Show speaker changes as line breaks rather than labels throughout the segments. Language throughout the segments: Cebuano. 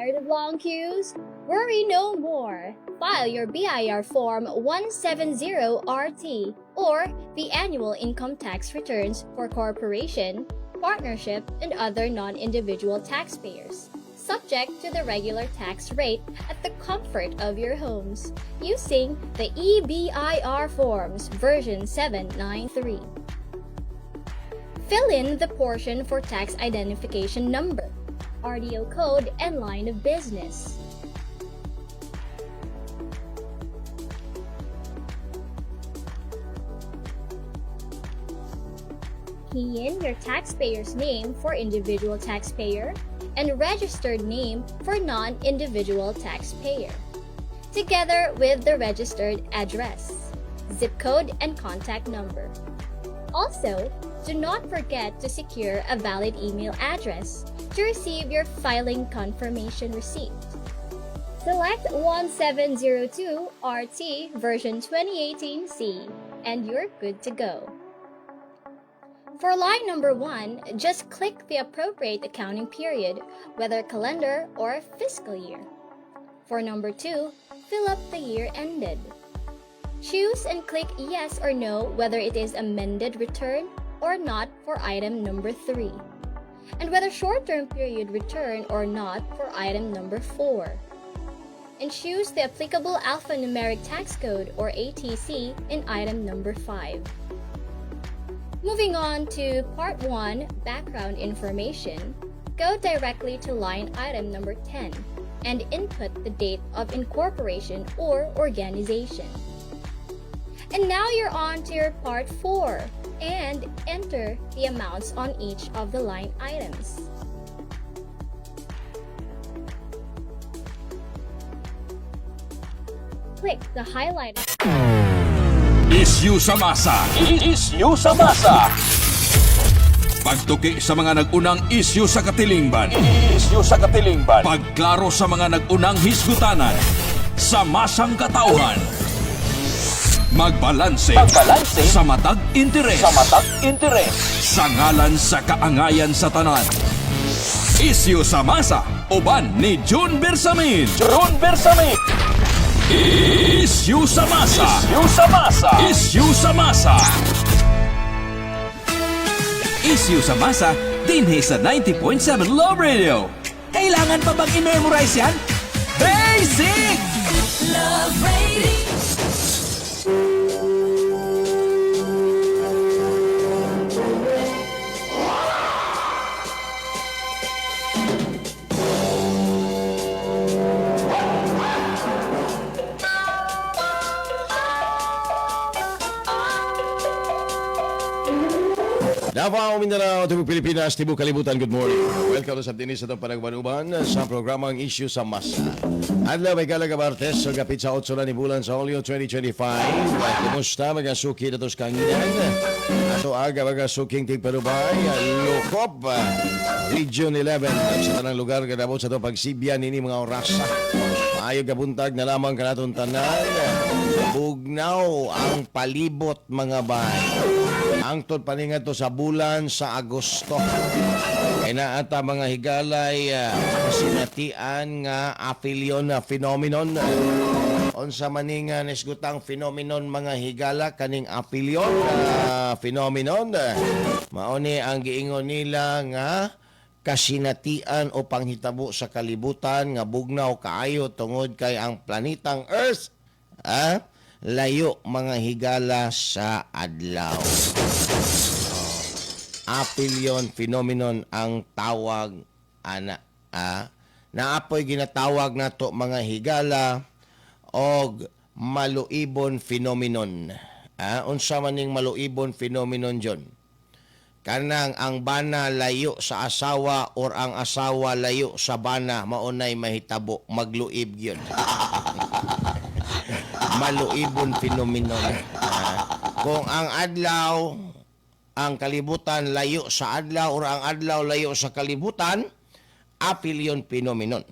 Tired of long queues? Worry no more. File your BIR Form 170RT or the annual income tax returns for corporation, partnership, and other non-individual taxpayers, subject to the regular tax rate at the comfort of your homes, using the eBIRForms version 793. Fill in the portion for tax identification number, RDO code, and line of business. Key in your taxpayer's name for individual taxpayer and registered name for non-individual taxpayer, together with the registered address, zip code, and contact number. Also, do not forget to secure a valid email address to receive your filing confirmation receipt. Select 1702 RT version 2018C and you're good to go. For line number 1, just click the appropriate accounting period, whether calendar or fiscal year. For number 2, fill up the year ended. Choose and click yes or no whether it is amended return or not for item number 3, and whether short-term period return or not for item number 4. And choose the applicable alphanumeric tax code or ATC in item number 5. Moving on to Part 1, Background Information, go directly to line item number 10 and input the date of incorporation or organization. And now you're on to your Part 4 and enter the amounts on each of the line items. Click the highlighted
Isyu sa masa.
Isyu sa masa.
Pagtuki sa mga nag-unang isyu sa katilingban.
Isyu sa katilingban.
Pagklaro sa mga nag-unang hisgutanan. Sa masang katauhan. Magbalanse.
Magbalanse.
Sa matag interes.
Sa matag interes.
Sa ngalan sa kaangayan sa tanan. Isyu sa masa. Uban ni June Bersamin.
June Bersamin.
Isyu sa masa.
Isyu sa masa.
Isyu sa masa. Isyu sa masa dinhi sa 90.7 Love Radio. Kailangan pa bang i-memorize yan? Basic!
Love Radio.
Davao, Mindanao, Tibok Pilipinas, Tibok Kalibutan, good morning. Welcome sa dinis sa itong panagbanuban sa programang Issue sa Masa. Adlaw may kalaga Martes, so gapit sa 8 na ni bulan sa Hulyo 2025. At kumusta mga suki na sa kanginan? Ato aga mga suking tigparubay, Lokop, Region 11, sa tanang lugar kadabot sa itong pagsibya nini mga orasa. Maayo kabuntag na lamang kanatong tanan. Bugnaw ang palibot mga bay. Angtod paningadto sa bulan sa Agosto. Kay naata mga higalay kasinatian nga aphelion na phenomenon. Unsa man ning nisgutang phenomenon mga higala kaning aphelion phenomenon. Mao ni ang giingon nila nga kasinatian o panghitabo sa kalibutan nga bugnaw kaayo tungod kay ang planetang Earth layo mga higala sa adlaw. Aphelion phenomenon ang tawag ana. Naapoy ginatawag nato mga higala og maluibon phenomenon. Unsa man ning maluibon phenomenon jon? Kanang ang bana layo sa asawa or ang asawa layo sa bana, maunay mahitabo, magluib yun. Maluibon phenomenon. Kung ang adlaw, ang kalibutan layo sa adlaw or ang adlaw layo sa kalibutan, aphelion phenomenon.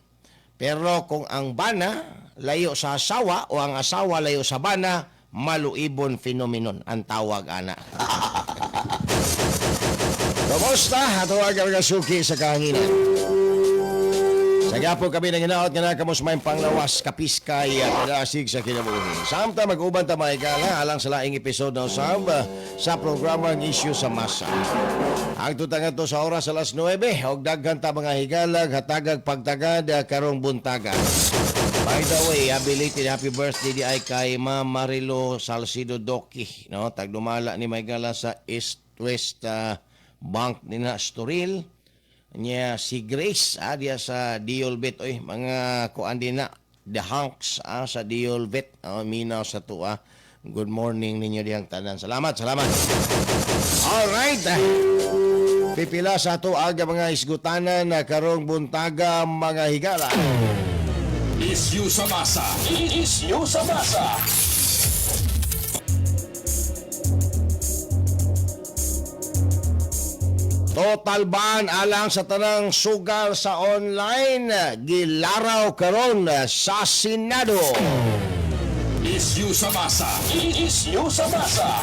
Pero kung ang bana layo sa asawa o ang asawa layo sa bana, maluibon phenomenon ang tawag ana. Kumusta? Ato ang mga suki sa kahanginan. Sa Nagapo kami ng hinaot nga nakamos may panglawas kapiskay at kadasig sa kinabuhi. Samtang mag-uban ta, mga higala, alang sa laing episode na usab sa programa ang Issue sa Masa. Ang tutang to sa oras alas 9 og daghan ta, mga higalag, hatagag pagtagad karong buntaga. By the way, belated happy birthday di ay kay Ma'am Marilo Salcido Doki, no? Tagdumala ni Maygala sa East West Bank ni na Estoril. Nya si Grace diya sa Diolbet, oy, mga kuan din na The Hanks sa Diolbet, minaw sa tuwa. Good morning ninyo diyang tanan. Salamat, salamat. All right. Pipila sa ato aga mga isgutanan na karong buntaga, mga higala.
Issue sa masa. Issue sa masa.
Total ban alang sa tanang sugal sa online gilaraw karon sa Senado.
Issue sa masa. Issue sa masa.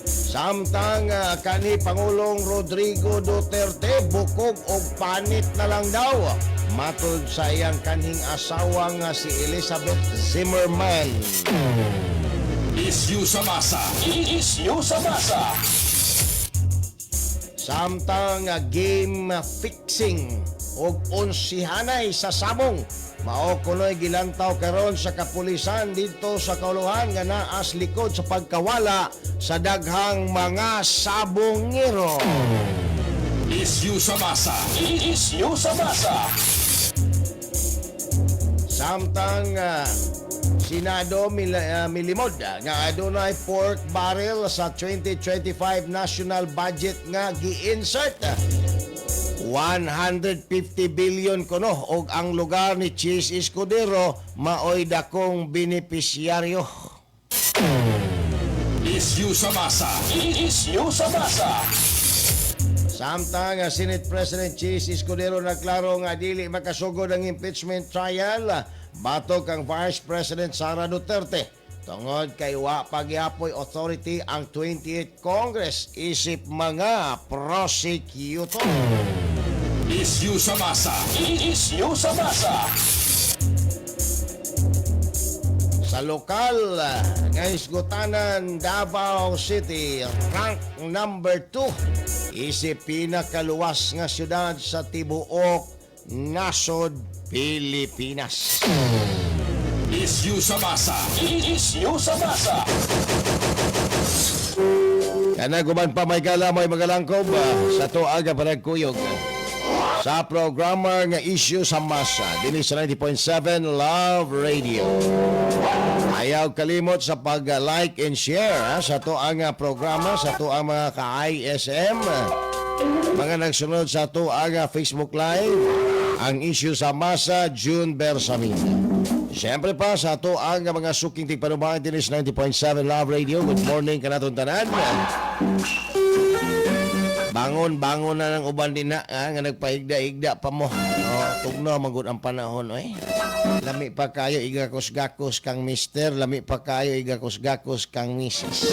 Samtang kani Pangulong Rodrigo Duterte bukog og panit na lang daw matud sa iyang kanhing asawa nga si Elizabeth Zimmerman.
Issue sa masa. Issue sa masa.
Samtang game fixing og onsihanay sa sabong mao kunoy gilantaw karon sa kapulisan didto sa kauluhan nga naas likod sa pagkawala sa daghang mga sabongero.
Issue sa masa. Issue sa masa.
Samtang Senado milimod nga adunay pork barrel sa 2025 national budget nga gi-insert. 150 billion kuno og ang lugar ni Chiz Escudero maoy dakong benepisyaryo.
Issue sa masa. Issue sa masa.
Samtang Senate President Chiz Escudero nagklaro nga dili makasugod ang impeachment trial batok ang Vice President Sara Duterte tungod kay wa pagyapoy authority ang 28th Congress isip mga prosecutor.
Issue sa masa. Issue sa masa.
Sa lokal nga hisgutanan, Davao City rank number 2 isip pinakaluwas nga syudad sa tibuok nasod Pilipinas.
Issue sa masa. Issue sa masa.
Kanang uban pa, may gala, may magalangkob sa tuaga panagkuyog sa programa nga Issue sa Masa dinhi sa 90.7 Love Radio. Ayaw kalimot sa pag-like and share ha, sa to ang programa sa to ang mga ka-ISM, mga nagsunod sa to ang Facebook Live, ang Issue sa Masa, June Bersamin. Siyempre pa sa ato ang mga suking tigpanubangan dinhi sa 90.7 Love Radio. Good morning kanatong tanan. Bangon, bangon na ng uban din na, ha, nga nagpahigda-higda pa mo. Oh, tugnaw magud ang panahon, oy. Lami pa kayo igakos-gakos kang mister, lami pa kayo igakos-gakos kang misis.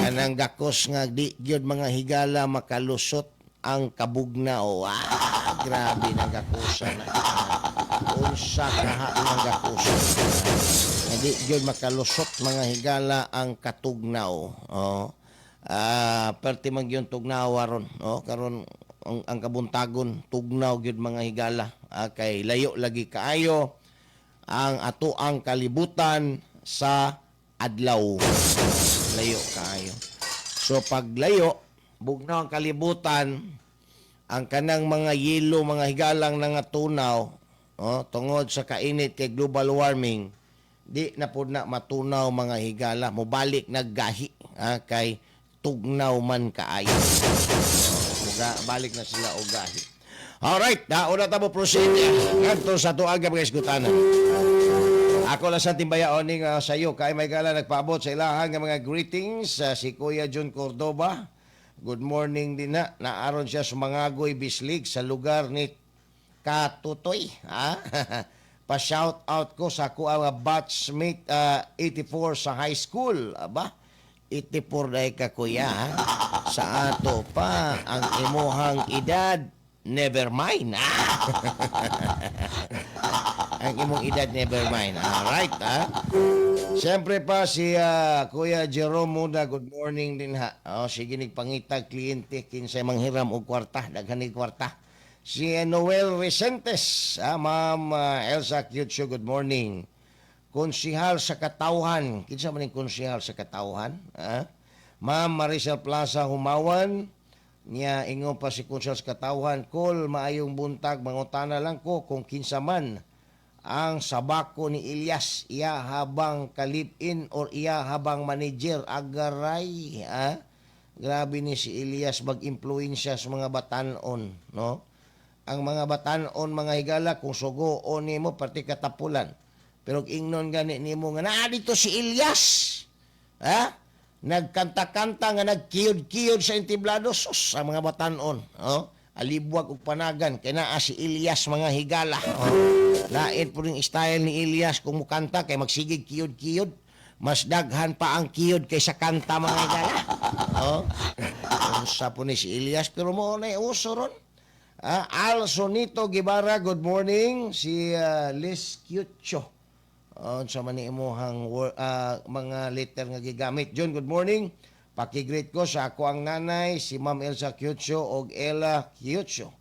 Kanang gakos nga di gyud, mga higala, makalusot ang kabugna o grabe nang gakusan na. Unsa kaha ng gakusan. Hindi gyud makalusot, mga higala, ang katugnaw. Oh. Perti man gyud tugnawa ron. Oh, karon ang kabuntagon tugnaw gyud, mga higala. Kay layo lagi kaayo ang ato ang kalibutan sa adlaw. Layo kaayo. So paglayo, bugnaw ang kalibutan, ang kanang mga yelo, mga higalang nangatunaw, oh, tungod sa kainit kay global warming, di na pud na matunaw, mga higala, mobalik naggahi kay tugnaw man kaayo. Muga, balik na sila og gahi. Alright, nauna ta mo proceed ngadto sa tuag mga isgutanan. Ako lang sa timbayaon ning sayo kay may gala nagpaabot sa ilahang nga mga greetings si Kuya John Cordoba. Good morning din na. Naaron siya sa Mangagoy Bislig sa lugar ni Katutoy. Ha? Pa-shout out ko sa ako ang batchmate 84 sa high school. Aba, 84 dahil ka, kuya. Ha? Sa ato pa ang imuhang edad. Never mind. Ah. Ang imong edad, never mind. Alright, ha? Siyempre pa si Kuya Jerome Muda, good morning din ha. Oh, sige, nagpangitag kliyente kinsay manghiram og kwarta, daghan ni kwarta. Si Noel Resentes, Ma'am Elsa Cutio, good morning. Konsihal sa Katawhan, kinsa man ning konsihal sa Katawhan? Ah? Ma'am Maricel Plaza Humawan, niya ingon pa si konsihal sa Katawhan, "Kol, maayong buntag, mangutana lang ko kung kinsa man ang sabako ni Elias, iya habang ka-live-in or iya habang manager?" Agaray, ah? Grabe ni si Elias mag-impluwensya sa mga batanon, no? Ang mga batanon, mga higala, kung sugo o nimo pati katapulan. Pero ingnon gani nimo nga naa dito si Elias. Ha? Nagkanta-kanta nga nagkiyod-kiyod sa entiblado, sus, ang mga batanon, oh? Alibwag og panagan kay naa si Elias, mga higala. Oh. Lain po ring style ni Elias kung mukanta kay magsigig kiyod-kiyod. Mas daghan pa ang kiyod kaysa kanta, mga higala. Oh. Unsa po ni si Elias, pero mo na uso ron. Ah, Al Sonito Guevara, good morning. Si Liz Cutio. Oh, unsa man ni imuhang mga letter nga gigamit. John, good morning. Paki-greet ko sa ako ang nanay, si Ma'am Elsa Cutio og Ella Cutio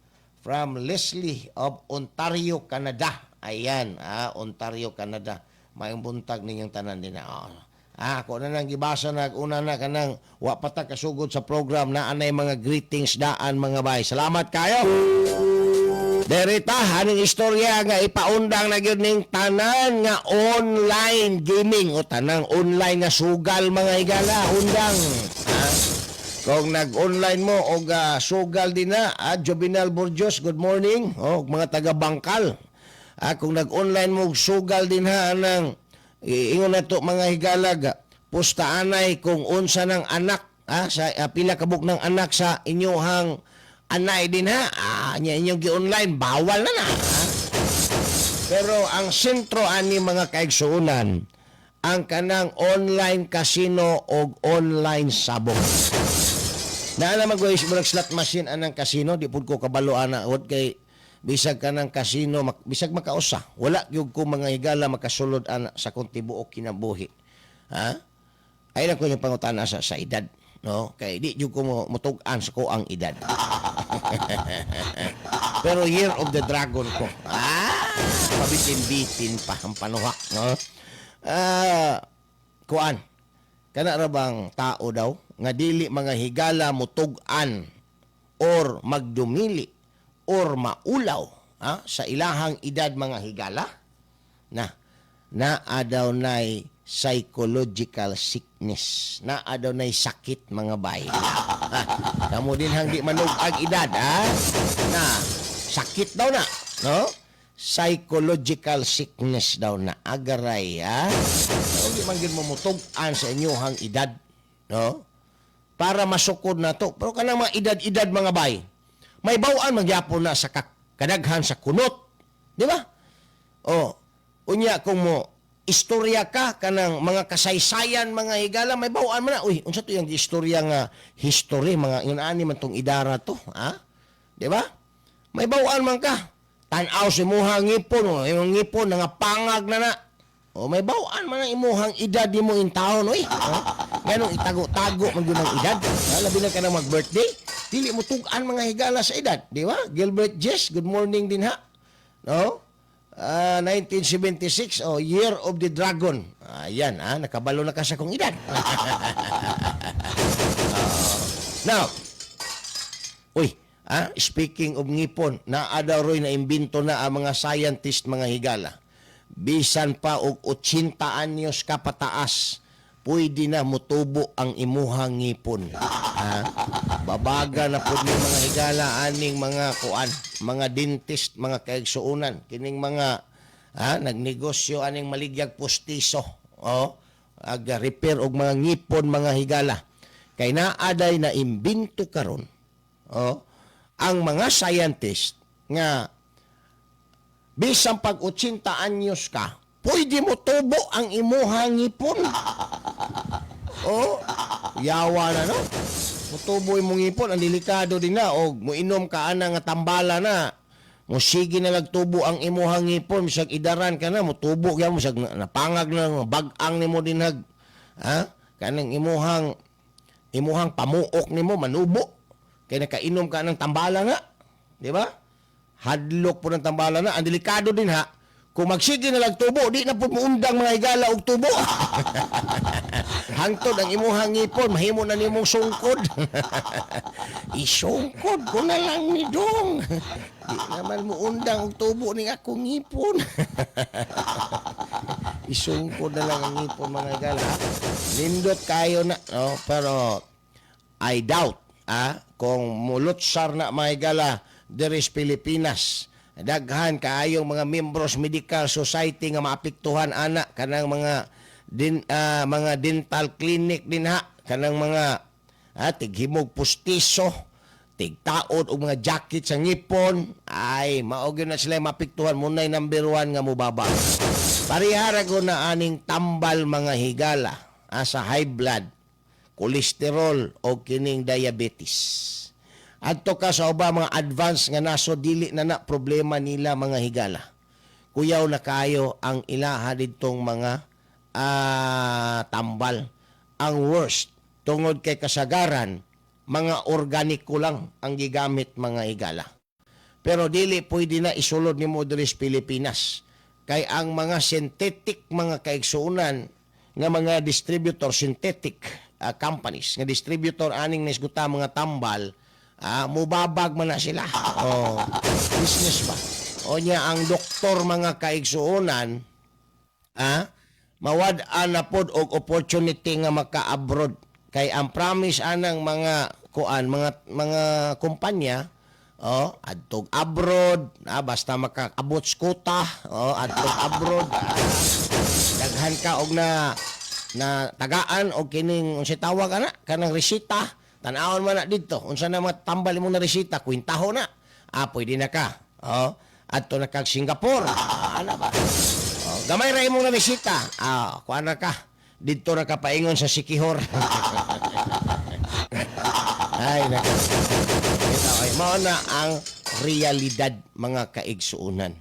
from Leslie of Ontario, Canada. Ayan, Ontario, Canada. Maayong buntag ninyong tanan din na. Oh. Ah, ako na nang gibasa na una na kanang wa pa ta kasugod sa program na anay mga greetings daan, mga bay. Salamat kayo. Derita, aning istorya nga ipaundang na gyud ning tanan nga online gaming o tanang online nga sugal, mga higala, undang. Ha? Kung nag-online mo og sugal din na, Jovinal Burjos, good morning. O, mga taga Bangkal. Ah, kung nag-online mo og sugal din ha, anang ingon na to, mga higalag, pustaanay kung unsa ng anak, sa pila kabuk ng anak sa inyohang anay din ha, nya inyong gi-online, bawal na na. Ha? Pero ang sentro ani, mga kaigsuonan, ang kanang online casino og online sabong. Naa naman ko murag slot machine anang casino, di pud ko kabalo ana od kay bisag kanang casino bisag makausa. Wala gyud ko, mga higala, makasulod ana sa kong tibuok kinabuhi. Ha? Ay lang ko yung pangutana sa edad, no? Kay di jud ko mo mutug-an sa ko ang edad. Pero Year of the Dragon ko. Ah, pabitin-bitin pa ang panuhak, no? Ah, kuan. Kana ra bang tao daw nga dili, mga higala, mutug-an or magdumili or maulaw, ha, sa ilahang edad, mga higala, na naa daw nay psychological sickness, naa daw nay sakit, mga bay. Ha, kamo din hang di manug-ag edad, ha, na sakit daw na, no? Psychological sickness daw na, agaray, ha. So, di man gyud mo mutug-an sa inyohang edad, no, para masukod na to. Pero kanang mga edad-edad, mga bay, may bawaan magyapon na sa kadaghan sa kunot, di ba? Oh, unya kung mo istorya ka kanang mga kasaysayan, mga higala, may bawaan man na. Uy, unsa to yung istorya nga history, mga yun ani man tong idara to, ha? Di ba? May bawaan man ka. Tan-aw si imuhang ngipon, oh, imong ngipon nga pangag na na. O may bawaan man ang imuhang edad nimo in taon, oy. Oh? Nganong itago-tago man gyud ang edad? Ha, labi na ka na mag-birthday, dili mo tug-an, mga higala, sa edad, di ba? Gilbert Jess, good morning din ha. No? Ah, 1976, oh, Year of the Dragon. Ayan, nakabalo na ka sa kong edad. Now, uy, speaking of ngipon, naa daw roy na imbento na ang mga scientist, mga higala. Bisan pa og 80 anyos ka pataas, pwede na mutubo ang imuhang ngipon. Ha? Babaga na pud ni, mga higala, aning mga kuan, mga dentist, mga kaigsuonan, kining mga nagnegosyo aning maligyag pustiso, oh, ag repair og mga ngipon, mga higala. Kay naa day na imbento karon, oh, ang mga scientist nga bisan pag 80 anyos ka, pwede mo tubo ang imuhang ngipon. Oh, yawa na, no? Mutubo imong ngipon, ang delikado din na og moinom ka ana nga tambala na. Musige na lagtubo ang imuhang ngipon, bisag idaran ka na, mutubo gyud mo, bisag napangag na bag-ang nimo dinhag. Ha? Kanang imuhang pamuok nimo manubo. Kay nakainom ka ng tambala nga, di ba? Hadlok po ng tambala na. Ang delikado din ha, kung magsige na lagtubo, di na po muundang, mga higala, og tubo. Hangtod ang imuhang ngipon, mahimo na nimong sungkod. Isungkod ko na lang ni Dong. Di naman muundang og tubo ning akong ngipon. Isungkod na lang ang ngipon, mga higala. Nindot kayo na, no? Pero I doubt kung mulutsar na, mga higala, diri sa Pilipinas. Daghan kaayong mga membros medical society nga maapektuhan ana, kanang mga din mga dental clinic din ha, kanang mga tighimog pustiso, tigtaod og mga jacket sa ngipon, ay mao gyud na sila maapektuhan munay number one nga mubaba. Parehara ko na aning tambal, mga higala, sa high blood, kolesterol o kining diabetes. Adto ka sa uba mga advance nga naso, dili na na problema nila, mga higala. Kuyaw na kayo ang ilaha ditong mga tambal. Ang worst, tungod kay kasagaran, mga organiko lang ang gigamit, mga higala. Pero dili pwede na isulod nimo diri sa Pilipinas. Kay ang mga synthetic, mga kaigsuonan, nga mga distributor, synthetic companies nga distributor aning nisguta mga tambal, mubabag man na sila. Oh, business ba? O niya ang doktor, mga kaigsuonan, mawad-an na pod og opportunity nga maka-abroad kay ang promise anang mga kuan, mga kumpanya, oh, adtog abroad, basta makaabot sa quota, oh, adtog abroad, daghan ka og na na tagaan og kining unsay tawag ana, kanang resita. Tan-awon man na didto unsa na mga tambal imong na resita, kwentaho na, pwede na ka, oh, adto na kag Singapore, ana ba, oh, gamay ra imong na resita, kuan na ka didto na ka paingon sa Sikihor. Ay nako. Ito ay mao na ang realidad, mga kaigsuonan.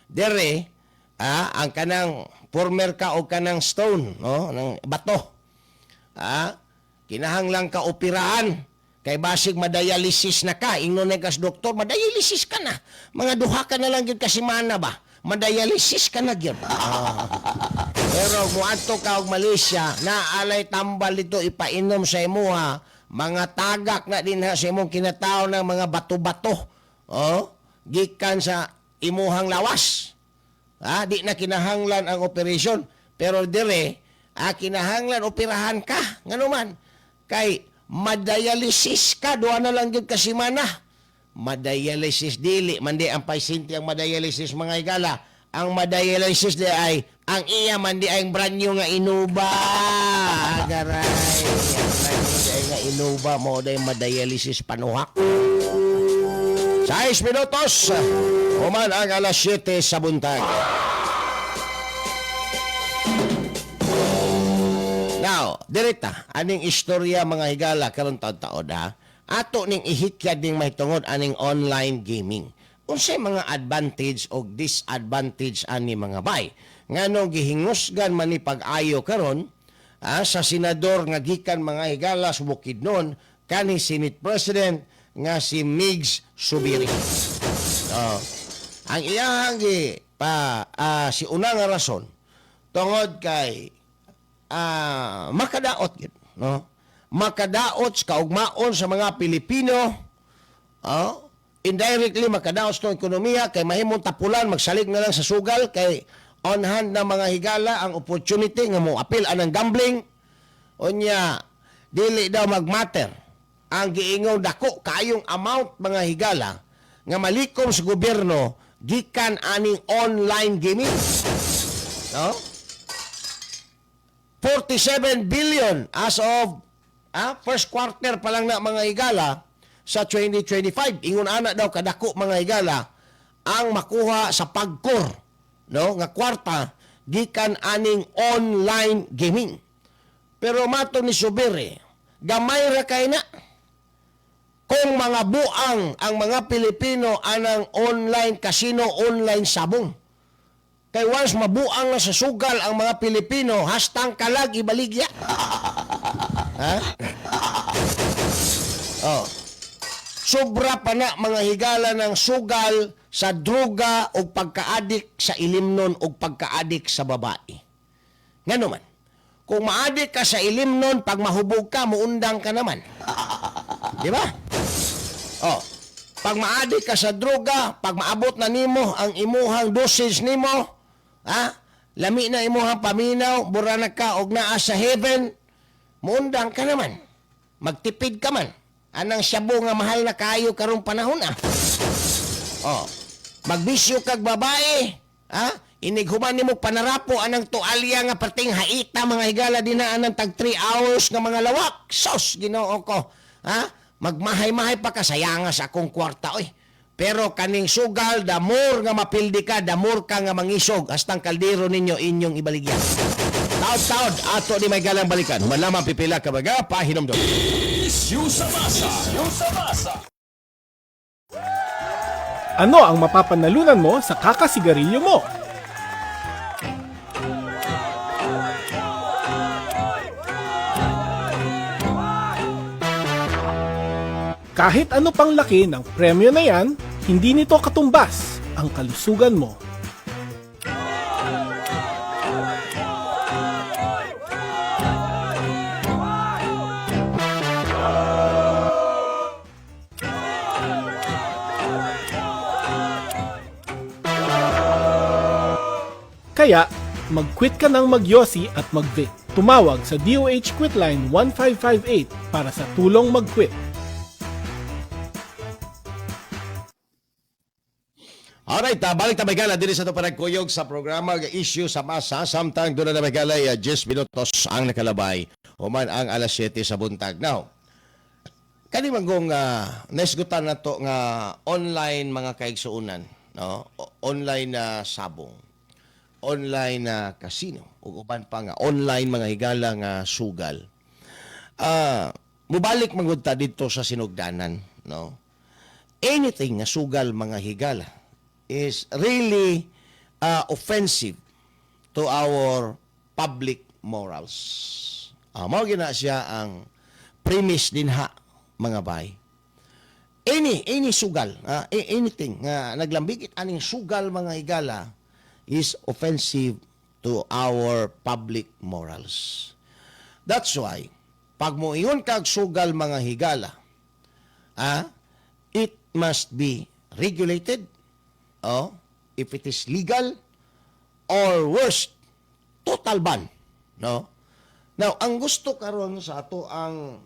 Dere, ang kanang former ka o kanang stone, no, ng bato. Kinahanglan ka operahan kay basig madialysis na ka. Ingnon na kas doktor, madialysis ka na. Mga duha ka na lang gyud ka semana ba? Madialysis ka na gyud. Pero muadto ka og Malaysia, naalay tambal dito ipainom sa imuha, mga tagak na din ha sa imong kinatao ng mga bato-bato. Oh, gikan sa imuhang lawas. Di na kinahanglan ang operation. Pero dire, kinahanglan operahan ka. Ngano man? Kay madialysis ka, duha na lang gyud ka semana. Madialysis, dili man di ang pasyente ang madialysis, mga higala. Ang madialysis di ay ang iya man di ay brand new nga Innova. Agaray. Ang brand new di ay nga Innova mo day madialysis panuhak. 6 minutos human ang alas 7 sa buntag. Now, direkta, aning istorya, mga higala, karon taon-taon ha. Ato ning ihikyad ning mahitungod aning online gaming. Unsay mga advantage o disadvantage ani, mga bay? Nganong gihingusgan man ni pag-ayo karon sa senador nga gikan, mga higala, sa Bukidnon, kanhi Senate President nga si Migz Zubiri. Oh. Ang iyahang gi pa si una nga rason tungod kay makadaot gyud, no, makadaot sa kaugmaon sa mga Pilipino, oh, indirectly makadaot sa ekonomiya kay mahimong tapulan magsalig na lang sa sugal kay on hand na, mga higala, ang opportunity nga mo apil anang gambling. Unya dili daw magmatter ang giingong dako kayong amount, mga higala, nga malikom sa gobyerno gikan aning online gaming, no? 47 billion as of first quarter pa lang na, mga higala, sa 2025. Ingon ana daw kadako, mga higala, ang makuha sa PAGCOR, no, nga kwarta gikan aning online gaming. Pero mato ni Zubiri, gamay ra kay na.
Kung mga buang ang mga Pilipino anang online casino, online sabong. Kay once mabuang na sa sugal ang mga Pilipino, hastang kalag ibaligya. Ha? Oh. Sobra pa na, mga higala, ng sugal sa droga o pagkaadik sa ilimnon o pagkaadik sa babae. Ngano man, kung maadik ka sa ilimnon, pag mahubog ka, muundang ka naman. Di ba? Oh. Pag maadik ka sa droga, pag maabot na nimo ang imuhang dosage nimo, ha? Lami na imuhang paminaw, bura na ka og naa sa heaven, muundang ka naman. Magtipid ka man. Anang shabu nga mahal na kayo karong panahon ah. Oh. Magbisyo kag babae, ha? Inighuman nimo panarapo anang tualya nga perting haita, mga higala, din na anang tag 3 hours nga mga lawak. Sos, Ginoo ko. Ha? Magmahay-mahay pa ka, sayanga sa akong kwarta oy. Pero kaning sugal, the more nga mapildi ka, the more ka nga mangisog hastang kaldero ninyo inyong ibaligyan.
Taod-taod, ato ni may galang balikan. Human lamang pipila ka baga, pahinomdom.
Issue sa masa. Issue sa masa.
Ano ang mapapanalunan mo sa kakasigarilyo mo? Kahit ano pang laki ng premyo na yan, hindi nito katumbas ang kalusugan mo. Kaya, mag-quit ka ng magyosi at mag-vape. Tumawag sa DOH Quitline 1558 para sa tulong mag-quit.
Alright, balik ta, gala, diri sa ato panagkuyog sa programa nga Issue sa Masa, samtang doon na gala 10 minutos ang nakalabay human ang alas 7 sa buntag. Now, kani man gong naisgutan na to nga online, mga kaigsuunan, no? Online na sabong, online na casino ug uban pa nga online, mga higala, nga sugal. Mubalik man gud ta didto sa sinugdanan, no? Anything nga sugal, mga higala, is really offensive to our public morals. Mao gina siya ang premise dinha, mga bay. Any sugal, anything nga naglambigit aning sugal, mga higala, is offensive to our public morals. That's why pag moingon kag sugal, mga higala, it must be regulated, oh, if it is legal, or worst, total ban, no? Now, ang gusto karon sa ato ang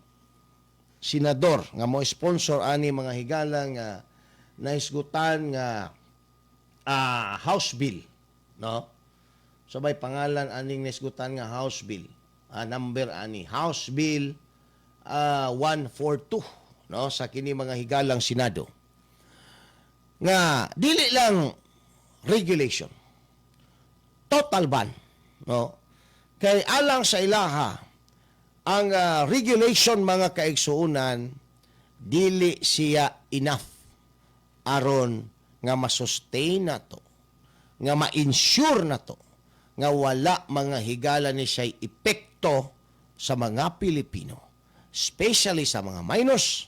senador nga mo sponsor ani, mga higala, nga nahisgutan nga House Bill, no? So may pangalan aning nahisgutan nga House Bill, number ani House Bill 142, no, sa kini, mga higalang Senado, nga dili lang regulation, total ban, no? Kay alang sa ilaha, ang regulation, mga kaigsuunan, dili siya enough aron nga masustain na to, nga ma-ensure na to nga wala, mga higala, ni siya'y epekto sa mga Pilipino, especially sa mga minors,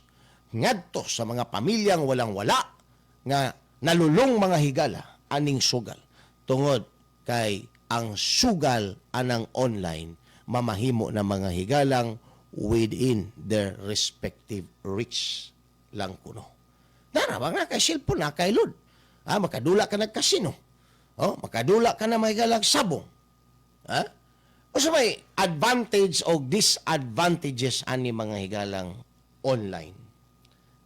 ngadto sa mga pamilyang walang-wala nga nalulong, mga higala, aning sugal, tungod kay ang sugal anang online mamahimo na, mga higalang, within their respective reach lang kuno. Dara ba nga kay cellphone na kay load. Makadula ka nagkasino. Oh, makadula ka na may galag sabong. Ha? O sa may advantage o disadvantages ani, mga higalang, online?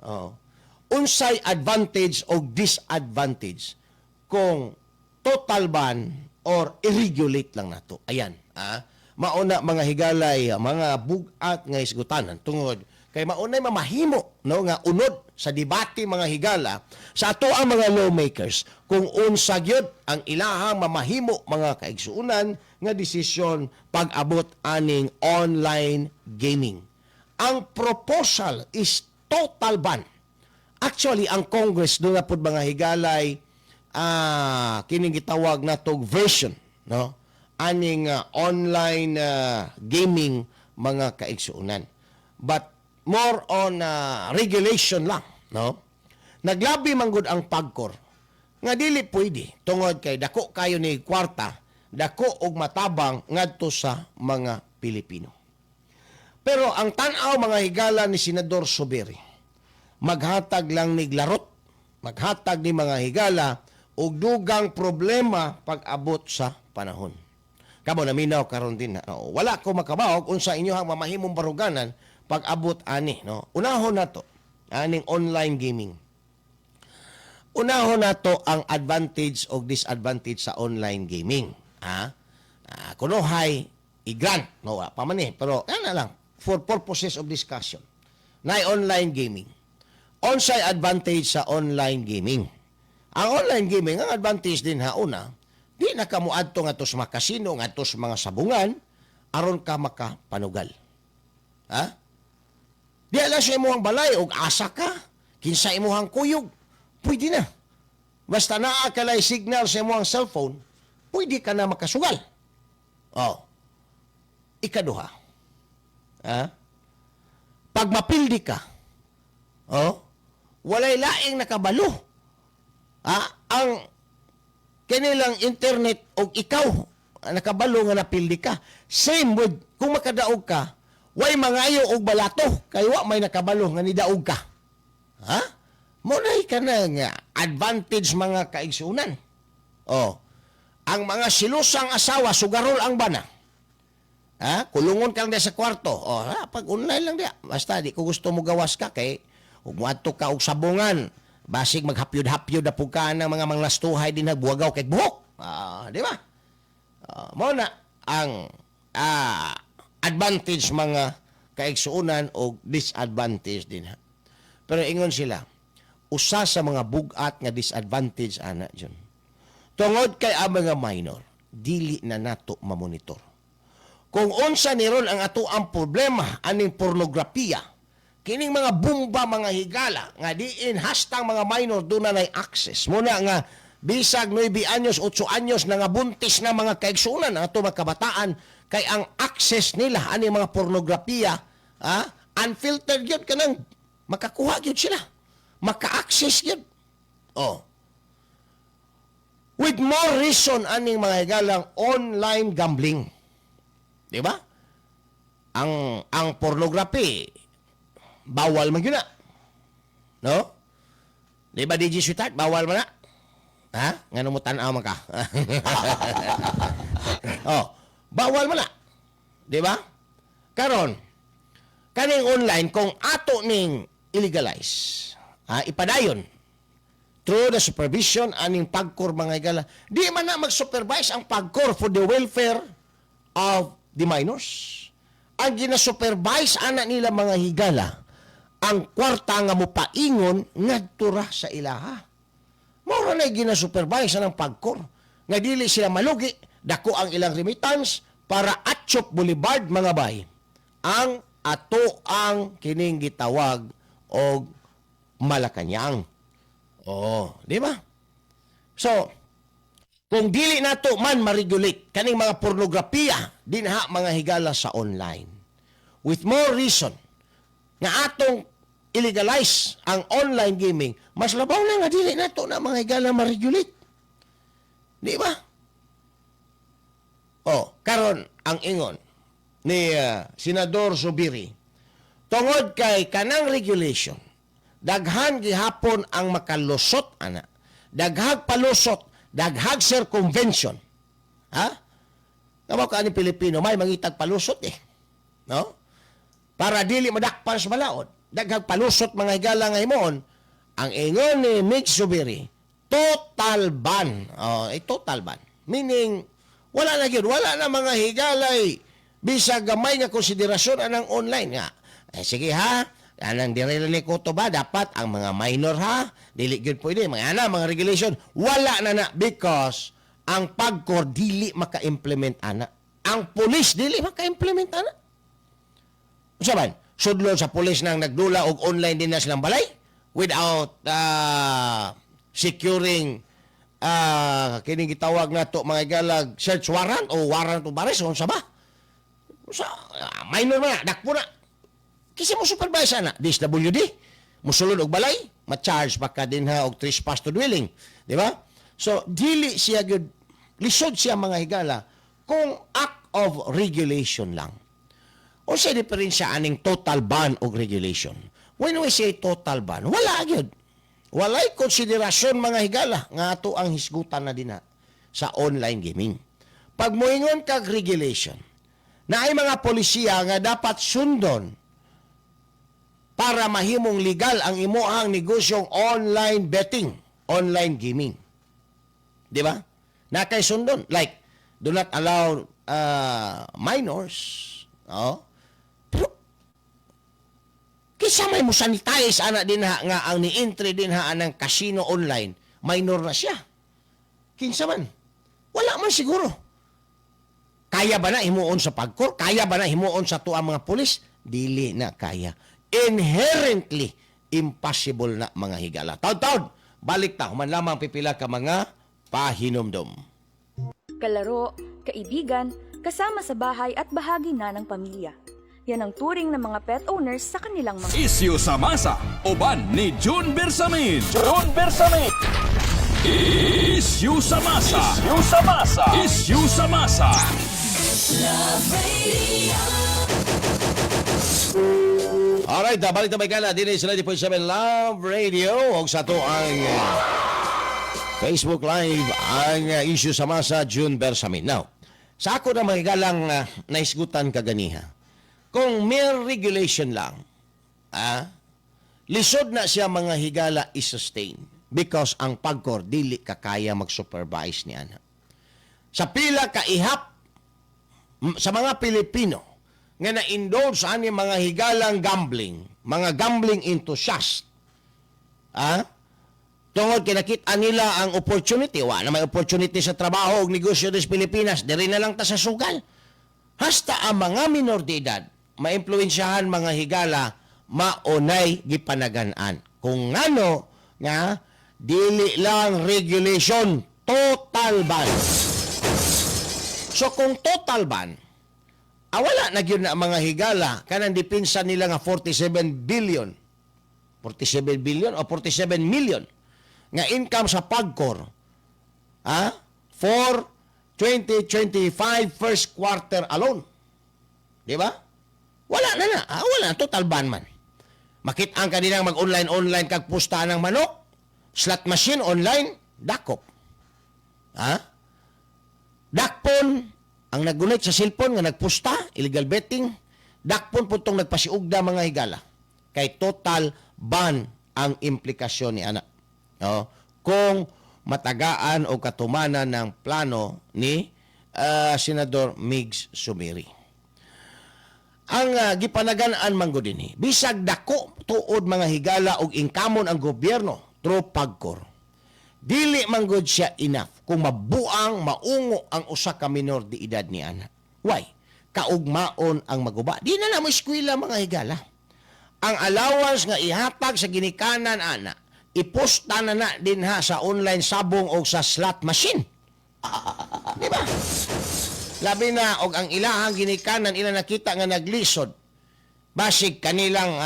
Oh. Unsay advantage o disadvantage kung total ban or i-regulate lang nato? Ayan, ah. Mauna, mga higalay, mga bugat nga isgutanan tungod kay maunay mamahimo, no, nga unod sa debate, mga higala, sa ato ang mga lawmakers kung unsa gyud ang ilahang mamahimo, mga kaigsuonan, nga desisyon pag-abot aning online gaming. Ang proposal is total ban.
Total ban. Actually, ang Congress duna pud, mga higalay, kining gitawag natog version, no, aning online gaming, mga kaigsuonan, but more on regulation lang, no? Naglabi manggod ang PAGCOR nga dili pwede tungod kay dako kayo ni kwarta, dako og matabang ngadto sa mga Pilipino. Pero ang tan-aw, mga higala, ni Senador Zubiri, maghatag lang ni larot, maghatag ni, mga higala, og dugang problema pag-abot sa panahon. Kamo naminaw karon din na. No, wala ko makabawog unsa inyo ang mamahimong baruganan pag-abot ani, no? Unahon nato aning online gaming. Unahon nato ang advantage o disadvantage sa online gaming. Ha? Kunohay i-grant, no, wala pa man eh, pero yan na lang for purposes of discussion. Na online gaming. Unsay advantage sa online gaming? Ang online gaming, ang advantage din ha, una, di na ka moadto ngadto sa mga kasino, ngadto sa mga sabungan, aron ka makapanugal. Ha? Di ala sa imong balay og asa ka, kinsa imong kuyog, pwede na. Basta naa ka lay signal sa imong cellphone, pwede ka na makasugal. Oh. Ikaduha. Ha? Pag mapildi ka, oh, walay laing nakabalo. Ha? Ang kanilang internet og ikaw ang nakabalo nga napildi ka. Same with kung makadaog ka, way mangayo og balato kay wa may nakabalo nga nidaog ka. Ha? Mo na ka na nga advantage, mga kaigsunan. Oh. Ang mga silosang asawa, sugarol ang bana. Ha? Kulungon ka lang diya sa kwarto. Oh, ha? Pag online lang diya. Basta di ko gusto mo gawas ka kay ug moadto ka og sabungan. Basig maghapyod-hapyod na pud ka ng mga manglastuhay din, nagbuwagaw kay buhok. Ah, di ba? Mo na ang advantage, mga kaigsuonan, o disadvantage din ha. Pero ingon sila, usa sa mga bugat nga disadvantage ana dyan. Tungod kay ang mga minor, dili na nato mamonitor. Kung unsa ni ron ang ato ang problema aning pornografiya, kining mga bomba, mga higala, nga diin hastang mga minor doon na access. Muna nga bisag 9 anyos, 8 anyos na nga buntis na, mga kaigsunan, ang ato mga kabataan kay ang access nila ani mga pornografiya, unfiltered gyud, kanang makakuha gyud sila. Maka-access gyud. Oh. With more reason aning, mga higalang, online gambling. Di ba? Ang pornography bawal man gyud na. No? Di ba, DJ Sweetheart, bawal man na? Ha? Ngano mo tan-aw man ka? Oh, bawal man na. Di ba? Karon, kaning online, kung ato ning illegalize, ha, ipadayon through the supervision aning PAGCOR, mga higala, di man na mag-supervise ang PAGCOR for the welfare of the minors. Ang gina-supervise ana nila, mga higala, ang kwarta nga mopaingon ngadto ra sa ilaha. Mao ra na gina-supervise ng PAGCOR. Nga dili sila malugi, dako ang ilang remittance para Atchop Boulevard, mga bay. Ang ato ang kining gitawag og Malacañang. Oo, di ba? So, kung dili nato man ma-regulate kaning mga pornografiya dinha, mga higala, sa online. With more reason nga atong illegalize ang online gaming, mas labaw na nga dili nato na, mga higala, ma-regulate. Di ba? Oh, karon ang ingon ni Senador Zubiri, tungod kay kanang regulation, daghan gihapon ang makalusot ana. Daghag palusot, daghag circumvention. Ha? Namo ka ni Pilipino may mangitag palusot eh. No? Para dili madakpan sa balaod, daghag palusot, mga higala, nga himuon. Ang ingon ni Migz Zubiri, total ban. Oh, eh, total ban. Meaning wala na gyud, wala na, mga higalay, bisag gamay nga konsiderasyon anang online nga. Eh, sige ha, anang diri ni kuto ba dapat ang mga minor ha, dili gyud pwede mga ana mga regulation, wala na na because ang PAGCOR dili maka-implement ana. Ang police dili maka-implement ana. Unsa man? Sudlon sa pulis nang nagdula og online din na silang balay without securing kining gitawag nato, mga higala, search warrant o warrant of arrest, unsa ba? Sa minor man na, dakpo na. Kasi mo supervise ana, DSWD, musulod og balay, ma-charge pa ka dinha og trespass to dwelling, di ba? So dili siya gyud, lisod siya, mga higala, kung act of regulation lang. Unsa diferensya aning total ban og regulation? When we say total ban, wala gyud. Walay konsiderasyon, mga higala, nga ato ang hisgutan na dinha sa online gaming. Pag moingon kag regulation, na ay mga polisiya nga dapat sundon para mahimong legal ang imuhang negosyong online betting, online gaming. Di ba? Na kay sundon. Like, do not allow minors. Oh. Pero, kinsa may mo sanitize ana dinha nga ang ni-entry dinha anang casino online, minor na siya? Kinsa man? Wala man siguro. Kaya ba na himuon sa PAGCOR? Kaya ba na himuon sa tuang mga pulis? Dili na kaya. Inherently impossible na, mga higala. Taud-taud, balik ta, human lamang pipila ka mga pahinumdom.
Kalaro, kaibigan, kasama sa bahay at bahagi na ng pamilya. Yan ang turing ng mga pet owners sa kanilang mga
Isyu sa masa, uban ni June Bersamin. June Bersamin. Isyu sa masa. Isyu sa masa. Isyu sa masa.
Love Radio.
Alright, balik ta may din sa 90.7 Love Radio og sa ato ang Facebook Live, ang issue sa masa, June Bersamin. Now, sa ako na mga higalang naisgutan kaganiha, kung mere regulation lang, lisod na siya, mga higala, i-sustain because ang PAGCOR dili kakaya mag-supervise niya. Sa pila ka ihap sa mga Pilipino nga na-indulge ani, mga higalang gambling, mga gambling enthusiast, tungod kay nakita nila ang opportunity, wa na may opportunity sa trabaho ug negosyo des Pilipinas, diri na lang ta sa sugal. Hasta ang mga minor de edad, maimpluwensyahan, mga higala, maunay gipanagan-an. Kung ngano nga dili lang regulation, total ban. So kung total ban, wala na gyud na, mga higala, kanang depensa nila nga 47 billion. 47 billion o 47 million nga income sa PAGCOR for 2025 first quarter alone. Di ba? Wala na na. Wala na. Total ban man. Makita ang kanilang mag-online online kag pusta ng manok, slot machine online, dakop. Ha? Dakpon ang naggunit sa cellphone nga nagpusta, illegal betting, dakpon po tong nagpasiugda, mga higala. Kay total ban ang implikasyon ni ana. No? Kung matagaan o katumanan ng plano ni Senador Migz Zubiri. Ang gipanagan-an man gud dinhi, bisag dako tuod, mga higala, og inkamon ang gobyerno through PAGCOR, dili man gud siya enough kung mabuang maungo ang usa ka minor de edad ni ana. Why? Kaugmaon ang maguba. Di na na mo eskwela, mga higala. Ang allowance nga ihatag sa ginikanan ana, iposta na na dinha sa online sabong o sa slot machine. Di ba? Labi na og ang ilahang ginikanan ila nakita nga naglisod. Basig kanilang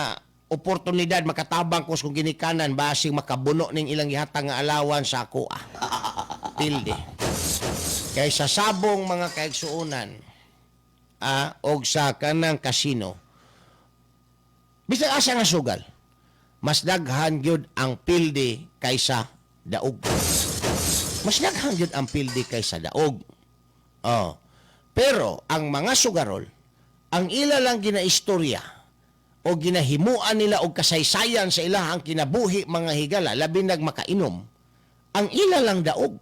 oportunidad makatabang kus kung ginikanan, basig makabuno ning ilang gihatag nga allowance sa ako. Pilde. Kay sa sabong, mga kaigsuonan, og sa kanang kasino, bisag asa nga sugal, mas daghan gyud ang pilde kaysa daog. Mas daghan gyud ang pilde kaysa daog. Oh. Pero ang mga sugarol, ang ila lang ginaistorya o ginahimuan nila og kasaysayan sa ilahang kinabuhi, mga higala, labi nag makainom, ang ila lang daog.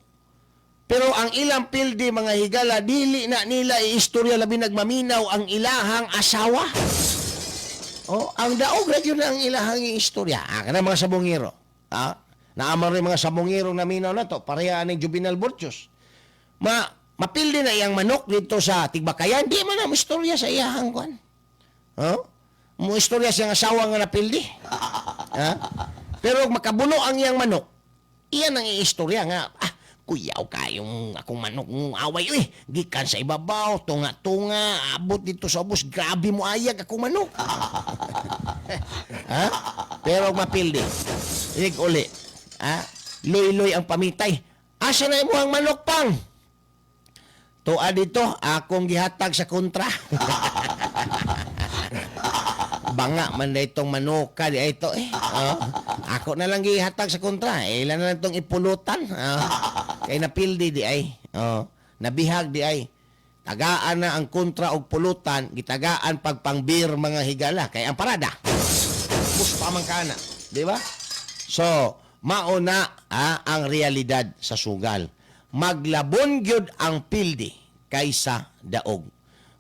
Pero ang ilang pilde, mga higala, dili na nila iistorya, labi nagmaminaw ang ilahang asawa. Oh, ang daog ra gyud ang ilahang istorya. Kana mga sabongero. Naamar rin mga sabongero na minaw na to, pareha ning Juvenal Burchos. Mapildi na iyang manok dito sa Tigbakayan, di man na istorya sa iyahang kwan. Oh?
Mo istorya siyang asawa nga napildi. Ha? Pero makabuno ang iyang manok, iyan ang iistorya nga, ah, kuyaw kayong akong manok ng away, uy. Gikan sa ibabaw, tunga-tunga, abot dito sa ubos, grabe mo ayag akong manok. Ha? Pero mapildi, ig uli, ha? Luy-luy ang pamitay. Asa na imong manok pang? Tuwa dito, akong gihatag sa kontra. Banga man na itong manuka di ay ito eh. Oh. Ako na lang gihatag sa kontra. Eh, ilan na lang itong ipulutan. Oh. Kay napildi di ay. Oh. Nabihag di ay. Tagaan na ang kontra og pulutan, gitagaan pagpangbir mga higala. Kay ang parada. Bus pa man kana. Di ba? So, mauna ang realidad sa sugal. Maglabon gyud ang pildi kaysa daog.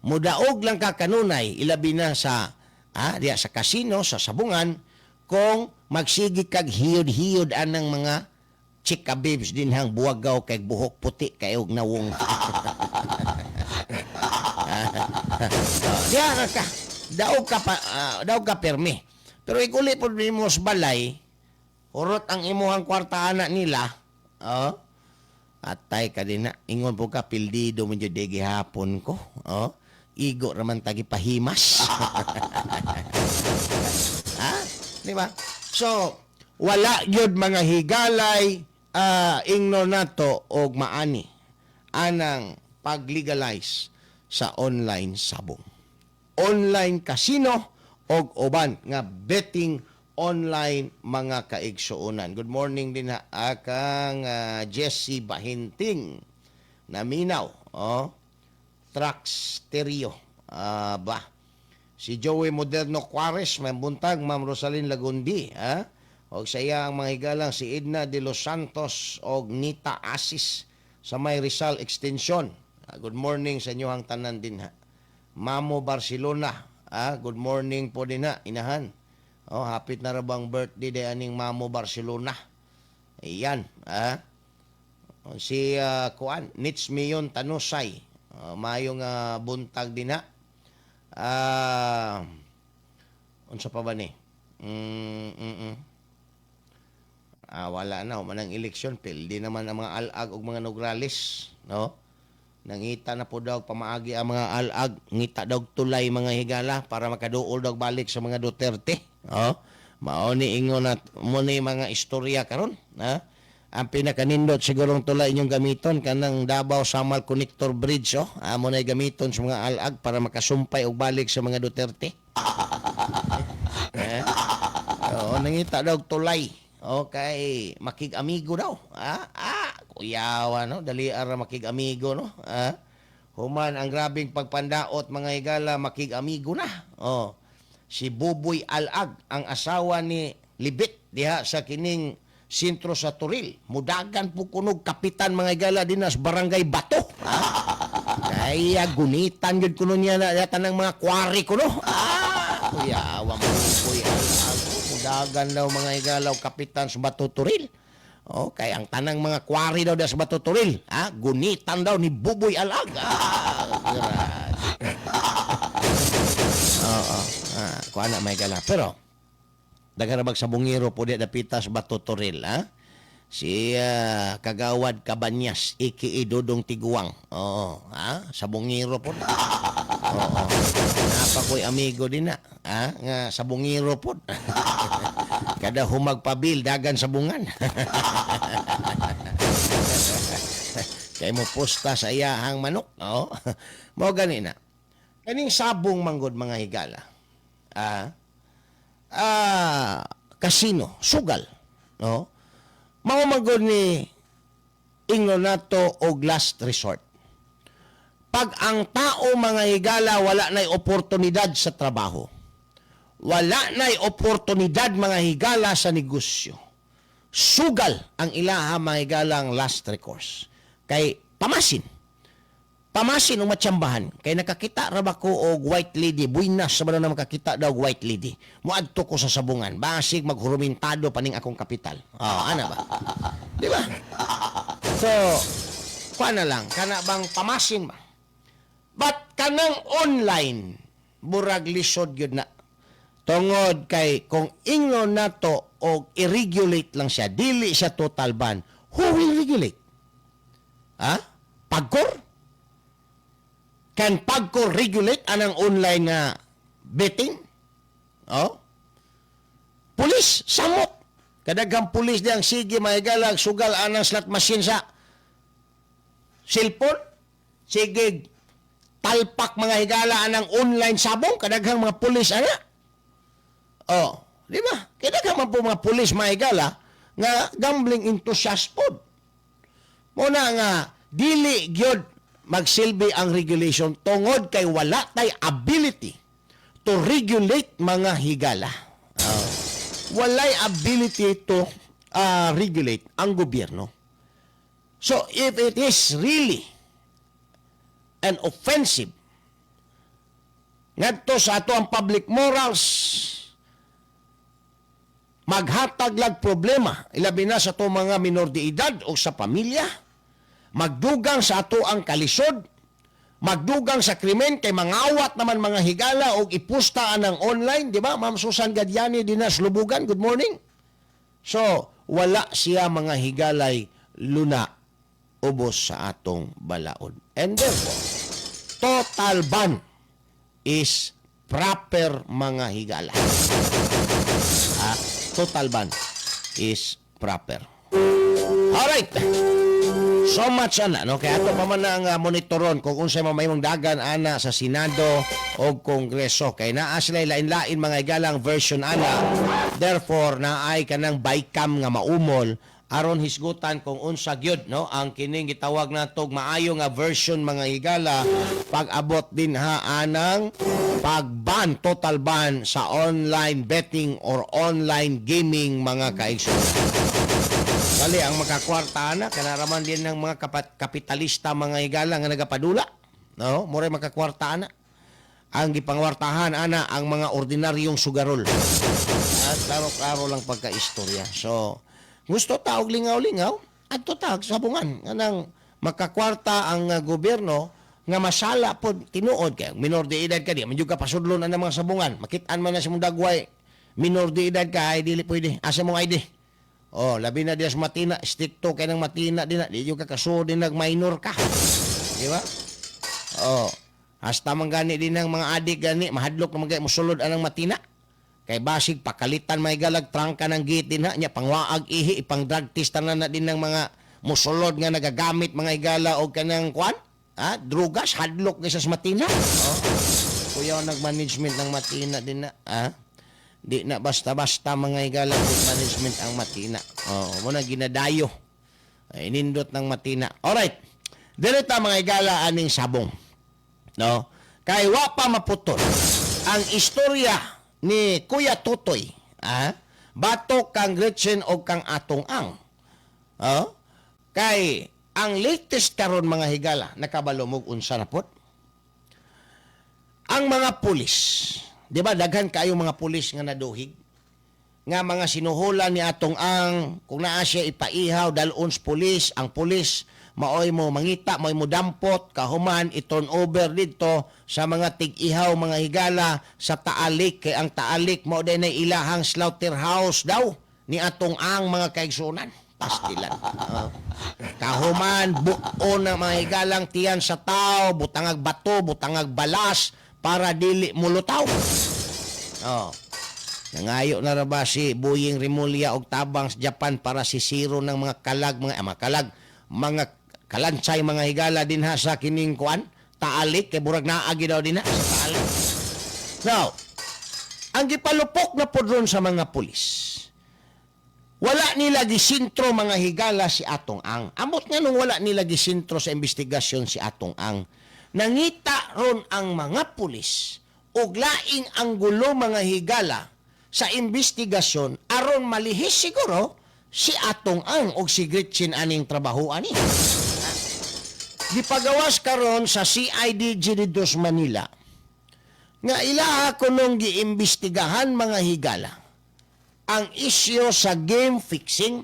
Mudaog lang ka kanunay, ilabi na sa diya sa kasino, sa sabungan, kung magsigi kag hiyod-hiyod anang mga chika babes din hang buwagaw kay buhok puti kay og nawong. Diya ra ka. Daog ka pa, daog ka permi. Pero iguli pod nimo sa balay, hurot ang imuhang kwarta ana nila. Oh. Atay ka din na. Ingon po ka, pildido mo dyan gihapon ko. Oh. Igo raman tagi pahimas. Ha? Di ba? So, wala gyud mga higalay ingno nato og maani anang pag-legalize sa online sabong, online casino og uban nga betting online, mga kaigsuonan. Good morning din ha akang Jesse Bahinting Naminaw, oh. Truck Stereo. Ba. Si Joey Moderno Juarez, may buntag, Ma'am Rosalyn Lagundi, ha? Og sa iya ang mga higalang si Edna de los Santos og Nita Asis sa may Rizal Extension. Good morning sa inyo ang tanan din ha. Mamo Barcelona, good morning po din ha, inahan. Oh, hapit na ra bang birthday day aning Mamo Barcelona. Ayan, ah. Si kuan, Nits Mayon Tanusay. Mayong buntag din ha. Unsa pa ba ni? Wala na manang eleksyon, pildi naman ang mga alag og mga Nograles, no? Nangita na po daw pamaagi ang mga alag, ngita daw tulay mga higala para makaduol daw balik sa mga Duterte, no? Mao ni ingon at mo ni mga istorya karon, ha? Ang pinakanindot sigurong tulay inyong gamiton kanang Davao Samal Connector Bridge, oh. Amo na gamiton sa mga alag para makasumpay og balik sa mga Duterte. Eh? Oo, nangita daw tulay. Okay, makig-amigo daw. Kuyawa no, dali ara makig-amigo no. Human ang grabing pagpandaot mga higala, makig-amigo na. Oh. Si Buboy Alag, ang asawa ni Libit diha sa kining sentro sa Toril. Mudagan po kunog kapitan mga higala dinas Barangay Bato. Kaya gunitan gyud kuno niya na tanang mga kwari kuno. Kuyawa mo Buboy Alag. Mudagan daw mga higala kapitan sa Bato Toril. Okay, ang tanang mga kwari daw sa Bato Toril. Gunitan daw ni Buboy Alag. Grabe. Oo. Kuha na may gala. Pero, daghan na sa bungiro po di dapita sa Bato Toril. Ha? Si Kagawad Cabanyas, aka Dodong Tiguang. Oo. Ha? Sa bungiro po. Oo. Napa ko'y amigo din na. Ha? Nga sa bungiro po. Kada humagpabil, dagan sa bungan. Kay mo posta sa iyahang manok. Oo. Mao gani na. Kaning sabong manggod mga higala. Kasino, sugal. No? Mao manggod ni ingno nato og last resort. Pag ang tao mga higala wala na'y oportunidad sa trabaho, wala na'y oportunidad mga higala sa negosyo, sugal ang ilaha mga higala ang last recourse. Kay pamasin. Pamasin o matsambahan. Kay nakakita ra ba ko og white lady, buinas sa na makakita daw og white lady. Muadto ko sa sabungan. Basig maghurumentado paning akong kapital. Oh, ana ba? Di ba? So, kuha na lang. Kana bang pamasin ba? But kanang online, burag lisod yun na. Tungod kay kung ingnon nato og i-regulate lang siya, dili siya total ban, who will regulate? Ha? PAGCOR? Can PAGCOR regulate anang online nga betting? Oh? Pulis, samot. Kadaghang pulis diyang sige mahigalag sugal anang slot machine sa cellphone. Sige, talpak mga higala anang online sabong, kadaghang mga pulis ana. Oh, di ba? Kadaghang man po mga pulis, mga higala, nga gambling enthusiast pod. Muna nga dili gyud magsilbi ang regulation tungod kay wala tay ability to regulate, mga higala. Oh. Walay ability to regulate ang gobyerno. So if it is really an offensive ngadto sa ato ang public morals, maghatag lag problema ilabi na sa ato mga minor de edad o sa pamilya, magdugang sa ato ang kalisod, magdugang sa krimen kay mangawat naman mga higala og ipusta ang online, di ba? Ma'am Susan Gadiani dinas Lubugan, good morning. So wala siya, mga higalay, luna ubos sa atong balaod, and therefore total ban is proper, mga higala. Ah, total ban is proper. Alright. So much ana, no? Kaya ato pa man ang monitoron kung unsay mamayong dagan ana sa Senado o Kongreso kay naa sila lain-lain, mga higalang, version ana. Therefore naay kanang bicam nga maumol aron hisgutan kung unsa gyud, no, ang kining gitawag natog maayo nga version, mga higala, pag-abot din ha anang pagban, total ban sa online betting or online gaming, mga kaigsoon. Bali, ang makakwarta na, kanaraman din ng mga kapitalista, mga higala, nga nagapadula. No? Muray makakwarta na. Ang gipangwartahan ana ang mga ordinaryong sugarol. At klaro-klaro lang pagka-istorya. So, gusto ta og lingaw-lingaw, adto ta sabungan. Anang makakwarta ang gobyerno nga masala pod tinuod kay minor de edad ka, di man jud ka pasudlon ang mga sabungan. Makit-an man na sa mong dagway, minor de edad ka, ay dili pwede. Asa mong ID? Oh, labi na diya sa Matina, strikto kay ng Matina din na, di jud ka kasuod din nag minor ka. Di ba? Oh, hasta man gani din ng mga adik gani, mahadlok na magay musulod anang Matina. Kay basig pakalitan may galag trangka ng gate din ha, nya pangwaag ihi, ipang drug test tanan na din ng mga musulod nga nagagamit, mga higala, og kanang kwan, ha, drugas, hadlok kay sa Matina. Oh. Kuya nag-management ng Matina din na, ha? Di na basta-basta, mga higala, good management ang Matina. Oh, mo na ginadayo. Ay, nindot ng Matina. Alright. Direta, mga higala, aning sabong. No? Kay wa pa maputol ang istorya ni Kuya Totoy, ah, batok kang Gretchen o kang Atong Ang. Oh? Kay ang latest karon, mga higala, nakabalo mo unsa na pod? Ang mga pulis, di ba daghan kayo mga pulis nga naduhig? Nga mga sinuhulan ni Atong Ang, kung naa siya ipaihaw, dalon sa pulis, ang pulis maoy mo mangita, maoy mo dampot, kahuman i-turn over dito sa mga tig-ihaw, mga higala, sa Taal Lake, kay ang Taal Lake mao din ay ilahang slaughterhouse daw ni Atong Ang, mga kaigsunan. Pastilan. Oh. Kahuman, buo na, mga higalang, tiyan sa tao, butangag bato, butangag balas, para dili mulutaw. Oh. Nangayo na ra ba si Buying Remulla og tabang sa Japan para si Zero ng mga kalag, mga kalag, mga kalansay, mga higala, dinha sa kining kuan, Taal Lake, kay burag naagi daw dinha sa Taal Lake. Now, ang gipalupok na pod ron sa mga pulis, wala nila gisintro, mga higala, si Atong Ang. Amot nga nung wala nila gisintro sa investigasyon si Atong Ang. Nangita ron ang mga pulis og laing anggulo, mga higala, sa investigasyon aron malihis siguro si Atong Ang og si Gretchen aning trabaho ani. Gipagawas karon sa CIDG didto sa Manila nga ilaha kunong giimbestigahan, mga higala, ang isyu sa game fixing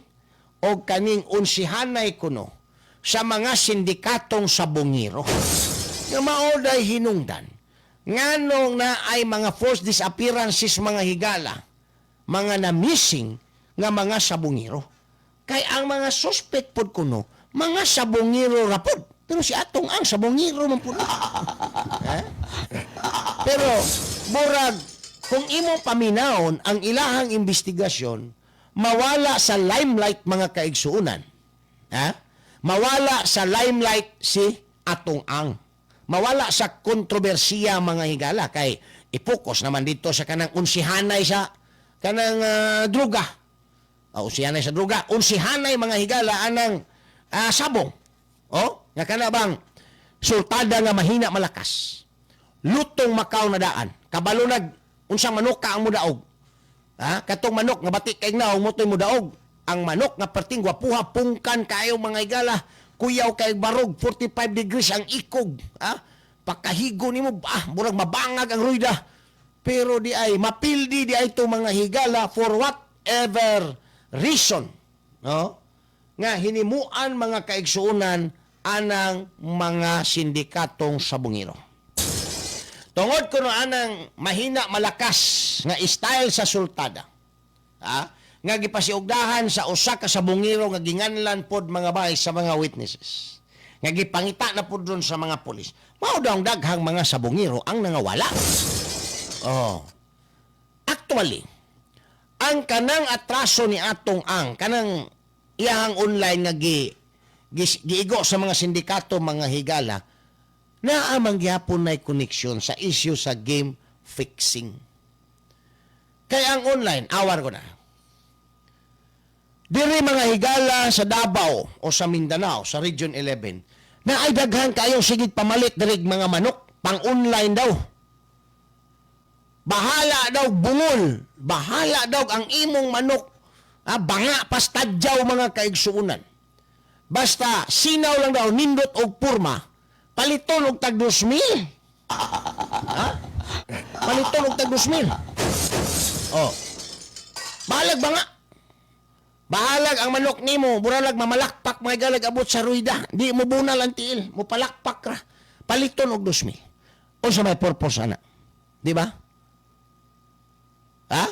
o kaning unsihanay kuno sa mga sindikatong sabungiro nga maoday hinungdan. Nganong naay mga forced disappearances, mga higala, mga na-missing nga mga sabungero? Kay ang mga suspect pod kuno, mga sabungero ra pod. Pero si Atong Ang, sabungero man pud. Eh? Pero murag kung imo paminawon ang ilahang investigasyon, mawala sa limelight, mga kaigsuunan. Ha? Mawala sa limelight si Atong Ang. Mawala sa kontrobersiya, mga higala, kay ipokus naman dito sa kanang unsihanay sa kanang droga. Unsihanay sa droga, unsihanay, mga higala, anang sabong. Oh, nga kana bang sultada nga mahina malakas. Lutong Macau na daan. Kabalo nag unsang manuka ang mudaog. Ha? Katong manok nga bati kay naong motoy mudaog. Ang manok nga perting gwapuha, pungkan kayo, mga higala. Kuyaw kay barog, 45 degrees ang ikog. Ha? Pagkahigo nimo, murag mabangag ang ruida. Pero di ay mapildi di ay ito, mga higala, for whatever reason. No? Nga hinimuan, mga kaigsuonan, anang mga sindikatong sabungero. Tungod kuno anang mahina malakas nga style sa sultada. Ha? Nga gipasiugdahan sa usa ka sabungero nga ginganlan pod, mga bay, sa mga witnesses. Nga gipangita na pod dun sa mga pulis. Mao daw ang daghang mga sabungero ang nangawala. Oh. Actually, ang kanang atraso ni Atong Ang, kanang iyahang online nga giigo sa mga sindikato, mga higala, naa man gyapon nay koneksyon sa issue sa game fixing. Kaya ang online, awar ko na. Diri, mga higala, sa Davao o sa Mindanao, sa Region 11, na ay daghan kayong sigig pamalit diri mga manok, pang online daw. Bahala daw bungol, bahala daw ang imong manok, banga pastadyaw, mga kaigsuunan. Basta sinaw lang daw nindot og purma, paliton og tag 2,000. Ha? Paliton og tag 2,000. Oh. Bahalag banga. Bahalag ang manok nimo, buralag mamalakpak, mga galag, abot sa ruida. Di mo bunal ang tiil, mo palakpak ra. Paliton og 2,000. Unsa may purpose ana? Di ba? Ha?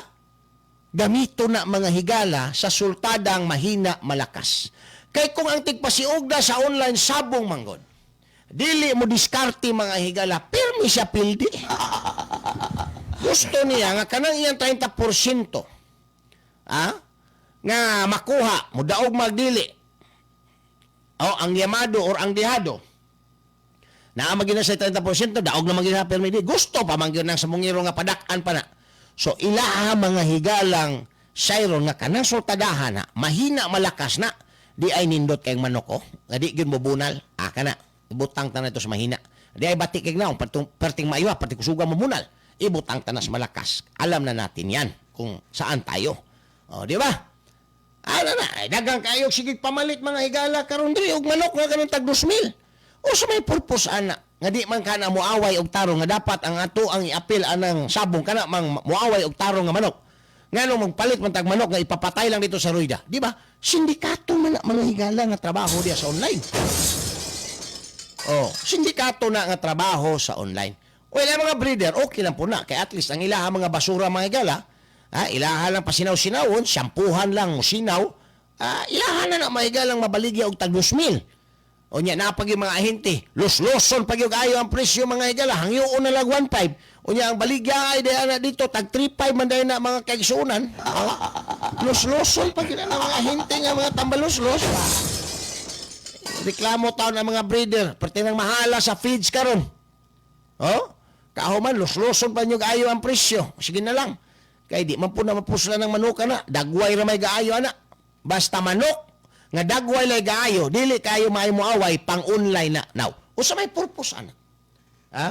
Gamito na, mga higala, sa sultadang mahina malakas. Kay kung ang tigpasiugda sa online sabong manggod, dili mo diskarte, mga higala, pirmi siya pildi. Gusto niya nga kanang iyang 30% nga makuha, mudaog magdili. O ang yamado or ang dihado. Naa man gyud na sa 30%, daog na man gyud na pirmi di. Gusto pa man gyud nang sabungero nga padak-an pa na. So ilaha, mga higalang sayron, nga kanang sultadahan na mahina malakas na di ay nindot kay manok, oh. Nga di gyud mobunal. Ah, kana ibutang ta na ito sa mahina. Di ay bati kay naong perting, perting maiwa, perting kusuga mobunal. Ibutang ta na sa malakas. Alam na natin yan kung saan tayo. Oh, di ba? Ano na, ay, dagang kayo sige pamalit, mga higala, karon diri og manok nga kanang tag 2,000. O sa may purpose ana nga di man kana moaway og tarong nga dapat ang ato ang iapil anang sabong kana mang moaway og tarong nga manok. Ngano magpalit man tag manok nga ipapatay lang dito sa ruida, di ba? Sindikato man na, mga higala, nga trabaho diya sa online. Oh, sindikato na nga trabaho sa online. Well, ang mga breeder, okay lang po na. Kaya at least ang ilaha mga basura, mga higala, ilaha lang pasinaw-sinawon, shampoohan lang, sinaw, ilaha na na, mga higalang, mabaligya og tag 2,000. O nya, napag yung mga ahente, los-loson pag yung ayo ang presyo, mga higala, hangyoon na lang 1.5. O nya, ang baligya ay daya na dito, tag 3.5 man dahil na, mga kaigsunan. Oh, los-loson pag yun ang mga ahente nga mga tambalos-los. Reklamo taon ang mga breeder, parte ng mahala sa feeds karon. Oh? Kahuman, los-loson pa nyo gaayo ang presyo. Sige na lang. Kay di man po na mapusla ng manuka na. Dagway ra may gaayo ana. Basta manok nga dagway lay gaayo, dili kayo maayo mo away, pang online na. Now, usa may purpose ana? Ha?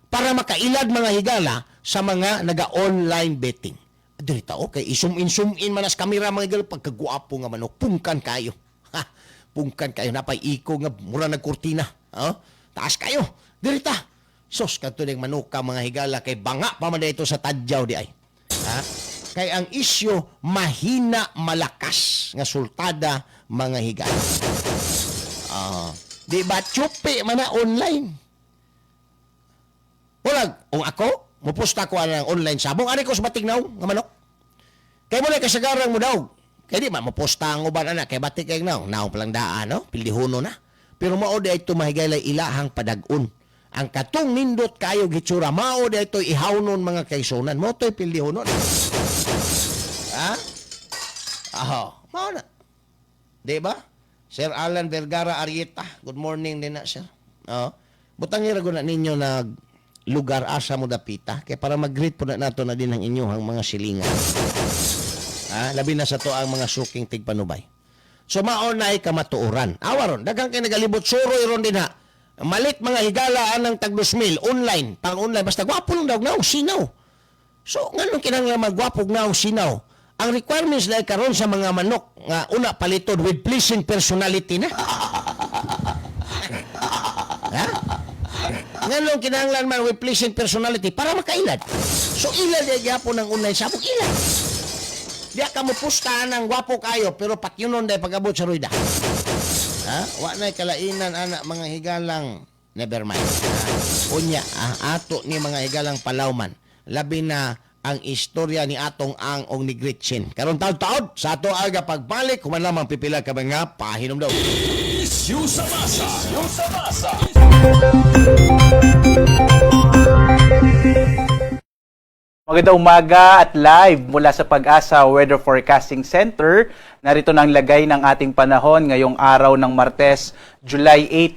Para makailad, mga higala, sa mga naga-online betting. Dili ta okay, i-zoom in, zoom in man as kamera, mga higala, pagkagwapo nga manok, pungkan kayo. Ha? Pungkan kayo napay iko nga mura nagkurtina. Ha? Taas kayo. Dili ta. Sos kadto ning manuka, mga higala, kay banga pa man ito sa tadyaw di ay. Ha? Kay ang isyu mahina malakas nga sultada, mga higala. Di ba tsupi man na online? Wala. Murag, kung ako, mupusta ko ang online sabong, ari ko sa batik naong nga manok. Kay mo na kasagarang mo daw. Kay di man mupusta ang uban ana kay batik kay naong, naong palang daan, no? Pildihono na. Pero mao di ito mahigalay ilahang padag-on. Ang katong nindot kayo gitsura, mao di ito ihawnon, mga kaigsuonan. Mao to'y pildihonon. Ha? Aho, mao na. Di ba? Sir Alan Vergara Arieta, good morning din na, sir. Oh. Butang ra na ninyo nag lugar asa mo dapita kay para mag-greet po na nato na din ang inyong mga silingan. Ah, labi na sa to ang mga suking tigpanubay. So mao na ay kamatuoran. Awa ron, daghang kay nagalibot suroy ron din ha. Malit, mga higala, anang tag 2,000 online, pang online basta gwapo lang daw naong sinaw. So nganong kinahanglan magwapo naong sinaw? Ang requirements na karon sa mga manok nga una paliton with pleasing personality na. Ha? Nganong kinahanglan man with pleasing personality? Para makailad. So ilad ay gyapon ng online sabong, ilad. Di ka mo pusta ng gwapo kayo pero patyunon dahil pag-abot sa rueda. Ha? Wa na kalainan ana, mga higalang, never mind. Ha? Unya, ah, ato ni mga higalang palawman. Labi na ang istorya ni atong ang og ni Gretchen. Karon taod-taod sa ato aga pagbalik human lamang pipila ka mga pahinom daw.
Issue sa masa. Issue sa masa.
Magandang umaga at live mula sa Pag-asa Weather Forecasting Center. Narito na ang lagay ng ating panahon ngayong araw ng Martes, July 8,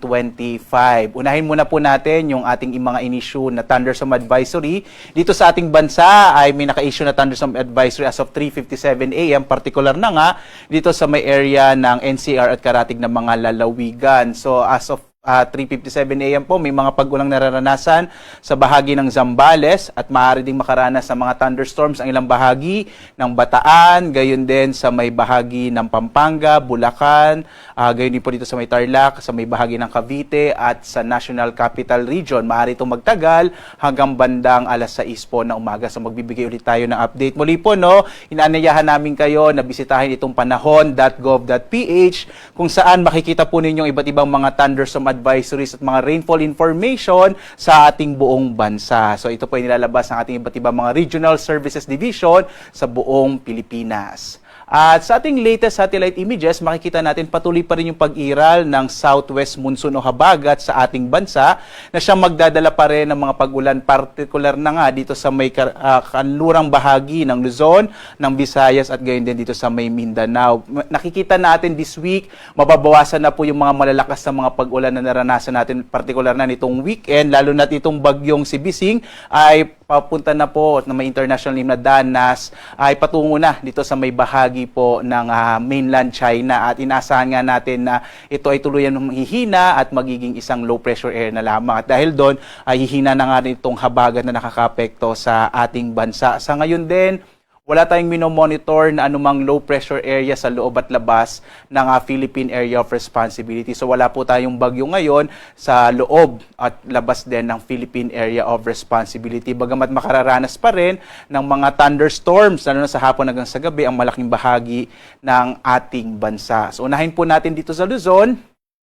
2025. Unahin muna po natin yung ating mga inisyu na thunderstorm advisory. Dito sa ating bansa ay may naka-issue na thunderstorm advisory as of 3:57 a.m. Particular na nga dito sa may area ng NCR at karatig ng mga lalawigan. So as of 3:57 a.m. po, may mga pag-ulang nararanasan sa bahagi ng Zambales at maaari ding makaranas sa mga thunderstorms ang ilang bahagi ng Bataan, gayon din sa may bahagi ng Pampanga, Bulacan, gayon din po dito sa may Tarlac, sa may bahagi ng Cavite at sa National Capital Region. Maaari itong magtagal hanggang bandang alas 6 po ng umaga. So magbibigay ulit tayo ng update. Muli po, no, inaanyayahan namin kayo na bisitahin itong panahon.gov.ph kung saan makikita po ninyo iba't ibang mga thunderstorm advisories at mga rainfall information sa ating buong bansa. So ito po ay nilalabas ng ating iba't ibang mga Regional Services Division sa buong Pilipinas. At sa ating latest satellite images, makikita natin patuloy pa rin yung pag-iral ng southwest monsoon o habagat sa ating bansa na siyang magdadala pa rin ng mga pag-ulan, particular na nga dito sa may kanlurang bahagi ng Luzon, ng Visayas at gayon din dito sa may Mindanao. Nakikita natin this week, mababawasan na po yung mga malalakas na mga pag-ulan na naranasan natin, particular na nitong weekend, lalo na itong bagyong si Bising ay papunta na po na may international name na Danas ay patungo na dito sa may bahagi po ng mainland China at inaasahan nga natin na ito ay tuluyan ng hihina at magiging isang low pressure area na lamang. At dahil doon ay hihina na nga rin itong habagat na nakakaapekto sa ating bansa. Sa ngayon din, wala tayong minomonitor na anumang low pressure area sa loob at labas ng Philippine Area of Responsibility. So wala po tayong bagyo ngayon sa loob at labas din ng Philippine Area of Responsibility. Bagamat makararanas pa rin ng mga thunderstorms, lalo na sa hapon hanggang sa gabi, ang malaking bahagi ng ating bansa. So unahin po natin dito sa Luzon.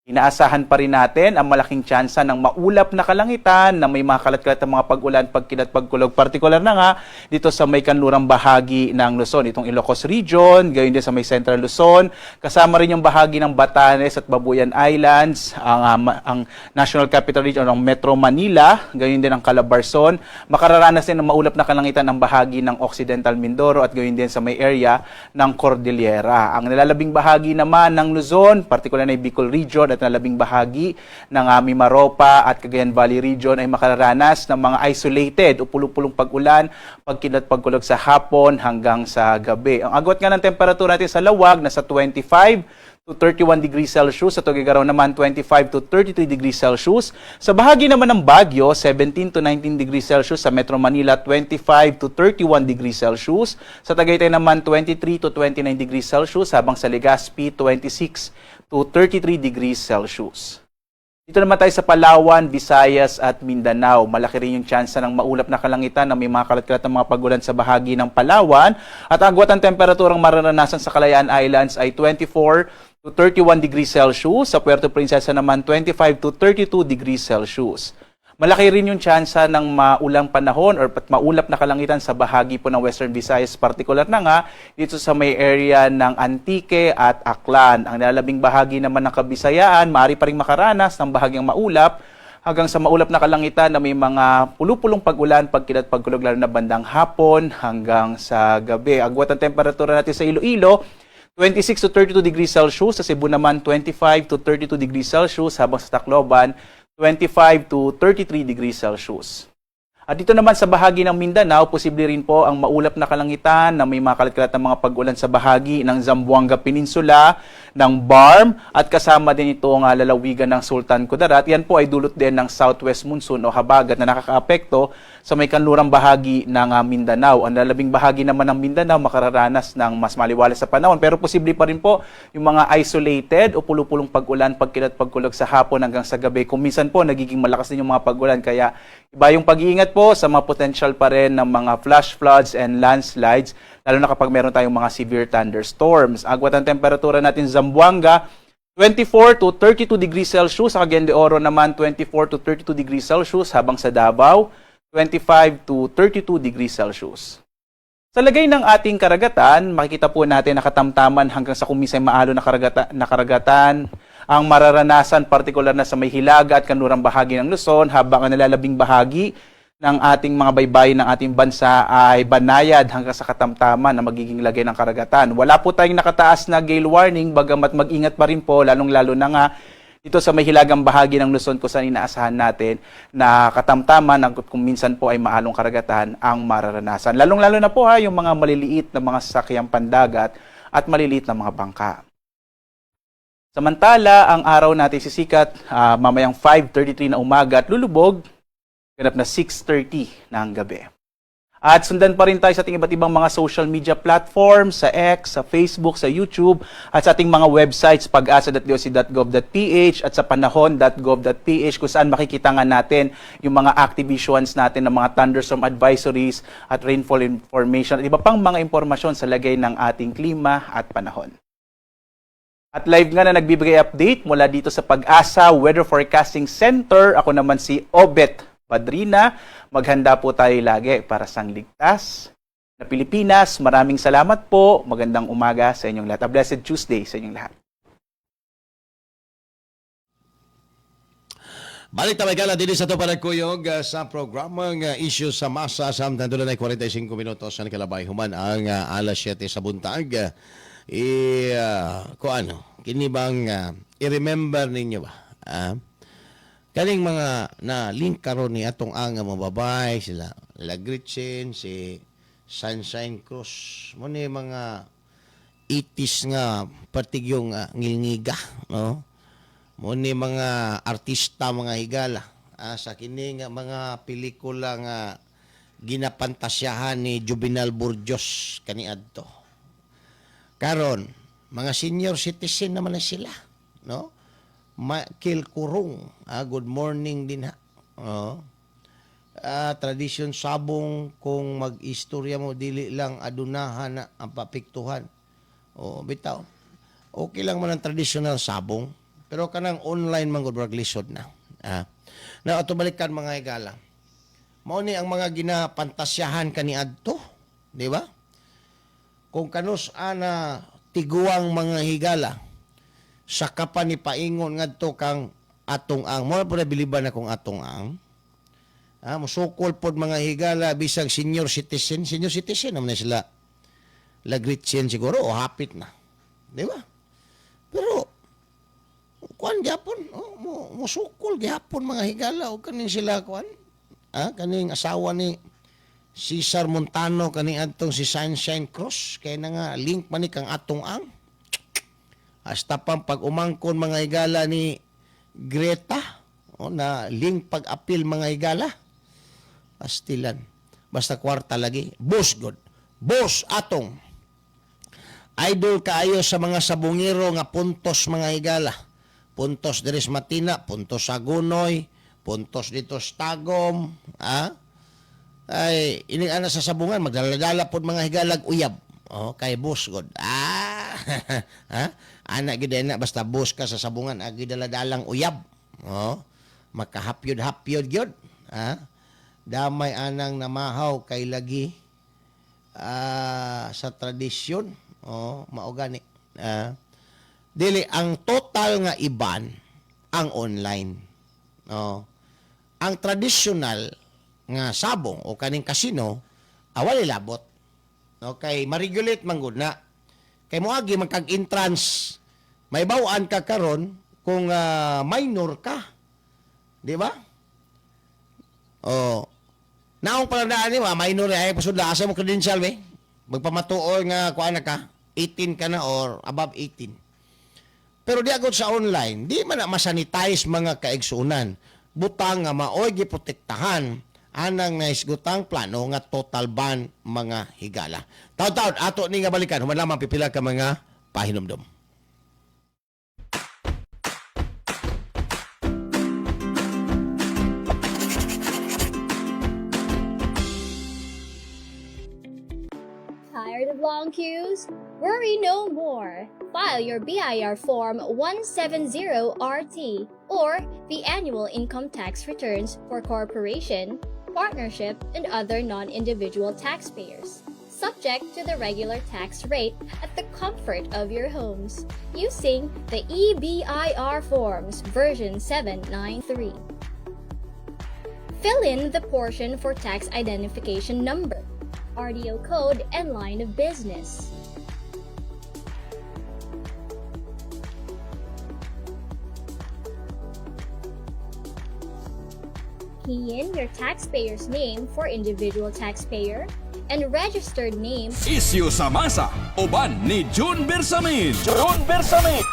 Inaasahan pa rin natin ang malaking tsansa ng maulap na kalangitan na may mga kalat-kalat na mga pag-ulan, pagkilat, pagkulog. Partikular na nga dito sa may kanlurang bahagi ng Luzon, itong Ilocos Region, gayon din sa may Central Luzon. Kasama rin yung bahagi ng Batanes at Babuyan Islands, ang National Capital Region, ang Metro Manila, gayon din ang Calabarzon. Makararanas din ng maulap na kalangitan ang bahagi ng Occidental Mindoro at gayon din sa may area ng Cordillera. Ang nalalabing bahagi naman ng Luzon, partikular na yung Bicol Region at nalabing bahagi ng Mimaropa at Cagayan Valley Region ay makararanas ng mga isolated o pulupulong pag-ulan, pagkidlat, pagkulog sa hapon hanggang sa gabi. Ang agwat nga ng temperatura natin sa Laoag nasa 25 to 31 degrees Celsius. Sa Tuguegarao naman, 25 to 33 degrees Celsius. Sa bahagi naman ng Baguio, 17 to 19 degrees Celsius. Sa Metro Manila, 25 to 31 degrees Celsius. Sa Tagaytay naman, 23 to 29 degrees Celsius. Habang sa Legazpi, 26 to 33 degrees Celsius. Dito naman tayo sa Palawan, Visayas at Mindanao. Malaki rin yung tsansa ng maulap na kalangitan na may mga kalat-kalat na mga pagulan sa bahagi ng Palawan. At ang agwat ng temperaturang mararanasan sa Kalayaan Islands ay 24 to 31 degrees Celsius. Sa Puerto Princesa naman, 25 to 32 degrees Celsius. Malaki rin yung tsansa ng maulang panahon or maulap na kalangitan sa bahagi po ng Western Visayas, partikular na nga dito sa may area ng Antique at Aklan. Ang nalalabing bahagi naman ng Kabisayaan, maaari pa rin makaranas ng bahagyang maulap hanggang sa maulap na kalangitan na may mga pulupulong pag-ulan, pagkilat, pagkulog, lalo na bandang hapon hanggang sa gabi. Agwat ang temperatura natin sa Iloilo, 26 to 32 degrees Celsius, sa Cebu naman 25 to 32 degrees Celsius, habang sa Tacloban 25 to 33 degrees Celsius. At dito naman sa bahagi ng Mindanao, posible rin po ang maulap na kalangitan na may mga kalat-kalat na mga pag-ulan sa bahagi ng Zamboanga Peninsula, ng Barm, at kasama din ito ang lalawigan ng Sultan Kudarat. Yan po ay dulot din ng Southwest Monsoon o habagat na nakakaapekto sa may kanlurang bahagi ng Mindanao. Ang lalabing bahagi naman ng Mindanao makararanas ng mas maliwalas sa panahon, pero posible pa rin po yung mga isolated o pulupulong pag-ulan, pagkilat, pagkulog sa hapon hanggang sa gabi. Kung minsan po nagiging malakas din yung mga pag-ulan, kaya iba yung pag-iingat po sa mga potential pa rin ng mga flash floods and landslides, lalo na kapag meron tayong mga severe thunderstorms. Agwat ang temperatura natin sa Zamboanga, 24 to 32 degrees Celsius. Sa Cagayan de Oro naman, 24 to 32 degrees Celsius, habang sa Davao, 25 to 32 degrees Celsius. Sa lagay ng ating karagatan, makikita po natin nakatamtaman hanggang sa kumisay maalo na, na karagatan ang mararanasan, partikular na sa may hilaga at kanlurang bahagi ng Luzon, habang ang nalalabing bahagi ng ating mga baybayin ng ating bansa ay banayad hanggang sa katamtaman na magiging lagay ng karagatan. Wala po tayong nakataas na gale warning, bagamat mag-ingat pa rin po, lalong-lalo na nga dito sa may hilagang bahagi ng Luzon kung saan inaasahan natin na katamtaman ang kung minsan po ay maalong karagatan ang mararanasan. Lalong-lalo na po ha, yung mga maliliit na mga sasakyang pandagat at maliliit na mga bangka. Samantala, ang araw natin sisikat mamayang 5:33 na umaga at lulubog ganap na 6:30 ng gabi. At sundan pa rin tayo sa ating iba't ibang mga social media platforms, sa X, sa Facebook, sa YouTube, at sa ating mga websites, pagasa.doc.gov.ph at sa panahon.gov.ph, kung saan makikita nga natin yung mga active issuance natin ng mga thunderstorm advisories at rainfall information at iba pang mga impormasyon sa lagay ng ating klima at panahon. At live nga na nagbibigay update mula dito sa Pag-asa Weather Forecasting Center. Ako naman si Obet Badrina. Maghanda po tayo lagi para sa ligtas na Pilipinas. Maraming salamat po. Magandang umaga sa inyong lahat. A blessed Tuesday sa inyong lahat.
Balik ta gala dinhi sa ato panagkuyog sa programang Issue sa Masa, samtang dula na 45 minutos ang kalabay human ang alas 7 sa buntag. I kuan kini bang i-remember ninyo ba? Ah? Kaning mga na link karon ni atong ang mga babae sila, La Gretchen, si Sunshine Cruz, mo ni mga 80s nga partigyong ngilngiga, no? Mo ni mga artista, mga higala, sa kini nga mga pelikula nga ginapantasyahan ni Juvenal Burgos kaniadto. Karon, mga senior citizen naman na sila, no? Michael Kurung, good morning din ha. Oh. Tradisyon sabong, kung mag-istorya mo dili lang adunahan na ang papiktuhan. Oh, bitaw. Okay lang man ang traditional sabong, pero kanang online man gud murag lisod na. Na ato balikan, mga higala. Mao ni ang mga ginapantasyahan kaniadto, di ba? Kung kanus ana tiguang, mga higala, sa pa ni paingon ngadto kang atong ang mo po na biliban na kung atong ang musukol pod, mga higala, bisag senior citizen, senior citizen naman na sila La Gretchen siguro o hapit na, di ba? Pero kuan gyapon, oh, mo musukol gyapon, mga higala, o kaning sila kuan kaning asawa ni Cesar Montano, kaning adtong si Sunshine Cruz, kay na nga link man ni kang atong ang hasta pang pag umangkon, mga higala, ni Greta, o na link pag-apil, mga higala. Pastilan, basta kwarta lagi. Boss god, boss atong idol kaayo sa mga sabungero nga puntos, mga higala, puntos diri sa Matina, puntos sa Gunoy, puntos dito sa Tagum, ay ini ana sa sabungan magdala-dala pod, mga higalag, uyab. Oh, kay boss god. Ha, ana gid na, basta boss ka sa sabungan agi dala-dalang uyab. Oh, makahapyod-hapyod gyud.
Ha? Damay anang namahaw kay lagi sa tradisyon. Oh, mao gani. Ah. Dili ang total nga i-ban ang online. Oh. Ang traditional nga sabong o kaning casino awali labot. No, kay ma-regulate man gud na. Kay moagi man kag entrance, may bawaan ka karon kung minor ka. Di ba? Oh. Naong palandaan ni minor ay pasudla asa mo credential be. Magpamatuoy nga kuan na ka, 18 ka na or above 18. Pero di agad sa online, di man na masanitize, mga kaigsunan. Butang nga maoy giprotektahan anang naisgutang plano nga total ban, mga higala. Taud-taud ato ni nga balikan human lamang pipila ka mga pahinumdom.
Tired of long queues? Worry no more. File your BIR Form 170RT or the annual income tax returns for corporation, partnership, and other non-individual taxpayers, subject to the regular tax rate at the comfort of your homes using the eBIR Forms version 793. Fill in the portion for tax identification number, RDO code, and line of business. Key in your taxpayer's name for individual taxpayer and registered name
Isyu sa masa, uban ni June Bersamin. June Bersamin.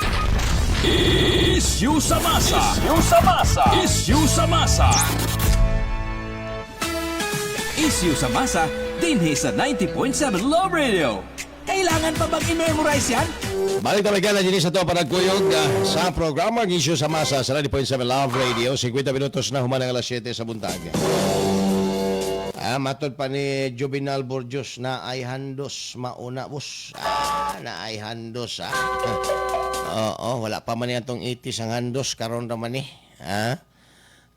Isyu sa masa. Isyu sa masa. Isyu sa masa. Isyu sa masa, dinhi sa 90.7 Love Radio. Kailangan pa bang i-memorize yan?
Balik tayo kala dinhi sa to panagkuyog sa programa ng Isyu sa Masa sa 90.7 Love Radio. 50 minutos na human ang alas 7 sa buntag.
Matod pa ni Juvenal Borjos na ay handos mauna, boss. Na ay handos ah. Oo, wala pa man atong 80 ang handos karon ra man ni. Ha?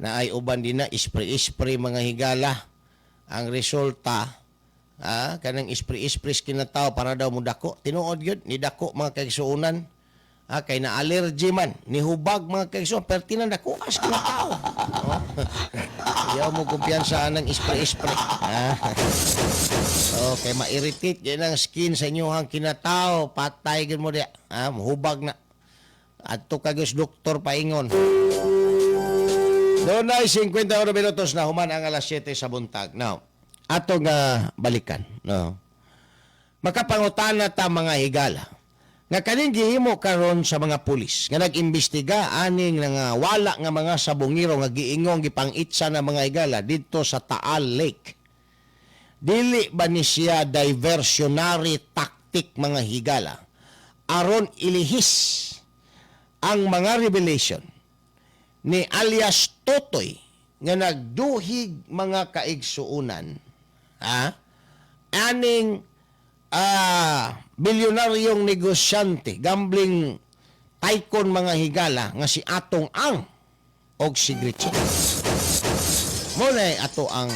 Na ay uban din na spray-spray, mga higala. Ang resulta, kanang spray-spray kinatao para daw mudako. Tinuod yun, ni dako, mga kaigsuonan. Kay na allergy man, ni hubag, mga kaigsuonan, pero tinandako as kinatao. Oh. Ayaw mo kumpiyansa ng spray-spray. Okay, ma-irritate yan ang skin sa inyong kinatao. Patay gid mo di. Hubag na. Adto ka gyud sa doktor paingon.
Doon ay 51 minutos na human ang alas 7 sa buntag. Now,
ato nga balikan, no? Makapangutana ta, mga higala, nga kaning gihimo karon sa mga pulis nga nag-imbestiga aning nga wala nga mga sabongero nga giingong gipang-itsa na, mga higala, didto sa Taal Lake. Dili ba ni siya diversionary tactic, mga higala, aron ilihis ang mga revelation ni alias Totoy nga nagduhig, mga kaigsuunan, ha, aning bilyonaryong negosyante, gambling tycoon, mga higala, nga si Atong Ang og si Gretchen? Mo na ato ang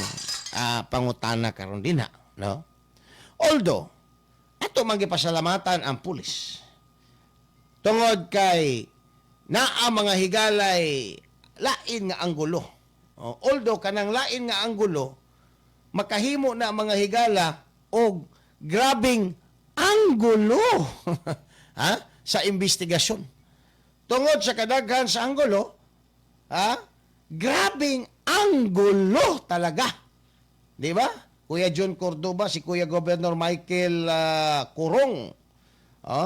pangutana karon dinha, no? Although ato magipasalamatan ang pulis tungod kay naa, mga higalay, lain nga anggulo. Oh, although kanang lain nga anggulo makahimo na, mga higala, og grabing anggulo, ha, sa investigasyon. Tungod sa kadaghan sa anggulo, ha, grabing anggulo talaga. Di ba? Kuya John Cordoba, si Kuya Governor Michael Kurong,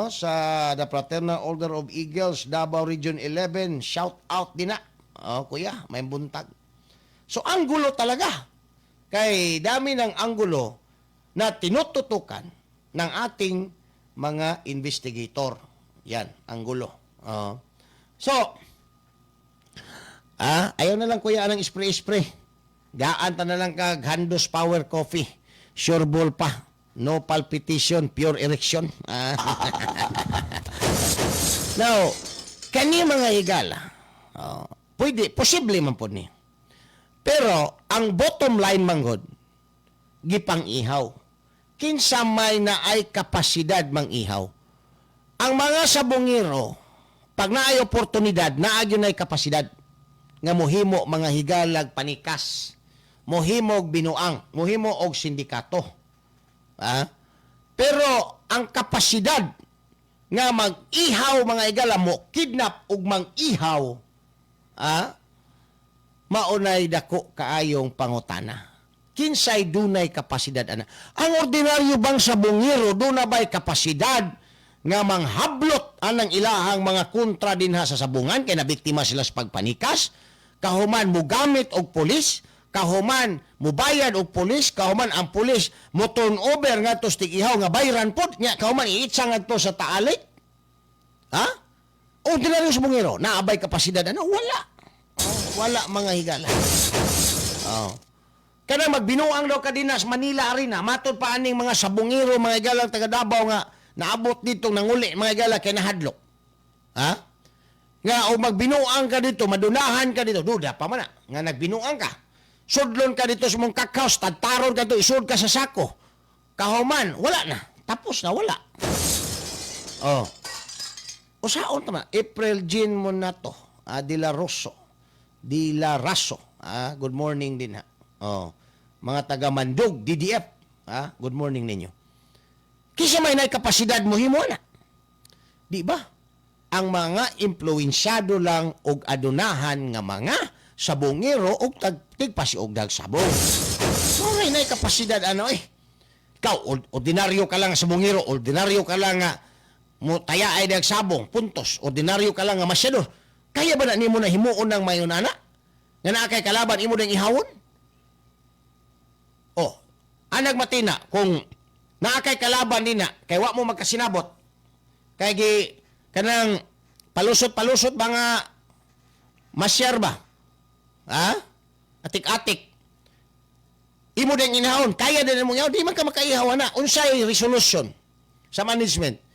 sa The Fraternal Order of Eagles, Davao Region 11, shout out din na. Oh, kuya, may buntag. So, anggulo talaga. Kay dami ng anggulo na tinututukan ng ating mga investigator. Yan, anggulo. Oh. So, ayaw na lang, kuya, anang spray-spray. Gaan ta na lang kag Handos Power Coffee. Sure ball pa. No palpitation, pure erection. Now, kani, mga higala, oh, pwede, posible man po ni. Pero ang bottom line manggod, gipang-ihaw. Kinsa may naay kapasidad mang-ihaw? Ang mga sabongero, pag naay oportunidad, naa gyud nay kapasidad nga mohimo, mga higalag, panikas, mohimog binuang, mohimo og sindikato. Ah? Pero ang kapasidad nga mag-ihaw, mga higala, mo kidnap ug mang-ihaw, maunay dako kaayong pangutana. Kinsay dunay kapasidad ana? Ang ordinaryo bang sabongero, duna ba'y kapasidad nga manghablot anang ilahang mga kontra dinha sa sabungan kay nabiktima sila sa pagpanikas, kahuman mugamit og pulis, kahuman mubayad og pulis, kahuman ang pulis mo turn over ngadto sa tig-ihaw nga bayran pod nya, kahuman iitsa ngadto sa Taal Lake? Ha? Ordinaryo sabongero, naa bay kapasidad ano? Wala. Oh, wala, mga higala. Oh. Kanang magbinuang daw ka dinha sa Manila Arena, matod pa aning mga sabongero, mga higalang taga Davao nga naabot dito nanguli, mga higala, kay nahadlok. Ha? Nga o magbinuang ka dito, madunahan ka dito, duda pa man na, nga nagbinuang ka. Sudlon ka dito sa mong cockhouse, tadtaron ka dito, isud ka sa sako. Kahuman, wala na. Tapos na, wala. Oh. Usaon tama, April Jean mo na to, De La Rosso. De La Raso. Ah, good morning din ha. Oh. Mga taga Mandug, DDF. Ah, good morning ninyo. Kinsa may nay kapasidad mo himo na? Di ba? Ang mga impluensyado lang og adunahan nga mga sabongero og tigpasi og dagsabong. Mo may nay kapasidad ano eh. Ikaw, ordinaryo ka lang sabongero, ordinaryo ka lang nga mo taya ay dagsabong, puntos, ordinaryo ka lang nga masyado. Kaya ba na nimo na himuon ng mayon ana? Nga naa kay kalaban imo ding ihawon? Oh, anag matina kung naa kay kalaban nina kay wa mo magkasinabot. Kay gi kanang palusot-palusot ba nga masyar ba? Ha? Atik-atik. Imo ding inahon, kaya din mo ihawon, di man ka makaihaw na. Unsay resolution sa management?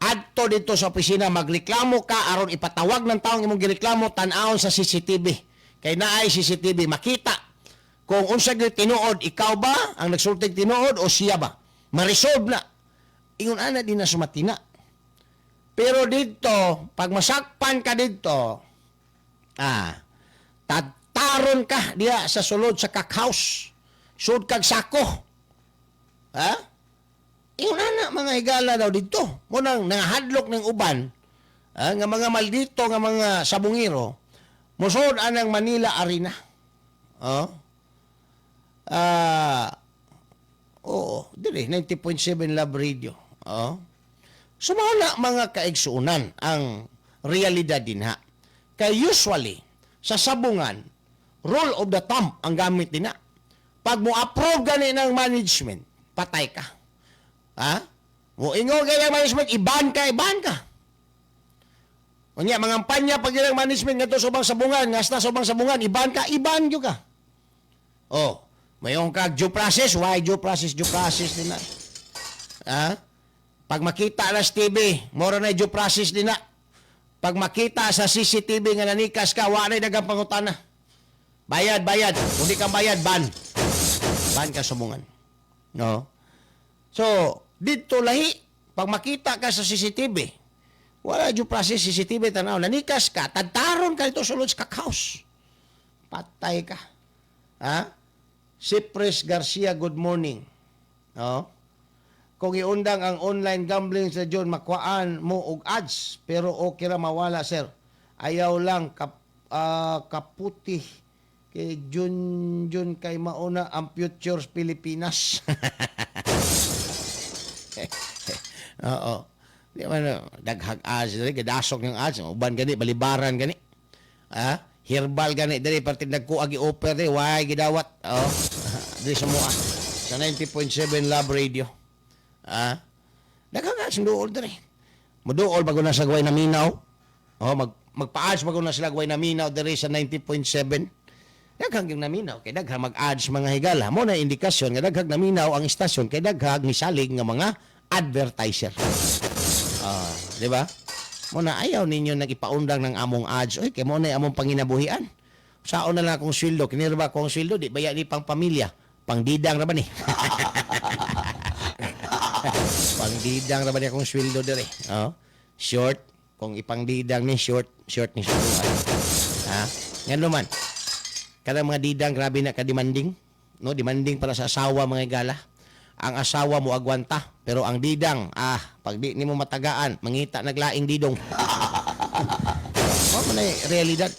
Adto dito sa opisina, magreklamo ka aron ipatawag ng taong imong gireklamo, tan-awon sa CCTV. Kay naay CCTV, makita kung unsa gyud tinuod, ikaw ba ang nagsultig tinuod o siya ba? Ma-resolve na. Ingon ana din na sumatina. Pero dito, pag masakpan ka dito, tadtaron ka diya sa sulod sa cockhouse. Sud kag sako. Ha? Ingon ana, mga higala, daw dito. Munang nangahadlok ng uban, nga mga maldito nga mga sabungiro, musod anang Manila Arena. Oh. Oo, dire 90.7 Love Radio. Oh. So mao na, mga kaigsuonan, ang realidad din ha. Kay usually sa sabungan, rule of the thumb ang gamit din na. Pag mo approve gani ng management, patay ka. Ha? Mo ingon kay ng management, i-ban ka, i-ban ka. Unya, mga panya pag ilang management ngadto sa ubang sabungan, ngasta sa ubang sabungan, i-ban ka, i-ban gyud ka. Oh, mayon ka due process, why due process, due process din na. Ha? Pag makita na sa TV, moro na due process din na. Pag makita sa CCTV nga nanikas ka, wa na dagang pangutana. Bayad, bayad. Kung di ka bayad, ban. Ban ka sabungan. No? So, dito lahi, pag makita ka sa CCTV, wala due process, CCTV tanaw, nanikas ka, tadtaron ka dito sulod sa cockhouse. Patay ka. Ha? Cypress Garcia, good morning. No? Kung iundang ang online gambling sa John, makuhaan mo og ads, pero okay ra mawala, sir. Ayaw lang kaputi kay Jun Jun kay mauna ang Futures Pilipinas. Oo. Di man daghag ads diri, gidasok ng ads, uban gani balibaran gani. Ha? Herbal gani diri parte nagkuag i-offer diri, way gidawat. Oh. Diri sa mua sa 90.7 Love Radio. Ha? Daghang ads duol diri. Muduol bago na sa gway na minaw. Oh, magpa-ads bago na sila gway na minaw diri sa 90.7. Daghang yung naminaw kay daghang mag-ads, mga higala. Mo na indikasyon nga daghang naminaw ang istasyon kay daghang nisalig nga mga advertiser. Ah, di ba? Mo na ayaw ninyo nag-ipaundang ng among ads. Oy, kay mo na among panginabuhian. Saon na lang akong sweldo, kinirba ko ang sweldo, di baya ni pang pamilya. Pangdidang ra ba ni? Pangdidang ra ba ni akong sweldo dire? Oh. Short, kung ipangdidang ni short, short ni sweldo. Ha? Ngano man? Kanang mga didang grabe na ka-demanding, no? Demanding para sa asawa, mga higala. Ang asawa mo agwanta, pero ang didang, pag di nimo matagaan, mangita naglaing didong. Mao man ay realidad.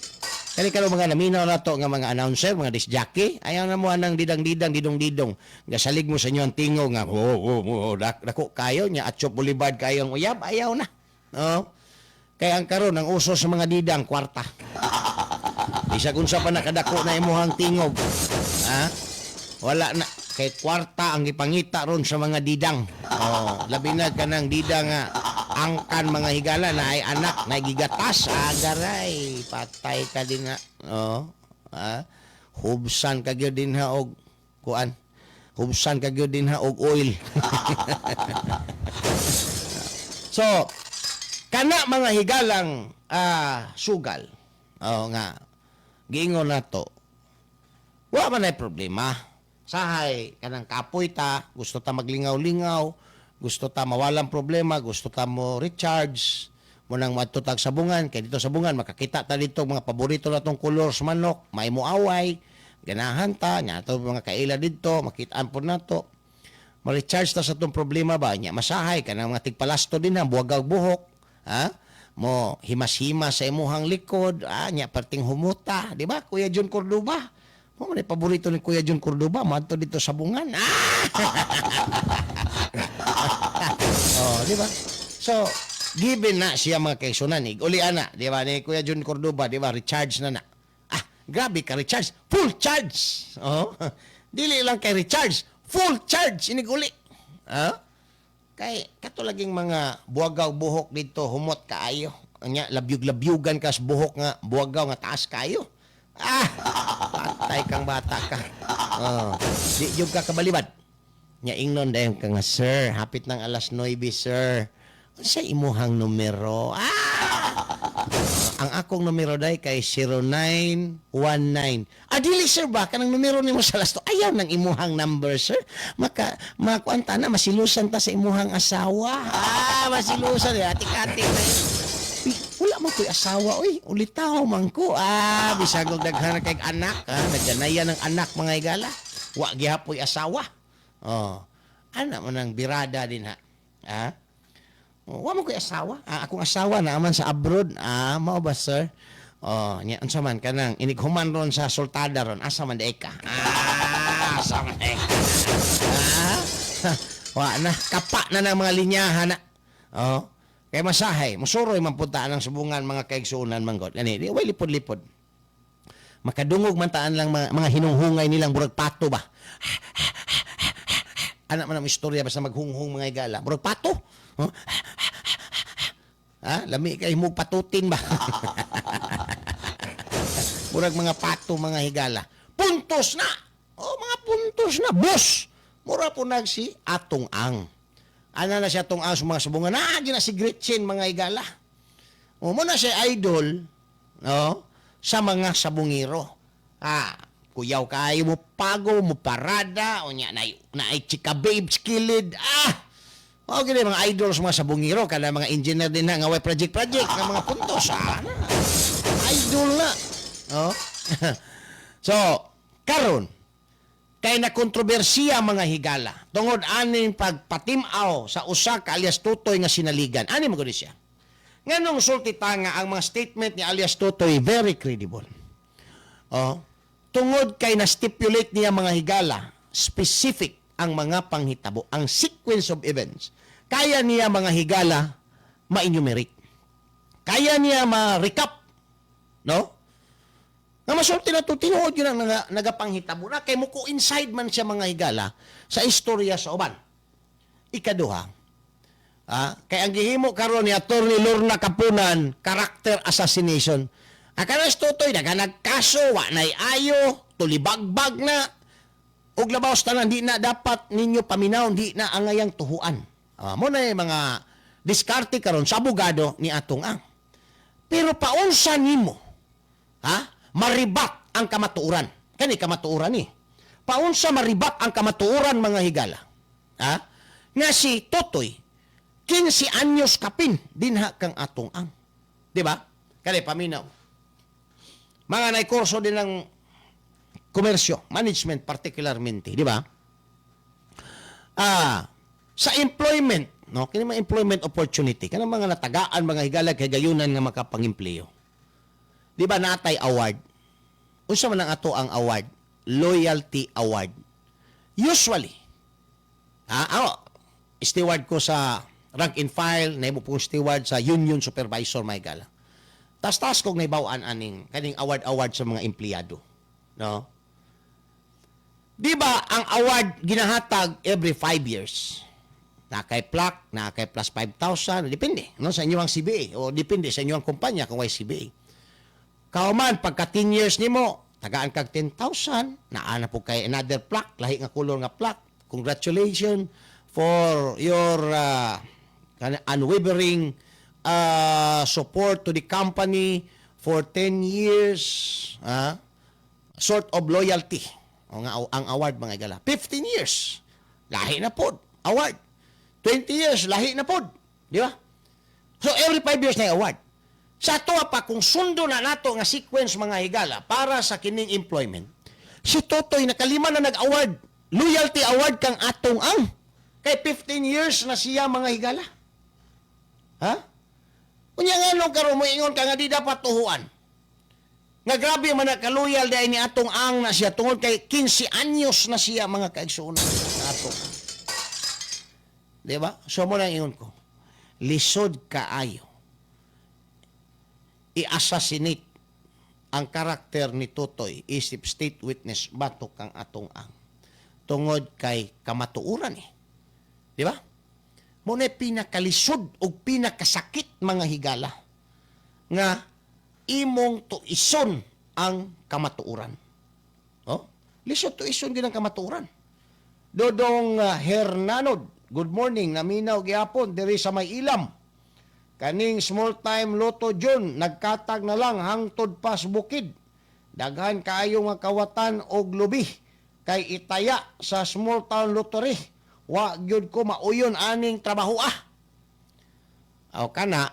Kani karon mga naminaw na to nga mga announcer, mga disc jockey, ayaw na mo anang didang-didang, didong-didong. Gasalig mo sa inyo ang tingog nga, oh, dako kayo, nya Atchop Boulevard kayo ang uyab, ayaw na. No? Kaya ang karon ang uso sa mga didang, kwarta. Bisag unsa pa nakadako na imuhang tingog. Ha? Wala na. Kay kwarta ang gipangita ron sa mga didang. Oh, labi na kanang didang nga angkan, mga higala, na ay anak na gigatas, agaray patay ka din na. Oh, ha? Hubsan ka gyud din ha og kuan. Hubsan ka gyud din ha og oil. So, kana mga higalang sugal. Oh nga. Giingon nato. Wa man ay problema. Sahay kanang kapoy ta, gusto ta maglingaw-lingaw, gusto ta mawalang problema, gusto ta mo recharge, mo nang moadto tag sabungan, kay dito sabungan makakita ta dito mga paborito natong kolor sa manok, may moaway, ganahan ta, nya ato mga kaila didto, makitaan pod nato. Ma-recharge ta sa atong problema ba nya, masahay kanang mga tigpalasto din ha, buwagaw buhok, ha? Mo himas-himas sa imuhang likod, nya perting humuta, di ba? Kuya John Cordoba. Mo man ay paborito ni Kuya John Cordoba, moadto dito sa sabungan. Oh, di ba? So, given na siya, mga kaigsuonan, uli ana, di ba ni Kuya John Cordoba, di ba, recharge na na. Ah, grabe ka recharge, full charge. Oh. Dili lang kay recharge, full charge inig uli. Ah? Kay kato laging mga buwagaw buhok dito humot kaayo. Anya labyug-labyugan ka sa buhok nga buwagaw nga taas kaayo. Ah, patay kang bata ka. Oh, di jud ka kabalibad. Nya ingnon dayon ka nga, "Sir, hapit ng alas 9, sir. Unsa imuhang numero?" Ah! "Ang akong numero day kay 0919." "Ah, dili sir ba kanang numero nimo sa lasto? Ayaw nang imuhang number, sir. Maka makuan ta na, masilusan ta sa imuhang asawa." Ah, masilusan eh. Atik-atik na yun. "Uy, wala man ko'y asawa, uy. Ulitaw man ko." Ah, bisag og daghan na kay anak, ha? Nagganaya ng anak, mga higala. Wa gihapoy asawa. Oh. Ana man ang birada din ha. Ha? "Oh, wa man ko'y asawa. Ah, akong asawa naaman sa abroad." "Ah, mao ba, sir? Oh, nya unsa man kanang inig human ron sa sultada ron, asa man diay ka?" Ah, asa man diay ka? Ah, wa na kapa na ng mga linyahan na. Oh. Kay masahay, musuroy man punta ang sabungan, mga kaigsuonan manggod. Gani, di way lipod-lipod. Makadungog man taan lang mga hinunghungay nilang burag pato ba. Anak man ang istorya basta maghunghong, mga higala. Burag pato. Huh? Ha? Lami kay mo patutin ba? Murag mga pato, mga higala. Puntos na. Oh, mga puntos na. Bus. Mura po nag si Atong Ang. Ana na siya Atong Ang sa mga sabungan. Na, na si Gretchen, mga higala. O mo na siya idol, no, sa mga sabungero. Ah, kuyaw kayo mo pago, mo parada, o nya na naay chika babes kilid. Ah! O gini mga idol sa mga sabungero kada mga engineer din na nga way project project nga mga puntos ah, na. Idol na. Oh. So, karon kay na kontrobersiya, mga higala, tungod aning pagpatimaw sa usa ka alias Tutoy nga sinaligan. Ani mo gud siya. Nganong sulti ta nga ang mga statement ni alias Tutoy very credible? Oh, tungod kay na stipulate niya, mga higala, specific ang mga panghitabo, ang sequence of events. Kaya niya, mga higala, ma-enumerate. Kaya niya ma-recap, no? Nga masulti na to, tinuod yun ang nagapanghitabo na kay mo coincide man siya, mga higala, sa istorya sa uban. Ikaduha, kay ang gihimo karon ni Attorney Lorna Kapunan, character assassination. Akanas Tutoy naganagkaso, wa nay ayo, tulibagbag na, ug labaw sa tanan, di na dapat ninyo paminaw, di na angayang tuhuan. Ah, mo na yung mga diskarte karon sa abogado ni Atong Ang. Pero paunsa nimo, ha? Maribat ang kamatuoran? Kani kamatuoran ni. Paunsa ma-rebut ang kamatuoran, mga higala? Ha? Nga si Totoy 15 anyos kapin dinha kang Atong Ang. Di ba? Kani paminaw. Mga nay kurso din ng komersyo, management particularmente, di ba? Sa employment, no, kini mga employment opportunity, kanang mga natagaan, mga higala, kay gayunan nga makapangempleyo. Di ba natay award? Unsa man ang ato ang award? Loyalty award. Usually, ako, steward ko sa rank and file, nahimo pong steward sa union supervisor, mga higala. Tas-tas kog nahibaw-an aning kaning award-award sa mga empleyado. No? Di ba ang award ginahatag every 5 years? Na kay plaque, na kay plus 5,000, depende, no, sa inyong CBA o depende sa inyong kumpanya kung way CBA. Kauman pagka 10 years nimo, tagaan kag 10,000, naa na po kay another plaque, lahi nga color nga plaque. Congratulations for your unwavering support to the company for 10 years. Sort of loyalty. O nga ang award, mga higala. 15 years. Lahi na pod. Award. 20 years, lahi na pod. Di ba? So every 5 years na yung award. Sa ato pa, kung sundo na nato nga sequence, mga higala, para sa kining employment, si Totoy nakalima na nag-award, loyalty award kang Atong Ang. Kay 15 years na siya, mga higala. Ha? Unya nga karon mo ingon ka nga di dapat tuhuan? Nga grabe man na ka-loyal dahil ni Atong Ang na siya tungod kay 15 anyos na siya, mga kaigsuonan, ato. Di ba? So mo lang ingon ko. Lisod kaayo i-assassinate ang karakter ni Totoy isip state witness batok kang Atong Ang. Tungod kay kamatuoran eh. Di ba? Mo na pinakalisod o pinakasakit, mga higala, nga imong tuison ang kamatuoran. Oh? Lisod tuison din ang kamatuoran. Dodong Hernanod, good morning, naminaw gyapon diri sa may ilam. Kaning small time lotto June, nagkatag na lang hangtod pas bukid. Daghan kaayo nga kawatan og lubi kay itaya sa small town lottery. Wa gyud ko mauyon aning trabaho ah. Aw kana.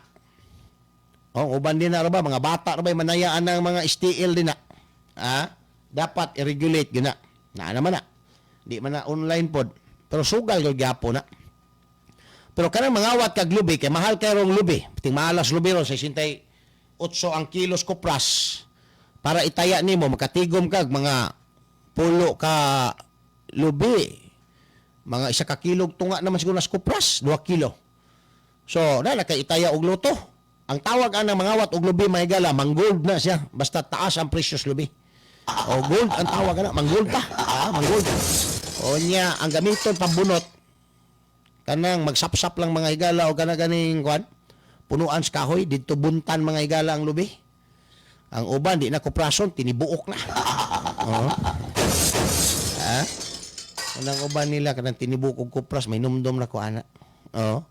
Oh, uban din na ra ba mga bata ra ba manayaan ng mga STL din na. Dapat i-regulate gyud na. Naa naman na. Di man na online pod. Pero sugal gyud gyapon na. Pero kanang mangawat kag lubi kay mahal kay rong lubi. Ting mahalas lubi ron, 68 ang kilos kopras. Para itaya nimo makatigom kag mga pulo ka lubi. Mga 1 ka kilog tunga naman siguro nas kopras, 2 kilo. So, na kay itaya og lotto. Ang tawag ang mangawat og lubi, mga higala, manggold na siya. Basta taas ang presyo sa lubi. O gold ang tawag ana, manggold ta. Manggold. O niya, ang gamiton pambunot kanang magsapsap lang, mga higala, o kana ganing kuan, punuan sa kahoy didto buntan, mga higala, ang lubi. Ang uban di na kuprason, tinibuok na. Oo. Ha? Kanang uban nila kanang tinibuok og kupras, may numdum na ko ana. Oo.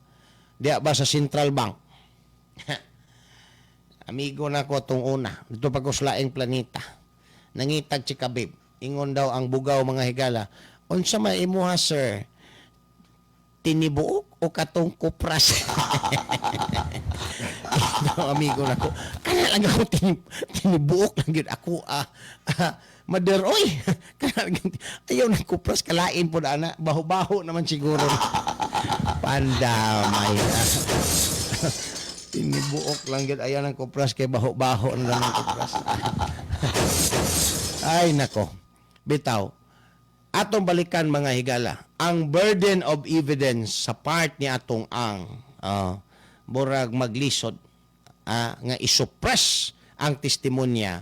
Diya ba sa Central Bank? Amigo na ko atong una. Dito pa ko sa laing planeta. Nangitag si Kabib. Ingon daw ang bugaw, mga higala. "Unsa may imuha, sir? Tinibuok o katong kupras?" Ikaw, amigo na ko. Kana lang ako tinibuok lang gyud ako mader oy. Kana lang gyud, ayaw ng kupras, kalain po na ana. Baho-baho naman siguro. Pandamay. Tinibuok lang gyud, ayaw ng kupras kay baho-baho na lang ang kupras. Ay nako. Bitaw. Atong balikan, mga higala, ang burden of evidence sa part ni Atong Ang, murag maglisod nga isuppress ang testimonya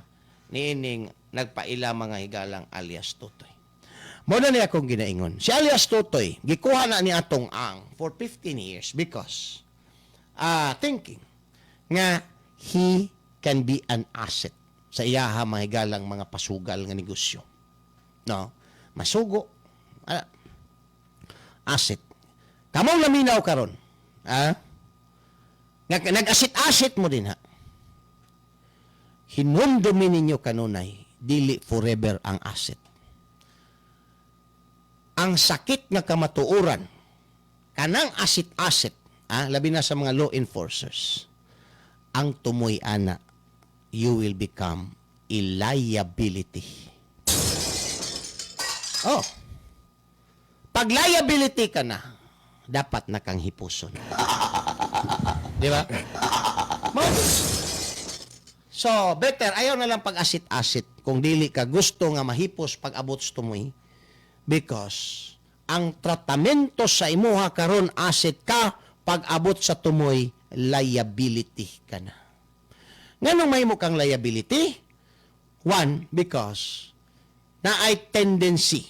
niining nagpaila, mga higalang alias Totoy. Mo na niya akong ginaingon. Si alias Totoy, gikuha na ni Atong Ang for 15 years because thinking nga he can be an asset sa iyaha, mga higalang, mga pasugal nga negosyo. No? Masugo. Asset. Kamong naminaw karon. Nga nag-asset-asset mo din ha. Hinumdumi ninyo kanunay, Dili forever ang asset. Ang sakit nga kamatuoran, kanang asset-asset, labi na sa mga law enforcers, ang tumoy ana, you will become a liability. Oh. Pag liability ka na, dapat na kang hipuson. Di ba? So, better, ayaw na lang pag asset-asset kung dili ka gusto nga mahipos pag abot sa tumoy, because ang tratamento sa imuha karon, asset ka, pag abot sa tumoy, liability ka na. Nganong mahimo kang liability? One, because naay tendency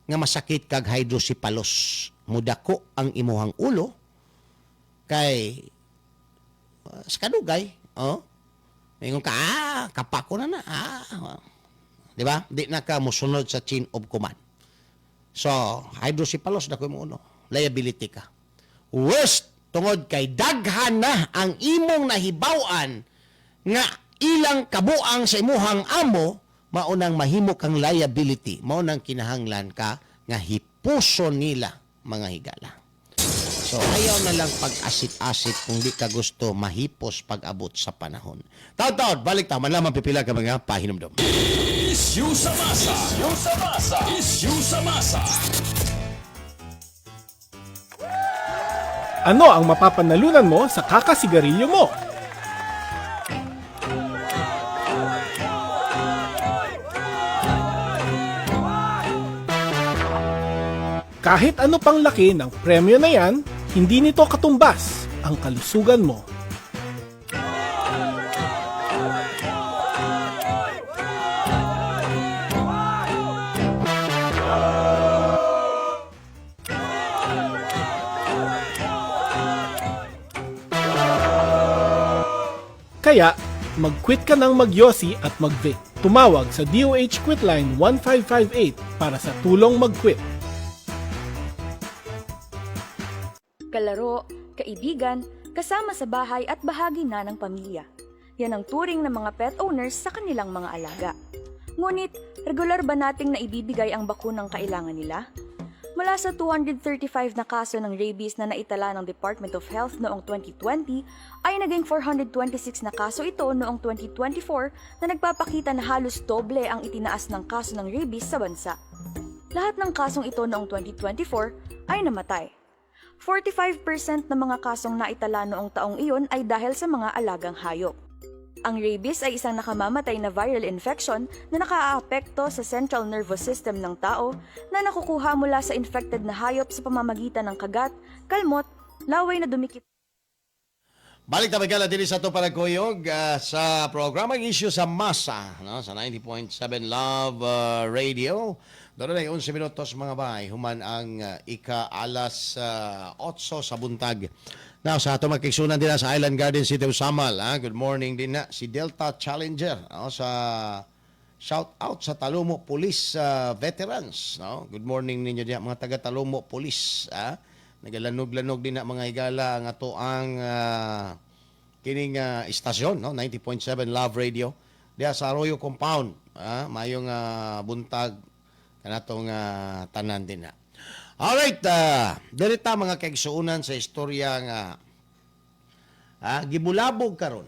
nga masakit kag hydrocephalus. Mudako ang imuhang ulo kay sa kadugay, oh. Ingon ka, kapako na na. Di ba? Di na ka musunod sa chain of command. So, hydrocephalus, dako mo ulo. Liability ka. Worst, tungod kay daghan na ang imong nahibaw-an nga ilang kabuang sa imuhang amo, maunang mahimo kang liability, maunang kinahanglan ka nga hipuso nila, mga higala. So, ayaw na lang pag-asit-asit kung di ka gusto mahipos pag-abot sa panahon. Taod-taod, balik ta, manlamang pipila ka mga pahinumdom.
Issue sa masa. Issue sa masa. Issue sa masa.
Ano ang mapapanalunan mo sa kakasigarilyo mo? Kahit ano pang laki ng premyo na yan, hindi nito katumbas ang kalusugan mo. Kaya, mag-quit ka ng magyosi at mag-vape. Tumawag sa DOH Quitline 1558 para sa tulong mag-quit.
Kalaro, kaibigan, kasama sa bahay at bahagi na ng pamilya. Yan ang turing ng mga pet owners sa kanilang mga alaga. Ngunit, regular ba nating naibibigay ang bakunang kailangan nila? Mula sa 235 na kaso ng rabies na naitala ng Department of Health noong 2020, ay naging 426 na kaso ito noong 2024 na nagpapakita na halos doble ang itinaas ng kaso ng rabies sa bansa. Lahat ng kasong ito noong 2024 ay namatay. 45% ng mga kasong naitala noong taong iyon ay dahil sa mga alagang hayop. Ang rabies ay isang nakamamatay na viral infection na nakaaapekto sa central nervous system ng tao na nakukuha mula sa infected na hayop sa pamamagitan ng kagat, kalmot, laway na dumikit
Balik ta magkala din sa ato panagkuyog sa programang Issue sa Masa, no, sa 90.7 Love Radio. Doon na 11 minutos, mga bay, human ang ika-alas 8 sa buntag. Now, sa ato magkigsunan din na sa Island Garden City of Samal. Good morning din na si Delta Challenger, no, sa shout out sa Talomo Police Veterans, no. Good morning ninyo diya, mga taga Talomo Police, ah. Nagalanog-lanog din na, mga higala, ang ato ang kining istasyon, no, 90.7 Love Radio diya sa Arroyo Compound. Mayong buntag kanatong tanan din na. Alright, dirita, mga kaigsuonan, sa istorya nga gibulabog karon,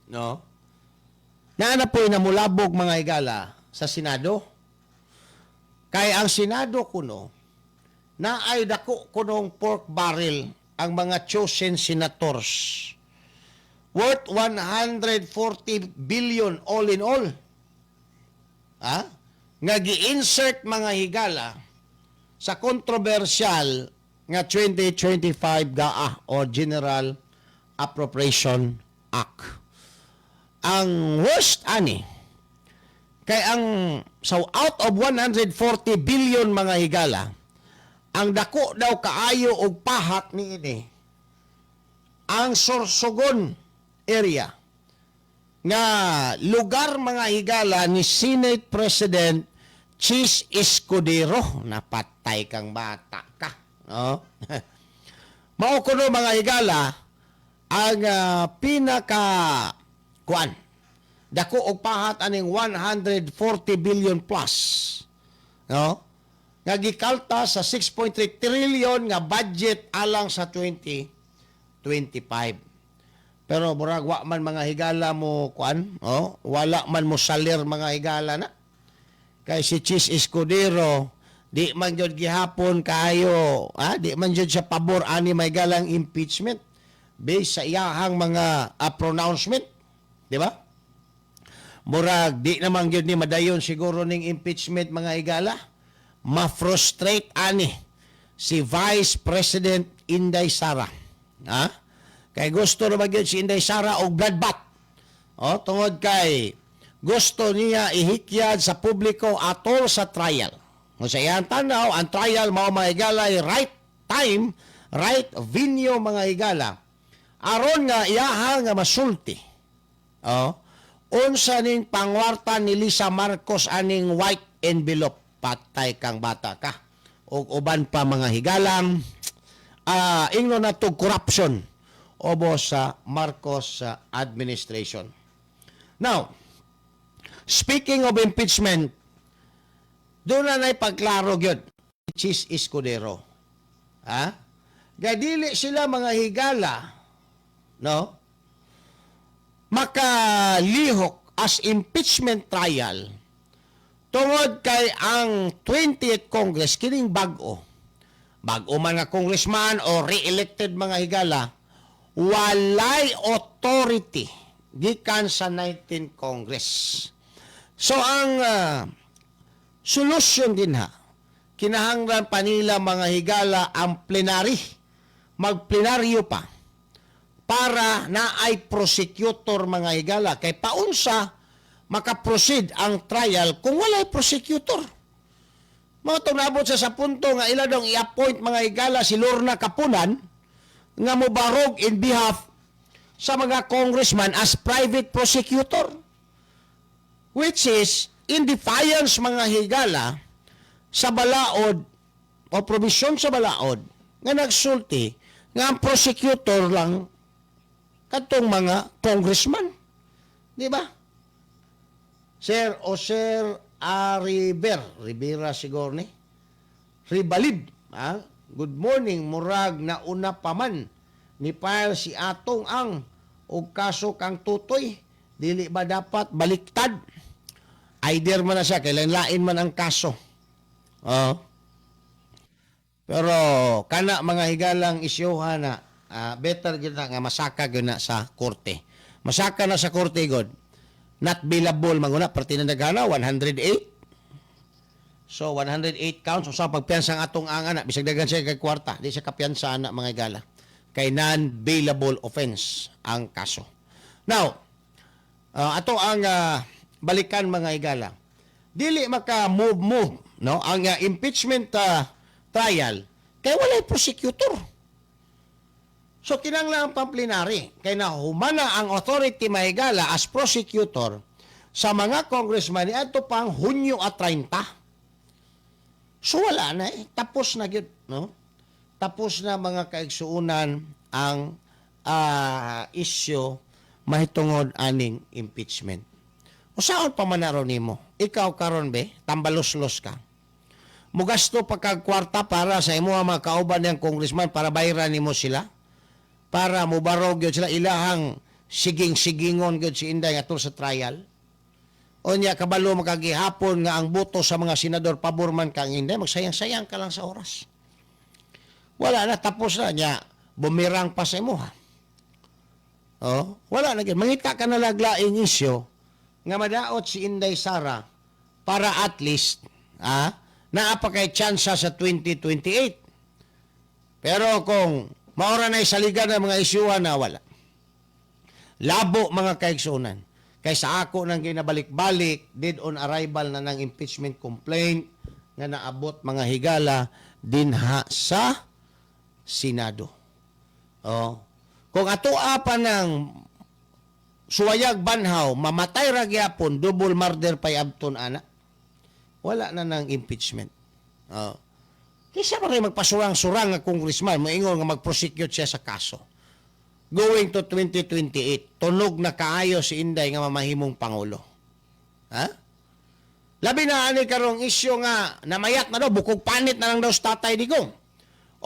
no, naa na po'y namulabog, mga higala, sa Senado, kay ang Senado kuno naay dako kunong pork barrel ang mga chosen senators worth 140 billion all in all. Ha? Nga gi-insert, mga higala, sa controversial nga 2025 GAA o General Appropriation Act. Ang worst ani kay ang so out of 140 billion, mga higala, ang dako daw kaayo og pahak niini ang Sorsogon area nga lugar, mga higala, ni Senate President Chiz Escudero. Napatay kang bata ka, no? Mao kuno, mga higala, ang pinaka kuan
Dako og pahat aning 140 billion plus. No? Nga gikalta sa 6.3 trillion nga budget alang sa 2025. Pero murag wa man, mga higala, mo kuan, oh, wala man mo salir, mga higala, na. Kay si Chiz Escudero di man jud gihapon kayo, di man jud siya pabor ani may galang impeachment based sa iyahang mga pronouncement, di ba? Murag di naman gyud ni madayon siguro ning impeachment, mga higala. Ma-frustrate ani si Vice President Inday Sara. Ha? Kay gusto naman gyud si Inday Sara og bloodbath. Oh, tungod kay gusto niya ihikyad sa publiko atol sa trial. Kung sa iyang tanaw, ang trial mao, mga higala, right time, right venue, mga higala. Aron nga iyaha nga masulti. Oh, unsa ning pangwarta ni Lisa Marcos aning white envelope? Patay kang bata ka. Og uban pa, mga higalang ingno na to corruption obo sa Marcos administration. Now, speaking of impeachment, doon na na'y pagklaro gyud. Chiz Escudero. Ha? Gadili sila, mga higala, no? Makalihok as impeachment trial tungod kay ang 20th Congress kining bag-o. Bag-o man nga congressman o re-elected, mga higala, walay authority gikan sa 19th Congress. So ang solusyon din ha, kinahanglan pa nila, mga higala, ang plenary. Magplenaryo pa para naay prosecutor, mga higala, kay paunsa makaproceed ang trial kung walay prosecutor? Mao tong naabot sa punto nga ila dong i-appoint, mga higala, si Lorna Kapunan nga mobarog in behalf sa mga congressman as private prosecutor, which is in defiance, mga higala, sa balaod o probisyon sa balaod nga nagsulti nga ang prosecutor lang kadtong mga congressman. Di ba? Sir o Sir Ariber, Rivera siguro ni. Ribalib, ha? Good morning, murag nauna pa man ni file si Atong Ang og kaso kang Tutoy. Dili ba dapat baliktad? Either man na siya, kay lain man ang kaso. Oh. Pero kana, mga higalang isyuha na better gyud na nga masaka gyud na sa korte. Masaka na sa korte god. Not bailable man guna, parte na daghana 108. So 108 counts sa pagpiyansa ang Atong Ang ana, bisag daghan siya kay kwarta, di siya kapiyansa ana, mga higala. Kay non-bailable offense ang kaso. Now, ato ang balikan, mga higala. Dili maka move move, no, ang impeachment trial kay walay prosecutor. So kinahanglan ang pang-plenary kay nahumana ang authority, mahigala, as prosecutor sa mga congressman adto pang Hunyo at 30. So wala na eh. Tapos na gyud, no? Tapos na, mga kaigsuunan, ang issue mahitungod aning impeachment. Usaon pa man na ron nimo? Ikaw karon be, tambalos-los ka. Mugasto pa kag kwarta para sa imo mga kauban niyang congressman para bayran nimo sila. Para mubarog gyud sila, ilahang siging-sigingon gyud si Inday atol sa trial. Unya kabalo makagihapon nga ang boto sa mga senador pabor man kang Inday, magsayang-sayang ka lang sa oras. Wala na, tapos na niya, bumirang pa sa imo ha. Oh, wala na gyud. Mangita ka na laglaing isyu nga madaot si Inday Sara para at least naa pa kay tsansa sa 2028. Pero kung maora na saligan ng mga isyuhan na wala. Labo, mga kaigsunan. Kay sa ako nang ginabalik-balik, dead on arrival na ng impeachment complaint nga naabot, mga higala, dinha sa Senado. Oh. Kung atoa pa ng suwayag banhaw, mamatay ra gyapon, double murder pay abton ana. Wala na ng impeachment. Oh. Kaysa pa rin magpasurang-surang nga congressman, moingon nga mag-prosecute siya sa kaso. Going to 2028, tunog na kaayo si Inday nga mamahimong pangulo. Ha? Labi na ani karong isyu nga namayat na daw, bukog panit na lang daw sa Tatay Digong.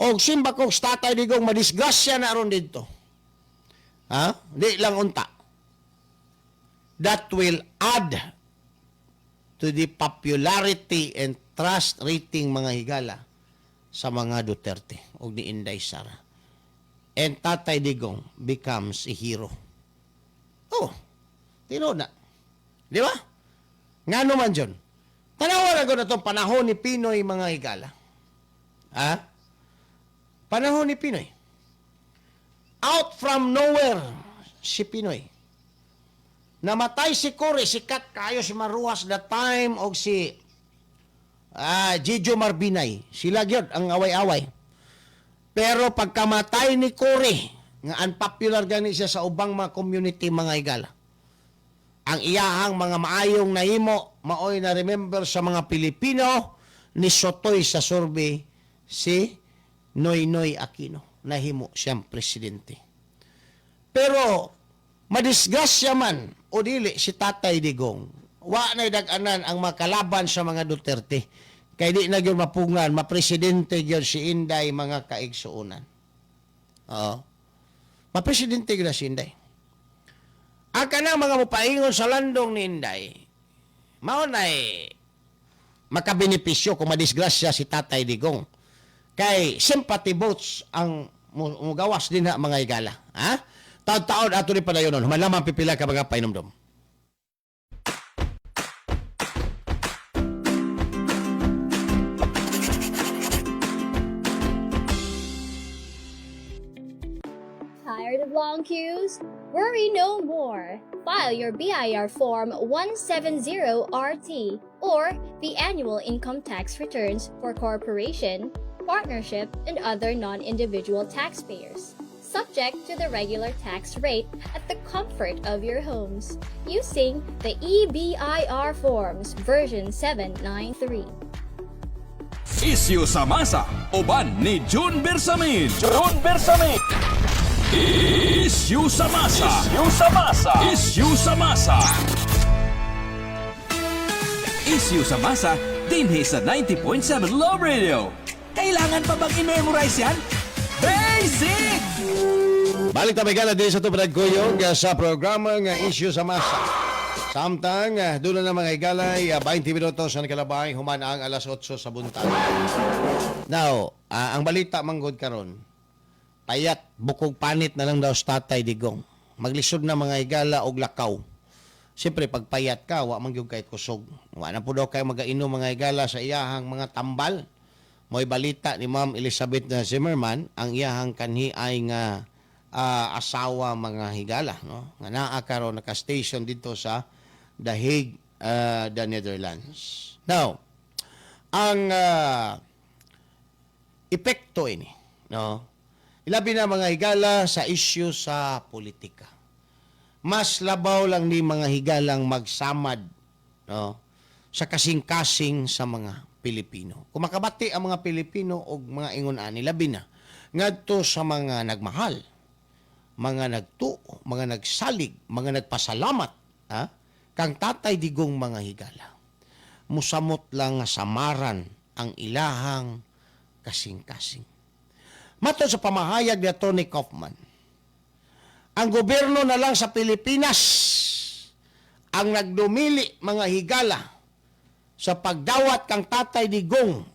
Og simba kog sa Tatay Digong madisgrasya na aron didto. Ha? Di lang unta. That will add to the popularity and trust rating, mga higala, sa mga Duterte og ni Inday Sara. And Tatay Digong becomes a hero. Oh, tinuod na. Di ba? Ngano man, John? Tanawa na ko na itong panahon ni PNoy, mga higala. Ha? Panahon ni PNoy. Out from nowhere, si PNoy. Namatay si Cory, sikat kayo si Mar Roxas that time og si Jijo Marbinay. Sila gyud ang away-away. Pero pagkamatay ni Cory, nga unpopular gani siya sa ubang mga community, mga higala. Ang iyahang mga maayong nahimo maoy na remember sa mga Pilipino. Ni sotoy sa survey si Noynoy Aquino. Nahimo siyang presidente. Pero madisgrasya man o dili si Tatay Digong, wa na dag-anan ang makalaban sa mga Duterte. Kay di na gyud mapungan, mapresidente gyud si Inday, mga kaigsuonan. Oo. Mapresidente gyud na si Inday. Ang kanang mga mupaingon sa landong ni Inday, mao na'y makabenepisyo kung madisgrasya si Tatay Digong. Kay sympathy votes ang mugawas din na, mga higala. Ha? Taon-taon ato ni padayonon. Human lamang pipila ka mga painumdum.
Tired of long queues? Worry no more. File your BIR Form 170RT or the annual income tax returns for corporation, partnership, and other non individual taxpayers, subject to the regular tax rate at the comfort of your homes using the eBIR Forms version 793.
Isyu sa masa, uban ni June Bersamin. June Bersamin. Isyu sa masa. Isyu sa masa. Isyu sa masa. Isyu sa masa, dinhi sa 90.7 Love Radio. Kailangan pa bang i-memorize yan? Basic!
Balik ta gala din sa tubad kuyog sa programa nga Isyu sa Masa. Samtang doon na mga higalay, 20 minutos ang kalabay human ang alas 8 sa buntag.
Now, ang balita manggod karon, payat, bukog panit na lang daw sa Tatay Digong. Maglisod na, mga higala, og lakaw. Siyempre, pag payat ka, wa man gyud kay kusog. Wa na po daw kayo magainom, mga higala, sa iyahang mga tambal. Mo'y balita ni Ma'am Elizabeth na Zimmerman, ang iyahang kanhi ay nga asawa, mga higala, no? Nga naa karon naka-station dito sa The Hague, the Netherlands. Now, ang epekto ini, no? Ilabi na, mga higala, sa issue sa politika. Mas labaw lang ni, mga higalang, magsamad, no, sa kasing-kasing sa mga Pilipino. Kung makabati ang mga Pilipino og mga ingon ani, labi na ngadto sa mga nagmahal, mga nagtuo, mga nagsalig, mga nagpasalamat, ha, kang Tatay Digong, mga higala. Musamot lang nga samaran ang ilahang kasing-kasing. Matod sa pamahayag ni Tony Kaufman, ang gobyerno na lang sa Pilipinas ang nagdumili, mga higala, sa pagdawat kang Tatay Digong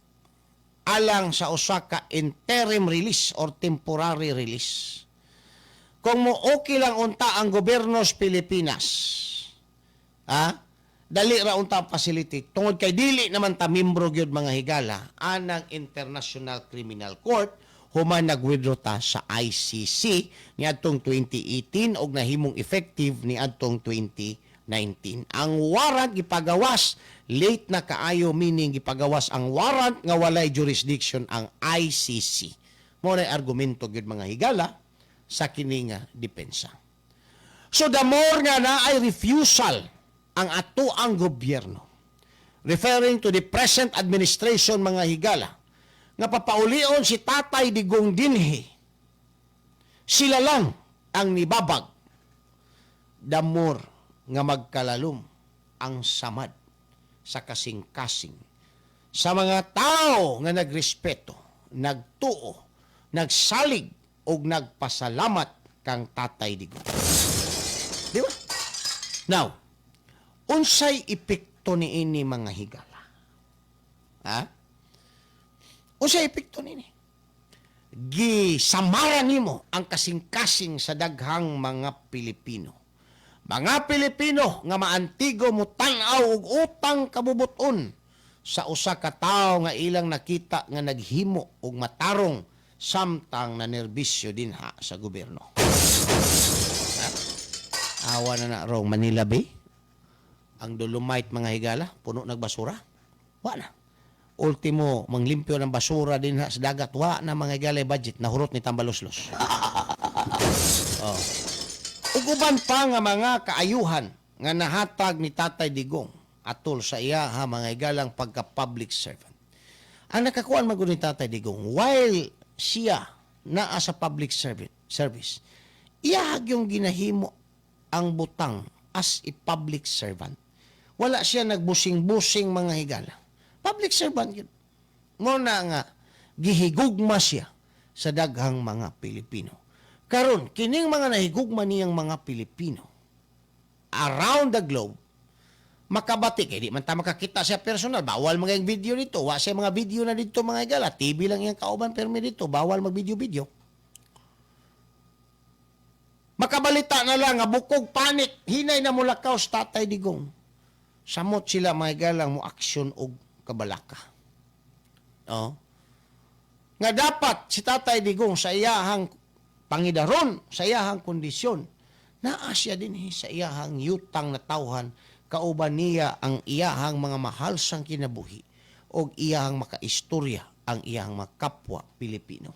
alang sa usa ka interim release or temporary release. Kung mo okay lang unta ang gobyerno sa Pilipinas, ha? Dali ra unta ang facility tungod kay dili naman ta membro gyud, mga higala, anang International Criminal Court human nag-withdraw ta sa ICC niadtong 2018 og nahimong effective niadtong 2019. Ang warrant gipagawas late na kaayo, meaning gipagawas ang warrant nga walay jurisdiction ang ICC. Mao na argumento gyud, mga higala, sa kini nga depensa. So the more nga na ay refusal ang ato ang gobyerno, referring to the present administration, mga higala, nga papaulion si Tatay Digong dinhi, sila lang ang nibabag, the more nga magkalalom ang samad sa kasing-kasing sa mga tao nga nagrespeto, nagtuo, nagsalig ug nagpasalamat kang Tatay Digong. Di ba? Now, unsay epekto niini, mga higala? Ha? Unsay epekto niini? Gisamara nimo ang kasing-kasing sa daghang mga Pilipino. Mga Pilipino nga maantigo mo tan-aw og utang kabubuton sa usa ka tawo nga ilang nakita nga naghimo og matarong samtang nanerbisyo dinha sa gobyerno. Ha? Awa na na rong Manila Bay. Ang Dolomite, mga higala, puno nagbasura. Wa na. Ultimo, manglimpyo ng basura dinha sa dagat, wa na, mga higala, budget, nahurot ni Tambaloslos. Oh. Ug uban pa nga mga kaayuhan nga nahatag ni Tatay Digong atol sa iya ha, mga higalang, pagka public servant. Ang nakakuan man gud ni Tatay Digong while siya naa sa public service, iya yung ginahimo ang butang as a public servant. Wala siya nagbusing-busing, mga higala. Public servant yun. Mo na nga gihigugma siya sa daghang mga Pilipino. Karon, kining mga nahigugma niyang mga Pilipino around the globe makabati kay di man ta makakita siya personal, bawal mga video dito, wa siya mga video na dito, mga higala. TV lang iyang kauban permi dito, bawal mag video video. Makabalita na lang nga bukog panik, hinay na mulakaw sa Tatay Digong, samot sila, mga higalang, mo aksyon og kabalaka, oh, nga dapat si Tatay Digong sa iyahang pangidaron, sa iyahang kondisyon, naa siya din sa iyahang yutang natawhan, kauban niya ang iyahang mga mahal sang kinabuhi o iyahang makaistorya ang iyahang mga kapwa Pilipino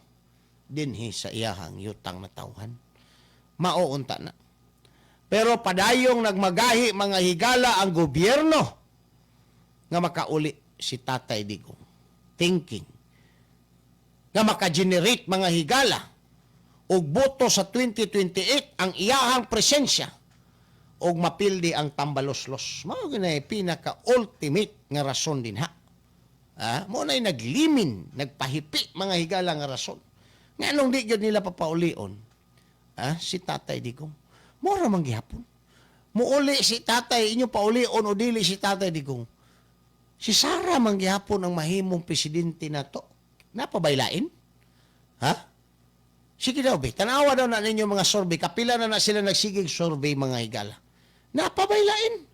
dinhi sa iyahang yutang natawhan. Mao unta na. Pero padayong nagmagahi, mga higala, ang gobyerno nga makauli si Tatay Digong. Thinking nga maka-generate, mga higala, og boto sa 2028 ang iyahang presensya og mapildi ang Tambaloslos. Mao gyud pinaka ultimate nga rason din ha. Ah, mo na'y naglimin, nagpahipi, mga higala, nga rason. Nganong di gyud nila papaulion? Ah, si Tatay Digong. Mora man gihapon. Muuli si Tatay, inyo paulion o dili si Tatay Digong. Si Sara man gihapon ang mahimong presidente na to. Napabaylain? Ha? Sige daw, be. Tanawa daw na ninyo mga survey. Kapila na na sila nagsigig survey, mga higala. Napabaylain.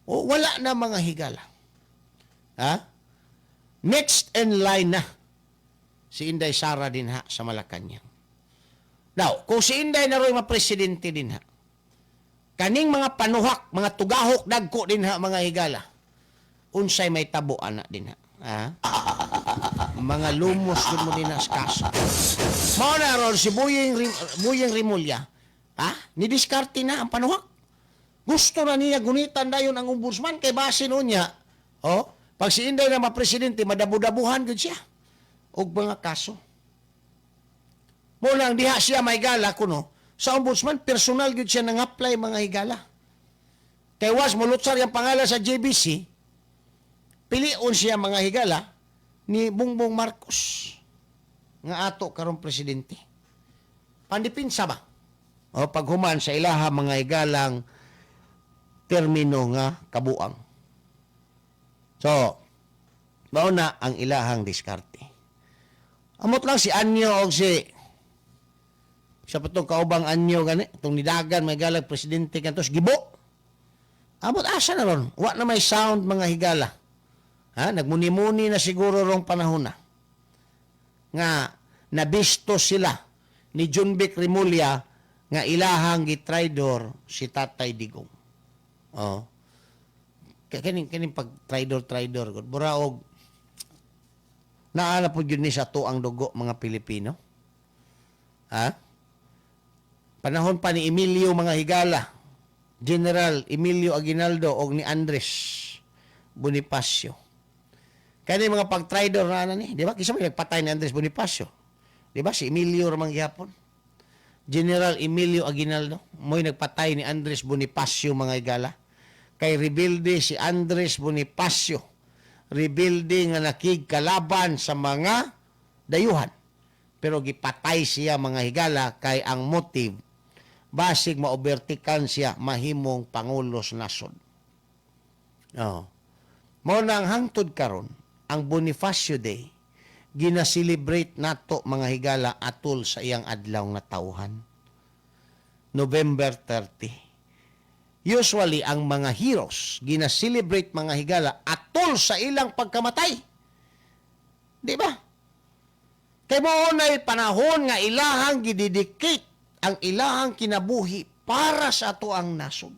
O, wala na, mga higala. Ha? Next in line na si Inday Sara din ha sa Malacanang. Now, kung si Inday na ro'y mapresidente din ha, kaning mga panuhak, mga tugahok dagko din ha, mga higala, unsay may tabo ana din ha? Ha? Mga lumos dun mo din ha sa kaso. Mao na ron si Buyeng Remulla, ha? Ni diskarte na ang panuhak. Gusto na niya gunitan dayon ang ombudsman kay base noon niya. Oh, pag si Inday na mapresidente, madabu-dabuhan gud siya og mga kaso. Mo lang diha siya may gala kuno sa ombudsman, personal gyud siya nang-apply, mga higala. Kay was mulutsar yung pangalan sa JBC, pilion siya, mga higala, ni Bongbong Marcos nga ato karong presidente. Pandipinsa ba? O paghuman sa ilaha, mga higalang, termino nga kabuang. So, mao na ang ilahang diskarte. Amot lang si Año og si sa patong kaubang Año gani, itong nidagan may galag presidente kantos Gibo. Amot asa na ron? Wa na may sound, mga higala. Ha? Nagmuni-muni na siguro rong panahon na. Nga nabisto sila ni Jonvic Remulla nga ilahang gitraidor si Tatay Digong. Oh. Kaya kining kining pag traidor traidor gud buraog naa na pud yun ni sa tuang dugo mga Pilipino. Ha? Panahon pa ni Emilio, mga higala. General Emilio Aguinaldo og ni Andres Bonifacio. Kani mga pag-traidor na ana ni, di ba? Kisa may nagpatay ni Andres Bonifacio. Di ba? Si Emilio ramang gihapon. General Emilio Aguinaldo, mo'y nagpatay ni Andres Bonifacio, mga higala. Kay rebelde si Andres Bonifacio. Rebelde nga nakigkalaban sa mga dayuhan. Pero gipatay siya, mga higala, kay ang motive basig maobertikan siya mahimong pangulo sa nasod. Oh. Mao na ang hangtod karon ang Bonifacio Day gina-celebrate nato, mga higala, atol sa iyang adlaw nga tawhan. November 30. Usually ang mga heroes gina-celebrate, mga higala, atol sa ilang pagkamatay. Di ba? Kay mao nay panahon nga ilahang gidedicate ang ilahang kinabuhi para sa ato ang nasod.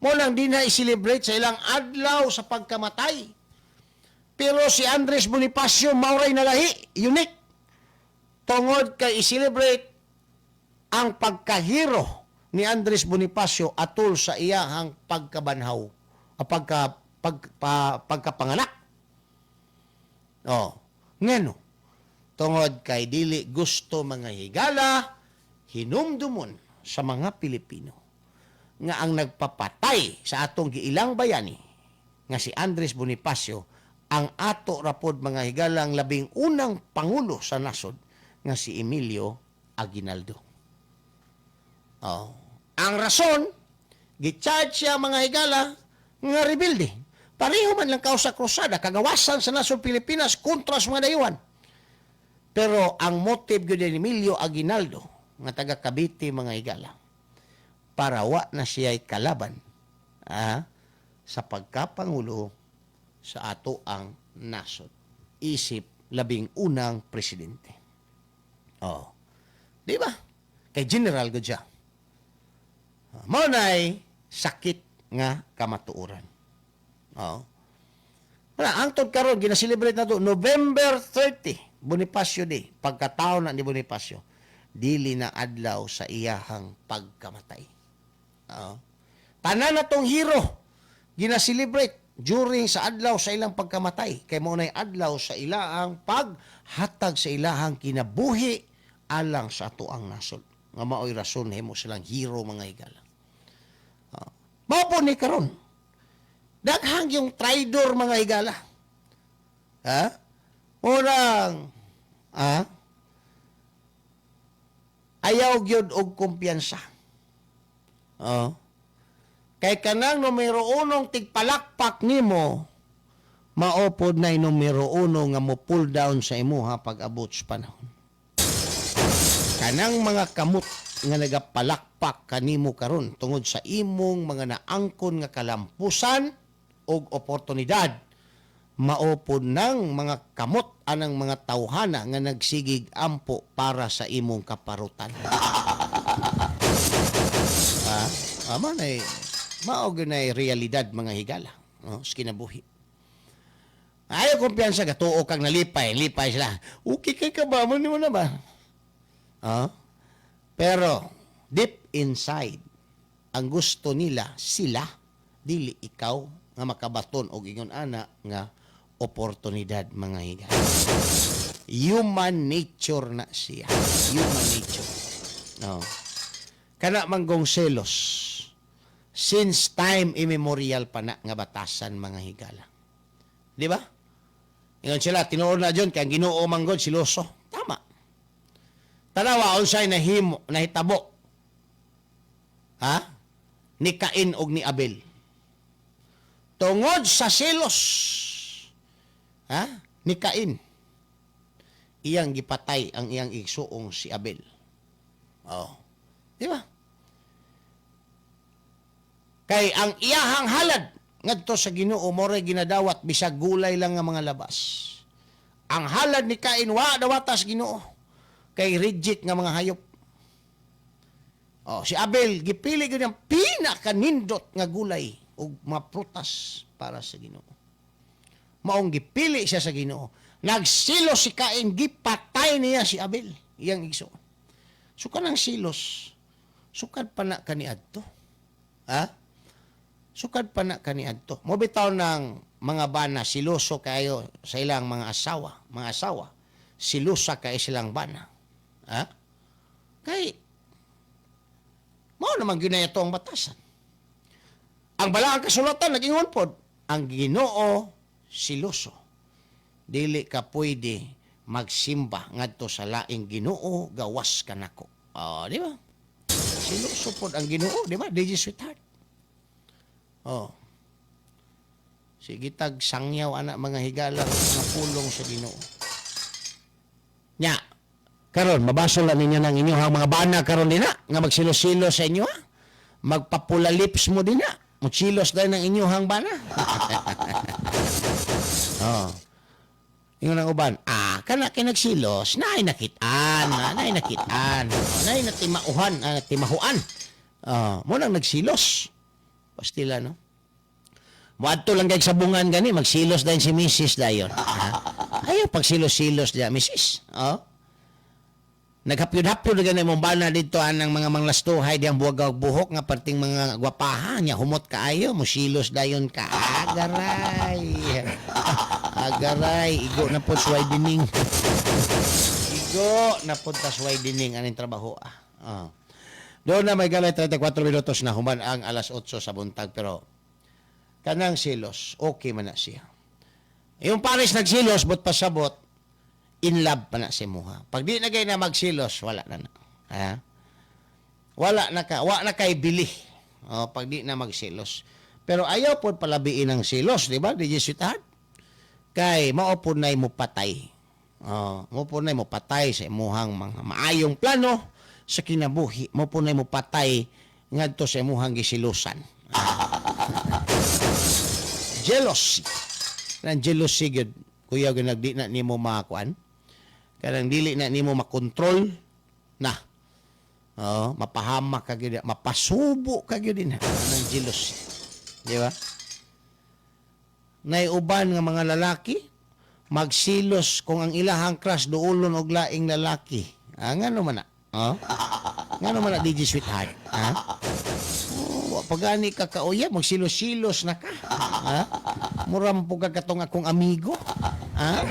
Mao nang di na i-celebrate sa ilang adlaw sa pagkamatay. Pero si Andres Bonifacio mao ray nalahi, unique. Tungod kay i-celebrate ang pagkahero ni Andres Bonifacio atol sa iyahang pagkabanhaw, pagkapanganak. Oh, ngano? Tungod kay dili gusto, mga higala, hinumdumon sa mga Pilipino nga ang nagpapatay sa atong giilang bayani nga si Andres Bonifacio, ang ato rapod, mga higala, ang labing unang pangulo sa nasod nga si Emilio Aguinaldo. Oh. Ang rason, gi-charge siya, mga higala, nga rebelde. Pareho man lang kausa krusada, kagawasan sa nasod Pilipinas kontra sa mga dayuhan. Pero ang motive gyud ni Emilio Aguinaldo nga taga Cavite, mga higala, para wa na siya kalaban sa pagkapangulo sa ato ang nasod isip labing unang presidente. Oh. Di ba? Kay general gud siya. Mao nay sakit nga kamatuoran. Oh. Wala, hangtod karon gina-celebrate na to November 30, Bonifacio Day, pagkatao na ni Bonifacio. Dili na adlaw sa iyahang pagkamatay. Oo. Tanan na tong hero gina-celebrate during sa adlaw sa ilang pagkamatay kay mao nay adlaw sa ilaang paghatag sa ilahang kinabuhi alang sa ato ang nasod nga maoy rason himo silang hero, mga higala. Mao po ni karon daghang yung traidor, mga higala, ha, murang ayaw gyud og kumpiyansa. Oh. Kay kanang numero unong tigpalakpak nimo, mao pod na numero uno nga mo pull down sa imuha pag abot sa panahon. Kanang mga kamot nga nagapalakpak kanimo karon tungod sa imong mga naangkon nga kalampusan og oportunidad, mao pod ng mga kamot anang mga tawhana nga nagsigig ampo para sa imong kaparutan. Ama na mao gyud na realidad, mga higala, no, sa kinabuhi. Ayaw kumpiyansa, gatuo kang nalipay, lipay sila. Okay kay ka ba? Mo mo na ba? Ah? Pero deep inside, ang gusto nila sila, dili ikaw nga makabaton og ingon ana nga oportunidad, mga higala. Human nature na siya. Human nature. No. Kana manggong selos. Since time immemorial pa na nga batasan, mga higala. Di ba? Ingon sila, tinuod na dyan, kay ang Ginoo manggod siloso. Tama. Tanawa unsay nahimo, nahitabo. Ha? Ni Cain og ni Abel. Tungod sa selos. Ha? Ni Cain. Iyang gipatay ang iyang igsuong si Abel. Oh. Di ba? Kay ang iyahang halad ngadto sa Ginoo mao ginadawat bisag gulay lang nga mga labas. Ang halad ni Cain wa dawata sa Ginoo kay reject nga mga hayop. Oh, si Abel gipili gyud ang pinakanindot nga gulay ug mga prutas para sa Ginoo. Maong gipili siya sa Ginoo. Nagsilos si Cain, gipatay niya si Abel, iyang igsoon. So kanang silos, sukad pa na kaniadto. Ha? Sukad pa na kaniadto. Mo bitaw ng mga bana siloso kayo sa ilang mga asawa, mga asawa. Silusa kay silang bana. Ha? Kay mao naman gyud na ito ang batasan. Ang balaang kasulatan nag-ingon pod, ang Ginoo siloso. Dili ka pwede magsimba ngadto sa laing Ginoo gawas kanako. Oh, di ba? Siloso pod ang Ginoo, di ba? DJ Sweetheart. Oh. Sige tag sangyaw ana, mga higala, nga pulong sa Ginoo. Nya, karon mabasol na ninyo ng inyong mga bana karon din na nga magsilo-silo sa inyo ha. Magpapula lips mo din na. Muchilos dahil ng inyong bana. Oh. Ingon ang uban, kana kay nagsilos, naay nakitaan, naay nakitaan, naay natimauhan, timahuan. Mo nang nagsilos. Pastila, no? Muadto lang kay sabungan gani, magsilos dayon si Mrs. dayon. Ha? Ayaw pagsilos-silos diya, Mrs. Oh. Naghapyod-hapyod gani mong bana dito anang mga manglastuhay diyang buwag buhok nga perting mga gwapaha nya, humot kaayo, musilos dayon ka. Agaray. Agaray, igo na po widening. Igo na po tas widening aning trabaho ah. Oh. Doon na may galay, 34 minutos na human ang alas 8 sa buntag, pero kanang silos, okay man na siya. Yung pares nagsilos, but pasabot, in love pa na si muha. Pag di na gay na magsilos, wala na na. Ha? Wala na ka, wa na kay bili. Oh, pag di na magsilos. Pero ayaw pod palabiin ang silos, di ba? DJ Sweetheart? Kay mao pod nay mo patay. Oh, mo pod nay mo patay sa imuhang mga maayong plano sa kinabuhi. Mo pod nay mo patay ngadto sa imuhang gisilusan. Jealousy. Nang jealousy gyud, kuya, gyud nagdi na nimo makuan. Kanang dili na nimo makontrol na. Oh, mapahamak ka gyud, mapasubo ka gyud din nang jealousy. Di ba? Nay uban nga mga lalaki magsilos kung ang ilahang crush duolon og laing lalaki. Ah, ngano man na? Oh? Ngano man na, DJ Sweetheart? Ha? Oh, wa pa gani ka kauyab, magsilos-silos na ka. Ha? Mura man po ka katong akong amigo. Ha?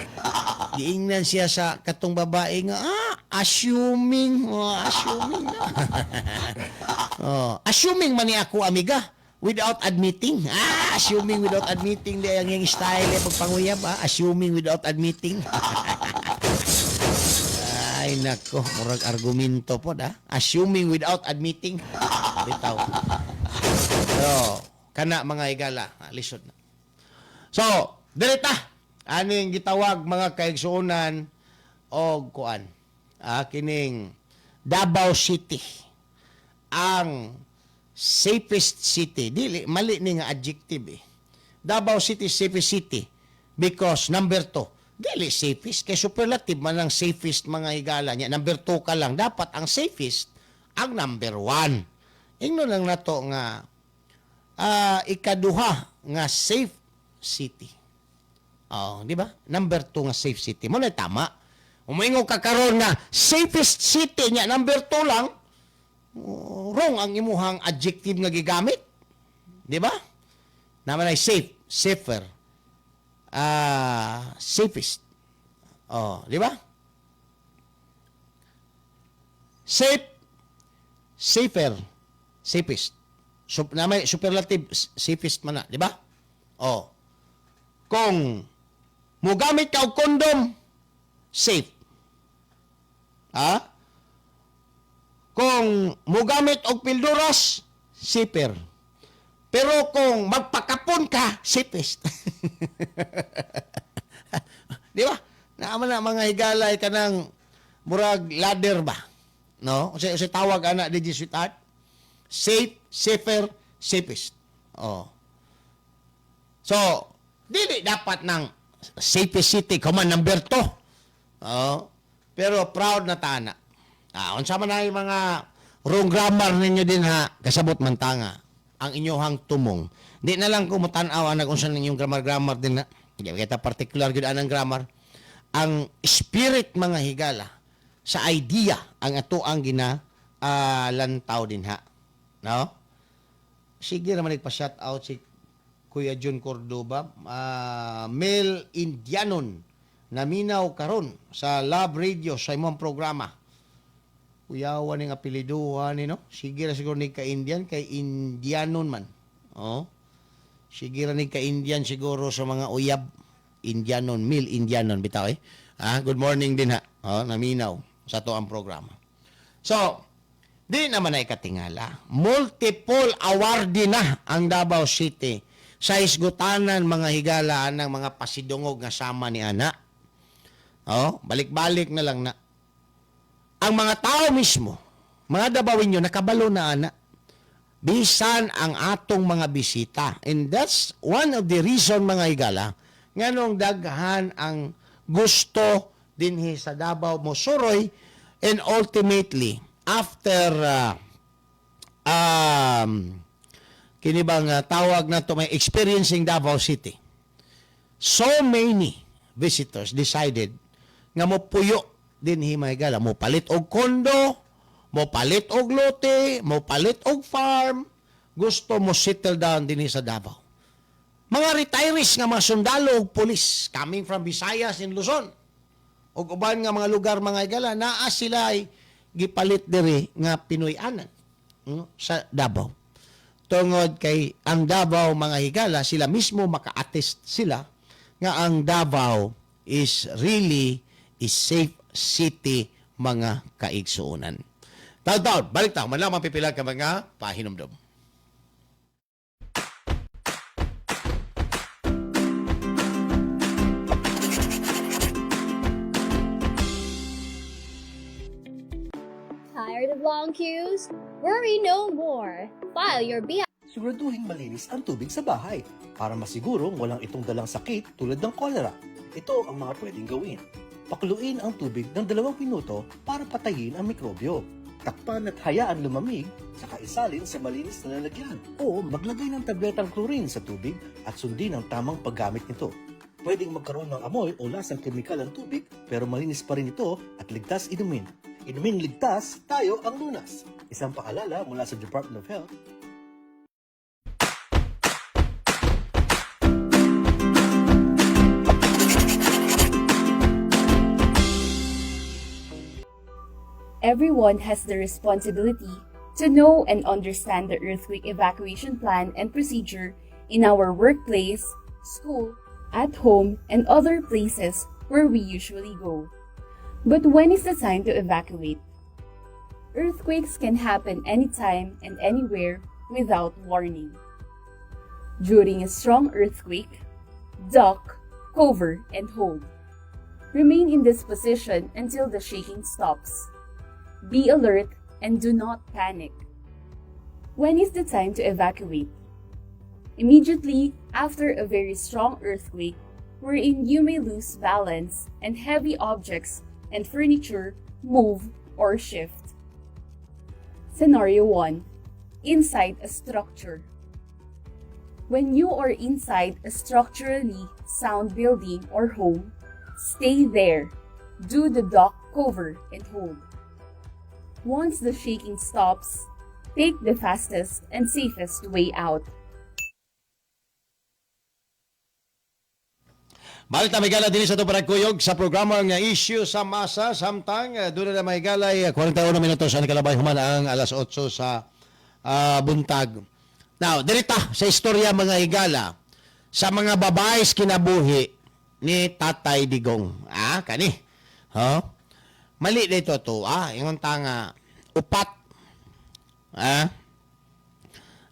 Giingnan siya sa katong babae nga, assuming, oh, assuming na. Oh, assuming man ni ako amiga without admitting. Ah, assuming without admitting di ang iyang style eh, pagpanguyab, assuming without admitting. Ay nako, murag argumento po da. Assuming without admitting. Bitaw. So, kana mga higala, lisod na. So, direta aning gitawag, mga kaigsuonan, og kuan. Kining Davao City ang safest city. Dili mali ni nga adjective eh. Davao City safest city because number 2. Dili safest kay superlative man ang safest, mga higala niya. Number 2 ka lang, dapat ang safest ang number 1. Ingno lang nato nga ikaduha nga safe city. Oh, di ba? Number 2 nga safe city. Mo na tama. Umingo ka karon nga safest city niya number 2 lang, oh, wrong ang imuhang adjective nga gigamit. Di ba? Naman ay safe, safer. Safest. Oh, di ba? Safe, safer, safest. So, na may superlative, safest man na, di ba? Oh. Kung mugamit ka og condom, safe. Ha? Kung mugamit og pilduras, safer. Pero kung magpakapon ka, safest. Di ba? Naaman na mga higalay kanang murag ladder ba? No? Unsay tawag ana, DJ Sweetheart? Safe, safer, safest. Oh. So, dili dapat ng safest city kuman number 2. Oh. Pero proud na tana. Unsa man ay mga wrong grammar ninyo din ha, kasabot man tanga ang inyohang tumong. Di na lang ko mutan-aw anag unsa ninyong grammar-grammar din na. Di kita particular gyud anang grammar. Ang spirit, mga higala, sa idea ang ato ang gina lantaw din ha. No? Sige naman, nagpa-shout out si Kuya John Cordoba, Mel Indianon, naminaw karon sa Love Radio sa imong programa. Kuyawan ning apelyiduhan ni, no? Sige ra siguro ni ka-Indian kay Indianon man. Oh. Sige ra ni ka-Indian siguro sa mga uyab. Indianon, mil Indianon bitaw eh. Ah, good morning din ha. Oh, naminaw sa to ang programa. So, di naman ay katingala. Multiple awardee na ang Davao City sa isgutanan, mga higala, ng mga pasidungog nga sama ni ana. Oh, balik-balik na lang na. Ang mga tao mismo, mga Dabawinyo, nakabalo na ana. Bisan ang atong mga bisita. And that's one of the reason, mga higala, nganong daghan ang gusto dinhi sa Davao mosuroy, and ultimately after kini bang tawag na to may experiencing Davao City, so many visitors decided nga mo puyo dinhi, mga higala, mo palit og kondo, mo palit og lote, mo palit og farm, gusto mo settle down dinhi sa Davao. Mga retirees nga mga sundalo ug pulis coming from Visayas and Luzon ug uban nga mga lugar, mga higala, naa sila ay gipalit diri nga Pinoy-anan, sa Davao tungod kay ang Davao, mga higala, sila mismo maka-attest sila nga ang Davao is really a safe city, mga kaigsuonan. Taon-taon, balik ta, man lamang pipila ka mga pahinumdom.
Tired of long queues? Worry no more. File your BI
Siguraduhin malinis ang tubig sa bahay para masigurong walang itong dalang sakit tulad ng kolera. Ito ang mga pwedeng gawin. Pakuluin ang tubig ng 2 minuto para patayin ang mikrobyo. Takpan at hayaan lumamig, saka isalin sa malinis na lalagyan. O maglagay ng tabletang chlorine sa tubig at sundin ang tamang paggamit nito. Pwedeng magkaroon ng amoy o lasang kemikal ang tubig, pero malinis pa rin ito at ligtas inumin. Inumin ligtas, tayo ang lunas. Isang paalala mula sa Department of Health.
Everyone has the responsibility to know and understand the earthquake evacuation plan and procedure in our workplace, school, at home, and other places where we usually go. But when is the time to evacuate? Earthquakes can happen anytime and anywhere without warning. During a strong earthquake, duck, cover, and hold. Remain in this position until the shaking stops. Be alert and do not panic. When is the time to evacuate? Immediately after a very strong earthquake, wherein you may lose balance and heavy objects and furniture move or shift. Scenario 1: Inside a structure. When you are inside a structurally sound building or home, stay there. Do the duck, cover, and hold. Once the shaking stops, take the fastest and safest way out.
Balik ta, mga higala, dinhi sa atong kuyog sa programa nga Issue sa Masa samtang doon na mga higala 41 minutos ang kalabay human ang alas 8 sa buntag.
Now, dirita sa istorya, mga higala, sa mga babae kinabuhi ni Tatay Digong. Ah, kani. Huh? Mali dito to. Ah, ingon ta nga upat. Ah.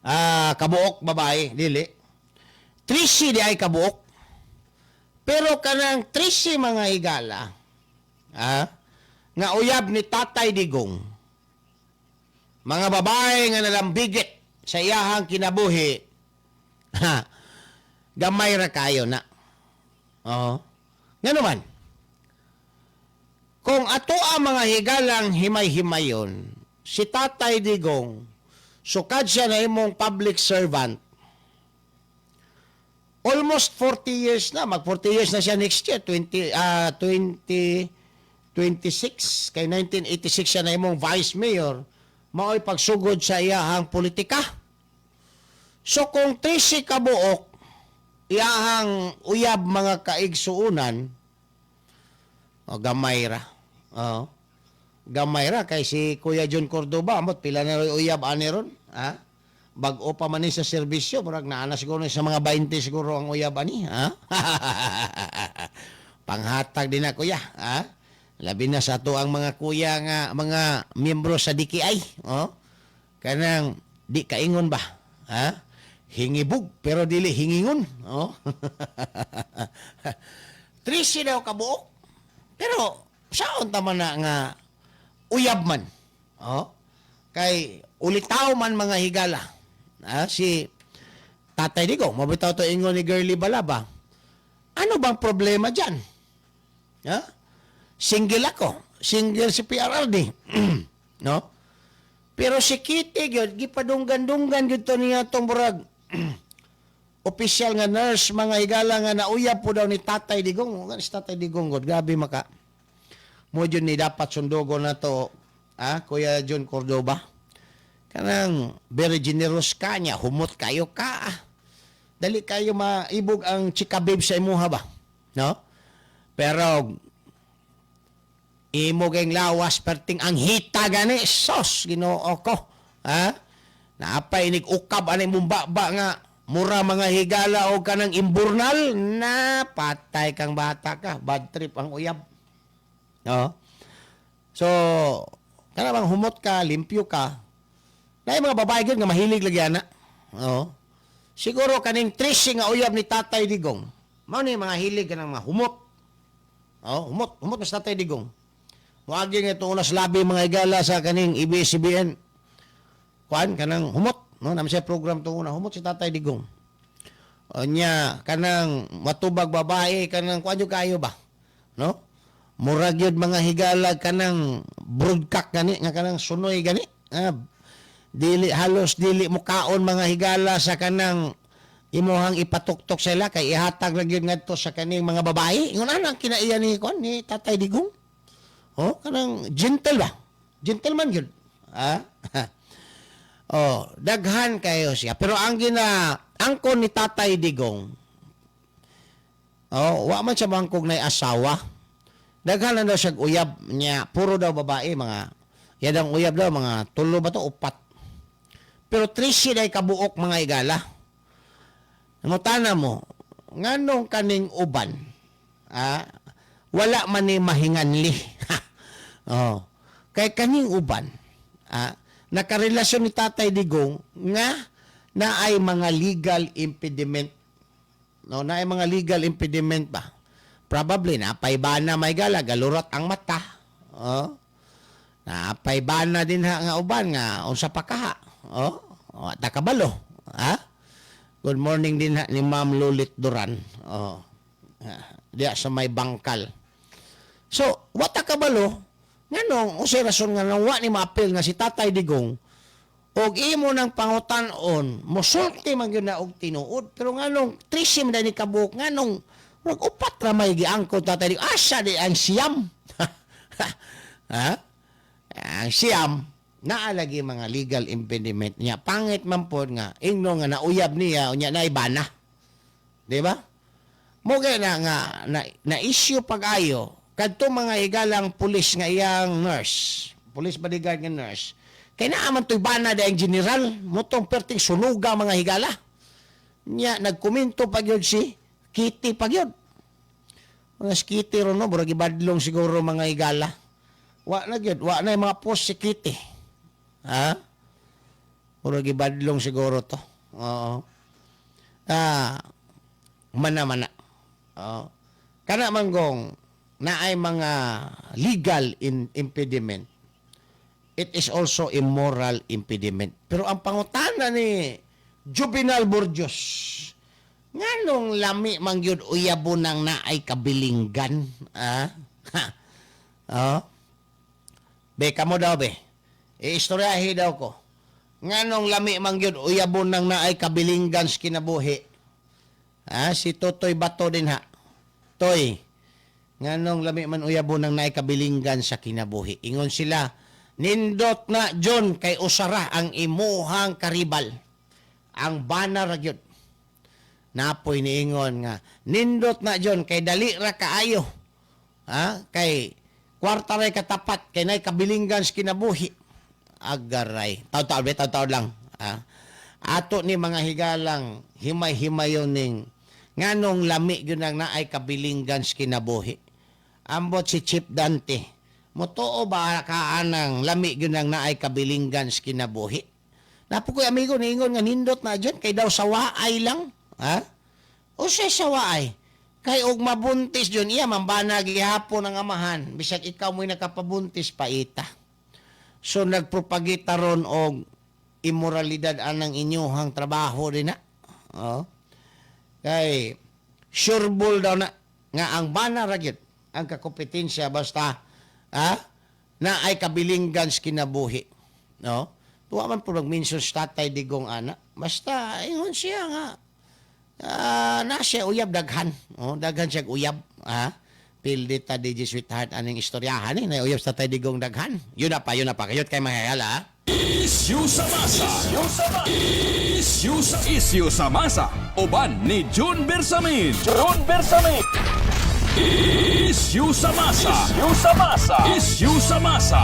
Ah, kabuok babae, dili. 13 di ay kabuok. Pero kanang 13, mga higala, ah, nga uyab ni Tatay Digong, mga babae nga nalambigit sa iyahang kinabuhi, ha, gamay ra kayo na. Oo. Nga naman, kung ato ang mga higalang himay-himayon, si Tatay Digong, sukad siya na imong public servant, almost 40 years na, mag 40 years na siya next year, 20, 2026, kay 1986 siya na imong vice mayor, mao'y pagsugod sa iyahang politika. So kung 13 kabuok, iyahang uyab, mga kaigsuunan, o gamay ra. Oo. Gamay ra kay si Kuya John Cordoba, amot pila na ro'y uyab ani ron, ha? Bag-o pa man ni sa serbisyo, murag naa na siguro sa mga 20 siguro ang uyab ani, ha? Panghatag din na, kuya, ha? Labi na sa ato ang mga kuya nga mga miyembro sa DKI, oh? Kanang di kaingon ba, ha? Hingibog pero dili hingingon, oh? 13 daw kabuok. Pero saon ta man na nga uyab man, oh? Kay ulitaw man, mga higala. Ha? Si Tatay Digong, mabitaw to ingon ni Girlie Balaba. Ano bang problema diyan? Ha? Single ako. Single si PRRD. No? Pero si Kitty gyud gipadunggan-dunggan gyud to niya tong murag opisyal nga nurse, mga higala, nga nauyab po daw ni Tatay Digong. Nga si Tatay Digong god, grabe maka. Mo jud ni dapat sundugo na to, ah, Kuya John Cordoba. Kanang very generous ka niya, humot kayo ka. Ah. Dali kayo maibog ang chika babe sa imuha ba? No? Pero imo kay lawas perting ang hita gani, sos, Ginoo ko, ha? Naapay inig ukab ani mong baba nga mura, mga higala, o kanang imburnal na, patay kang bata ka, bad trip ang uyab, no? So kana bang humot ka, limpyo ka na, mga babae gyud nga mahilig lagi ana, oh. Siguro kaning 13 nga uyab ni Tatay Digong, mao ni mga hilig kanang mga humot. Oh, humot, humot na sa Tatay Digong. Moagi nga ito ulas labi, mga higala, sa kaning ABS-CBN. Kuan kanang humot, no? Naman siya program to una, humot si Tatay Digong. O nya kanang matubag babae, kanang kuan jud kayo ba? No? Murag yun, mga higala, kanang broadcock gani nga kanang sunoy gani. Ah, dili halos dili mukaon, mga higala, sa kanang imuhang ipatuktok sila kay ihatag lang yun ngadto sa kaning mga babae. Ingon ana ang kinaiya ni kuan ni Tatay Digong. Oh, kanang gentle ba? Gentleman yun. Ah? Oh, daghan kayo siya. Pero ang gina angkon ni Tatay Digong, oh, wa man siya bangkog na asawa. Daghan na daw siya uyab niya, puro daw babae, mga yadang uyab daw mga tulo ba to, upat. Pero 13 day kabuok, mga igala. Nangutana mo, nganong kaning uban, ah, wala man ni mahinganli? Oh. Kay kaning uban, ah, nakarelasyon ni Tatay Digong nga na ay mga legal impediment. No, na ay mga legal impediment ba? Probably napay bana may gala, galurat ang mata. Oh. Napay bana din ha nga uban nga unsa pa kaha. Oh, oh ta kabalo. Ha? Good morning din ha ni Ma'am Lulit Duran. Oh. Ah, diya sa may bangkal. So, wata kabalo nganong unsay rason nga nang wa ni maapil nga si Tatay Digong og imo nang pangutan-on, mosulti man gyud na og tinuod, pero nganong 13 man ni kabuok, nganong murag upat ra may giangkon Tatay Digong? Asa di ang 9? Ha, ang 9 naa lagi mga legal impediment niya. Pangit man pod nga ingno nga nauyab niya unya na ibana, di ba? Mo kay na nga na issue pag-ayo kadto, mga higalang, pulis nga iyang nurse, police bodyguard nga nurse, kay naa man to'y bana da ang general motong perting sunuga, mga higala. Nya nagkomento pa gyud si Kitty pa gyud. Mga si Kitty ron, no, murag ibadlong siguro, mga higala. Wa na gyud, wa na yung mga post si Kitty, ha? Murag ibadlong siguro to. Oo, ah, mana mana. Oo. Kana manggong na ay mga legal impediment, it is also a moral impediment. Pero ang pangutana ni Juvenal Burgos, nganong lami man gyud uyabo nang naay kabilinggan? Ah? Ha? Oh? Be, kamo daw be. Iistoryahe daw ko. Nganong lami man gyud uyabo nang naay kabilinggan sa kinabuhi? Ah, si Totoy Bato din ha. Toy, nganong lami man uyabo nang naay kabilinggan sa kinabuhi? Ingon sila, nindot na John kay usara ang imuhang karibal. Ang bana ra gyud. Napoy niingon nga, nindot na John kay dali ra kaayo. Ha? Kay Kwarta ray katapat kay nay kabilinggan sa kinabuhi. Agaray. Taon-taon, be, taon-taon lang. Ah. Ato ni mga higalang himay-himayon ning nganong lami gyud ang naay kabilinggan sa kinabuhi. Ambot si Chief Dante. Motoo ba ka anang lami gyud ang naay kabilinggan sa kinabuhi? Napo ko'y amigo niingon nga nindot na dyan kay daw sawaay lang. Ha? O siya sawaay. Kay og mabuntis yun, iya mambana gihapon ang amahan. Bisag ikaw mo'y nakapabuntis paita. So nagpropagita ron og immoralidad anang inyuhang trabaho din na. Oh. Kay sureball daw na nga ang bana ra gyud ang kakompetensya basta ha na ay kabilinggan sa kinabuhi. No? Tuwa man po mag-mention sa Tatay Digong ana. Basta ingon siya nga na siya uyab daghan. Oh, daghan siya uyab, ha? Pildi ta DJ Sweetheart aning istoryahan eh, na uyab sa Tatay Digong daghan. Yun na pa kayot kay mahayala. Ha?
Issue sa masa. Issue sa masa.
Issue sa Issue sa masa. Uban ni June Bersamin. June Bersamin. Issue sa masa. Issue sa masa. Issue sa masa.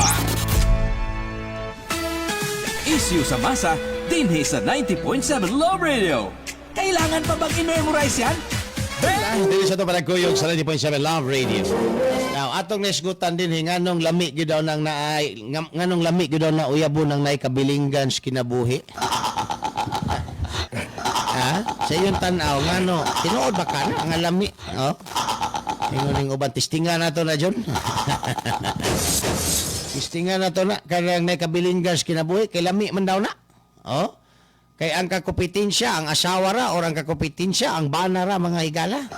Issue sa masa dinhi sa 90.7 Love Radio. Kailangan pa bang i-memorize yan?
Dili sa ito panagkuyog sa 90.7 Love Radio.
Now, atong nesgutan din eh, nganong lami gyud daw nang naay nganong lami gyud daw na uyabon nang naay kabilinggan sa kinabuhi. Ha? Sa iyong tan-aw ngano tinuod ba ka na nga lami? Oh. Ingon ning uban testingan nato na John. Testingan nato na kanang naay kabilinggan sa kinabuhi kay lami man daw na. Oh. Kay ang kakompetensya, ang asawa ra or ang kakompetensya, ang bana ra mga higala.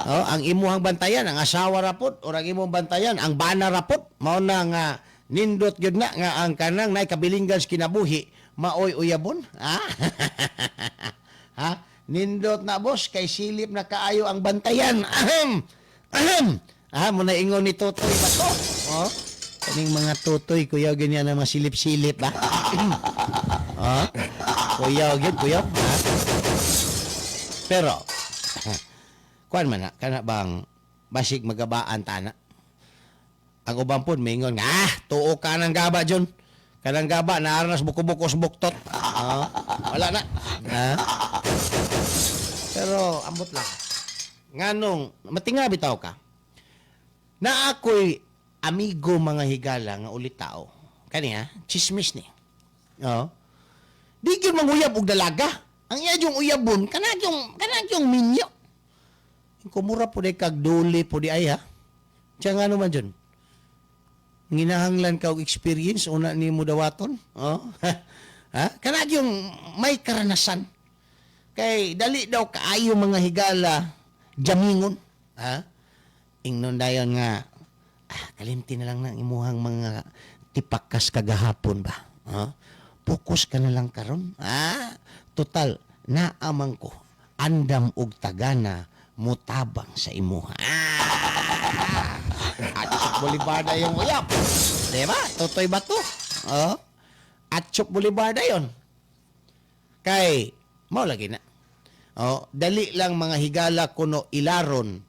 Oh, ang imuhang bantayan, ang asawa ra pod or ang imong bantayan, ang bana ra pod. Mao na nga nindot gyud na nga ang kanang naay kabilinggan sa kinabuhi, maoy uyabon. Ha? Ha? Nindot na boss kay silip na kaayo ang bantayan. Ahem. Ahem. Ah, mo na ingon ni Totoy ba to? Oh. Kaning mga Totoy kuyaw ganyan ang mga silip-silip ba? Oh. Kuyaw gyud, kuyaw. Ha? Pero kuan man na kana bang basig magabaan tana. Ang uban pod mingon nga ah, tuo ka ng gaba John. Kanang gaba naarnas buko-buko sa buktot. Oh, wala na. Ha? Pero ambot lang. Nganong matinga bitaw ka. Na ako'y amigo mga higala nga ulit tao. Kani ha, chismis ni. Oh. Di gyud manguyab og dalaga. Ang iya yung uyabon kana yung minyo. Kumura po di kag duli po di ay ha. Tiyan nga naman dyan. Nginahanglan ka og experience una ni mo dawaton. Oh. Ha? Kana yung may karanasan. Kay dali daw kaayo mga higala jamingon. Ha? Ingnon dayon nga ah, kalimti na lang ng imuhang mga tipakas kagahapon ba. Ha? Focus ka na lang karon. Ah, total naamang ko andam og tagana mutabang sa imuha. Ah! At Boulevard yung uyab. Diba? Totoy ba to? Oh. Atchok Boulevard yon. Kay, mao lagi na. Oh, dali lang mga higala kuno ilaron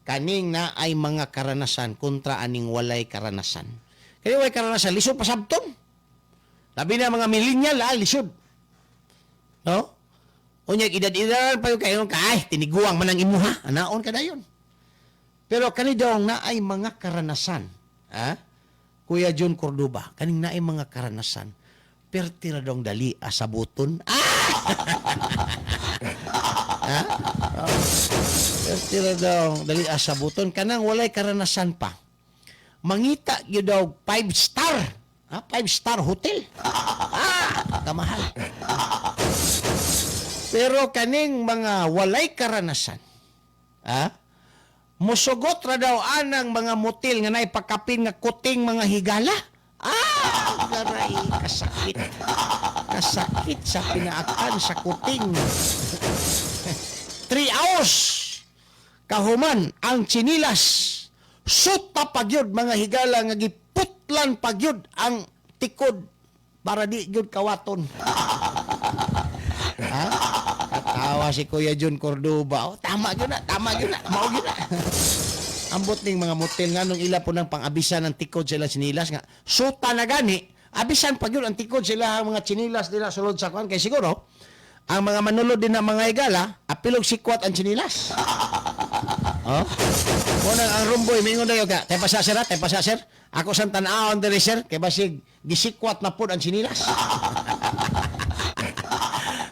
kaning na ay mga karanasan kontra aning walay karanasan. Kaya walay karanasan, lisod pasabton. Labi na mga millennial, ah, lisod. No? Unya edad-edaran pa yung kayo ka, ay, tiniguang man ang imuha. Anaon ka dayon. Pero kani daw na ay mga karanasan. Ha? Kuya John Cordoba, kaning naay mga karanasan. Perti ra dong dali asabuton. Ah! Ha? Oh. Perti ra daw dali asabuton kanang walay karanasan pa. Mangita gyud daw 5 star. Ha? 5 star hotel. Ah, kamahal. Pero kaning mga walay karanasan, ha? Musugot ra daw anang mga motel nga naipakapin nga kuting mga higala. Ah, garay, kasakit. Kasakit sa pinaakan sa kuting. 3 hours kahuman ang tsinilas. Suta pagyud mga higala nga giputlan pagyud ang tikod para di gyud kawaton. Ha? Katawa si Kuya John Cordoba. Oh, tama gyud na, tama gyud na, mao gyud na. Ambot ning mga motel nganong ila po ng pang-abisan ng tikod sila sinilas nga suta na gani, abisan pa gyud ang tikod sila ang mga tsinilas nila sulod sa kuan kay siguro ang mga manulod din ng mga higala apilog sikwat ang tsinilas. Oh? Munang ang rumboy, mingon dayo ka. Tay pasa sir, ha? Tay pasa sir. Ako sang tan-awon diri sir, kay basig gisikwat na pud ang tsinilas.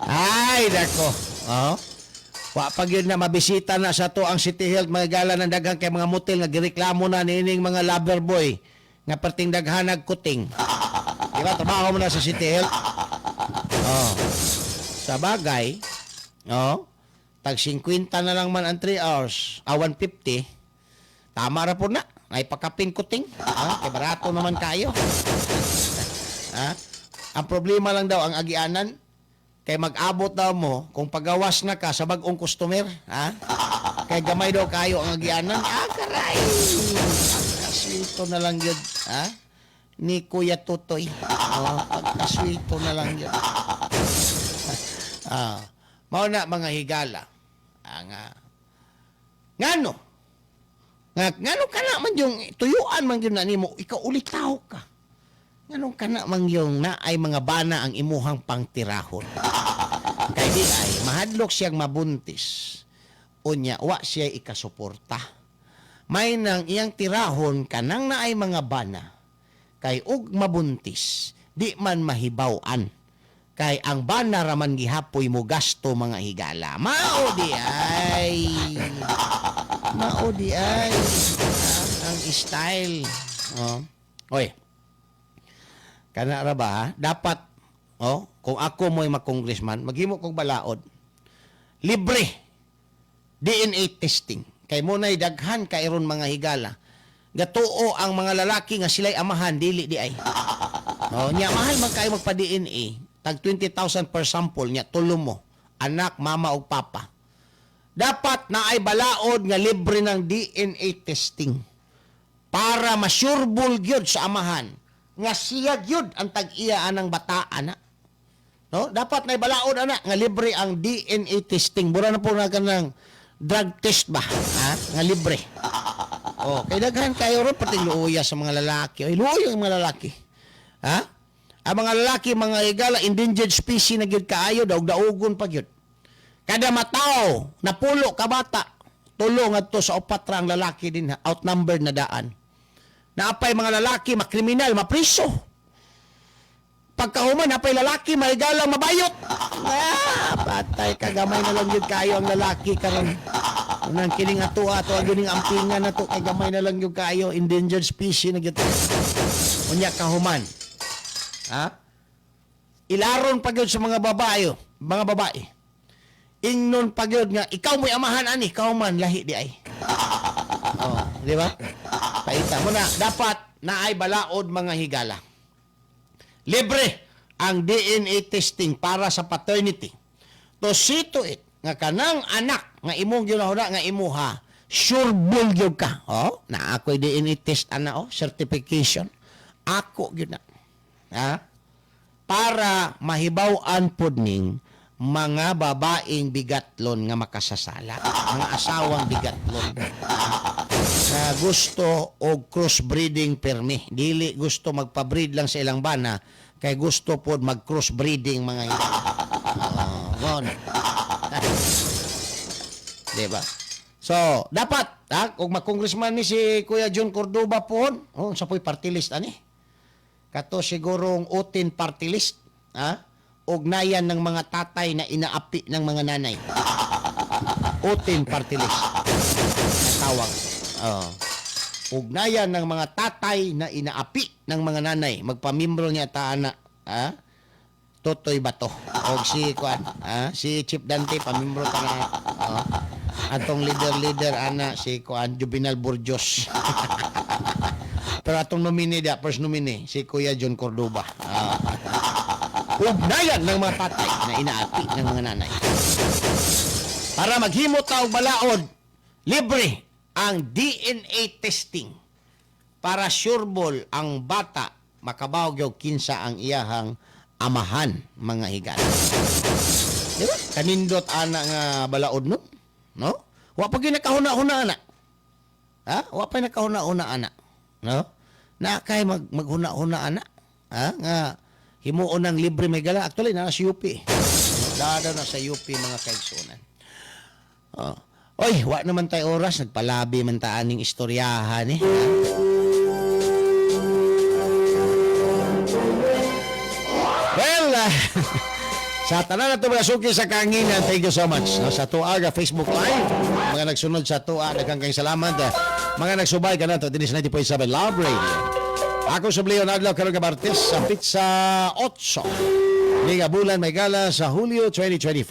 Ay, dako. Oh. Wa pa gyud na mabisita na sa to ang City Health mga gala ng daghang kay mga motel nga gireklamo na niining mga lover boy nga perting daghanag kuting. Di ba trabaho mo na sa City Health? Oh. Sa bagay, oh, tag 50 na lang man ang 3 hours, ah, 150. Tama ra po na. Ay pakapin kuting. Ah, kay barato naman kayo. Ah, ang problema lang daw ang agianan kay mag-abot daw mo kung pagawas na ka sa bag-ong customer, ha? Kay gamay daw kayo ang agianan. Ah, karay. Pagkaswito na lang yun, ha? Ni Kuya Tutoy. Oh, pagkaswito na lang yun. Ah, mao na mga higala. Ah, nga. Ngano? Nga, ngano ka na man yung tuyuan man yun na nimo, ikaw ulitaw ka. Nganong kana man yung naay mga bana ang imuhang pangtirahon. Kay di ay mahadlok siyang mabuntis. Unya wa siya ikasuporta. May nang iyang tirahon kanang naay mga bana. Kay og mabuntis, di man mahibaw-an. Kay ang bana raman gihapoy mo gasto mga higala. Mao di ay. Mao di ay. Ah, ang style. Oh. Oy. Kana ra ba ha? Dapat oh, kung ako mo'y ma-congressman, maghimo kog balaod. Libre DNA testing. Kay mo na'y daghan kairon mga higala. Gatuo ang mga lalaki nga sila'y amahan dili di ay. Oh, nya mahal man kayo magpa-DNA. Tag 20,000 per sample nya tulo mo. Anak, mama ug papa. Dapat na ay balaod nga libre ng DNA testing para masyurbol gyud sa amahan nga siya gyud ang tag-iya anang bata ana. No? Dapat na balaod ana nga libre ang DNA testing. Mura na po na kanang drug test ba? Ha? Nga libre. Oh, kay daghan kayo ron pati luoya sa mga lalaki. Ay, luoya ang mga lalaki. Ha? Ang mga lalaki, mga higala, endangered species na gyud kaayo, daog-daogon pa gyud. Kada matao, napulo ka bata, tulo ngadto sa upat ra ang lalaki din, outnumbered na daan. Naapay mga lalaki, makriminal, mapriso. Pagkahuman, napay lalaki, mahigalang mabayot. Ah, patay ka, gamay na lang yun kayo ang lalaki karon. Unang kining ato ato ang gining ampingan na to kay gamay na lang yun kayo endangered species na gyud. Unya kahuman. Ha? Ilaron pa gyud sa mga babae, oh, mga babae. Ingnon pa gyud nga ikaw mo'y amahan ani, ikaw man lahi di ay. Oh, di ba? Paita mo na dapat naay balaod mga higala. Libre ang DNA testing para sa paternity. To see to it nga kanang anak nga imong ginahuna nga imuha, sure bull gyud ka. Oh, na ako'y DNA test ana oh, certification. Ako gyud na. Ha? Para mahibaw-an pod ning mga babaeng bigatlon nga makasasala, mga asawang bigatlon na gusto og crossbreeding permi. Dili gusto magpa-breed lang sa ilang bana, kay gusto pod mag crossbreeding mga higala. Oh, mao na. Di ba? So, dapat, ha, kung mag-congressman ni si Kuya John Cordoba po, oh, sa po'y party list, ani? Kato sigurong utin party list, ha? Ugnayan ng mga tatay na inaapi ng mga nanay. Utin party list. Ang tawag. Oh. Ugnayan ng mga tatay na inaapi ng mga nanay. Magpamimbro niya ta ana, ha? Totoy Bato. Og si kuan, ha? Si Chief Dante pamimbro ta na. Oh. Atong leader-leader ana si kuan Juvenal Burjos. Pero atong nominee da, first nominee si Kuya John Cordoba. Ah. Ugnayan ng mga tatay na inaapi ng mga nanay. Para maghimo ta og balaod, libre ang DNA testing para sureball ang bata makabaw gyud kinsa ang iyahang amahan mga higala. Di ba? Kanindot ana nga balaod no? No? Wa pa gyud nakahuna-huna ana. Ha? Wa pa nakahuna-huna ana. No? Na kay maghuna-huna ana. Ha? Nga himuon ng libre, may gala. Actually, na sa UP. Dada na sa UP, mga kaigsunan. Oh. Oy, wa naman tayo oras, nagpalabi man ta aning istoryahan eh. Ha? Well, sa tanan nato mga suki sa kahanginan, thank you so much. No, sa Tuaga Facebook Live, mga nagsunod sa Tua, daghang kayong salamat. Mga nagsubay ka nato dinhi sa 90.7 Love Radio. Ako sa Leon adlaw karon nga Martes sa petsa 8 ni nga bulan, may gala, sa Hulyo 2025.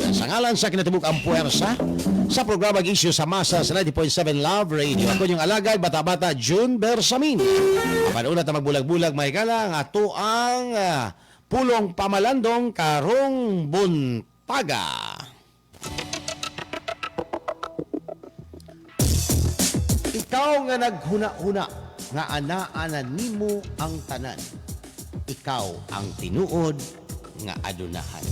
Sa ngalan sa kinatibuk ang puwersa sa programa Isyu sa Masa sa 90.7 Love Radio. Ako yung alagad, bata-bata, June Bersamin. Apan una ta magbulag-bulag, may gala, ang ato ang pulong pamalandong karong buntaga. Ikaw nga naghuna-huna nga anaa nimo ang tanan. Ikaw ang tinuod nga adunahan.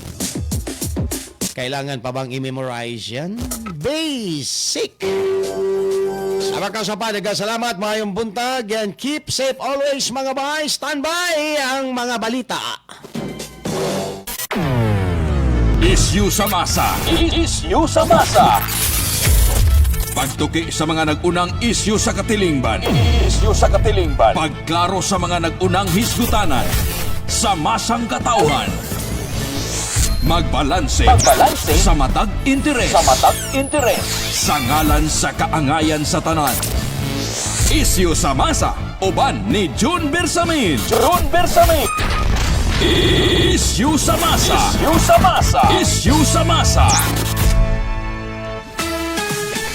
Kailangan pa bang i-memorize yan? Basic! Sa ka sa pa, salamat, maayong buntag, and keep safe always, mga bay. Stand by ang mga balita.
Isyu sa masa. Isyu sa masa. Pagtuki sa mga nag-unang isyu sa katilingban. Isyu sa katilingban. Pagklaro sa mga nag-unang hisgutanan. Sa masang katauhan. Magbalanse. Magbalanse. Sa matag interes. Sa matag interes. Sa ngalan sa kaangayan sa tanan. Isyu sa masa. Uban ni June Bersamin. June Bersamin. Isyu sa masa. Isyu sa masa. Isyu sa masa.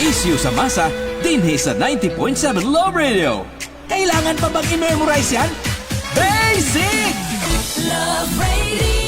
Isyu sa masa, dinhi sa 90.7 Love Radio. Kailangan pa bang i-memorize yan? Basic!
Love Radio.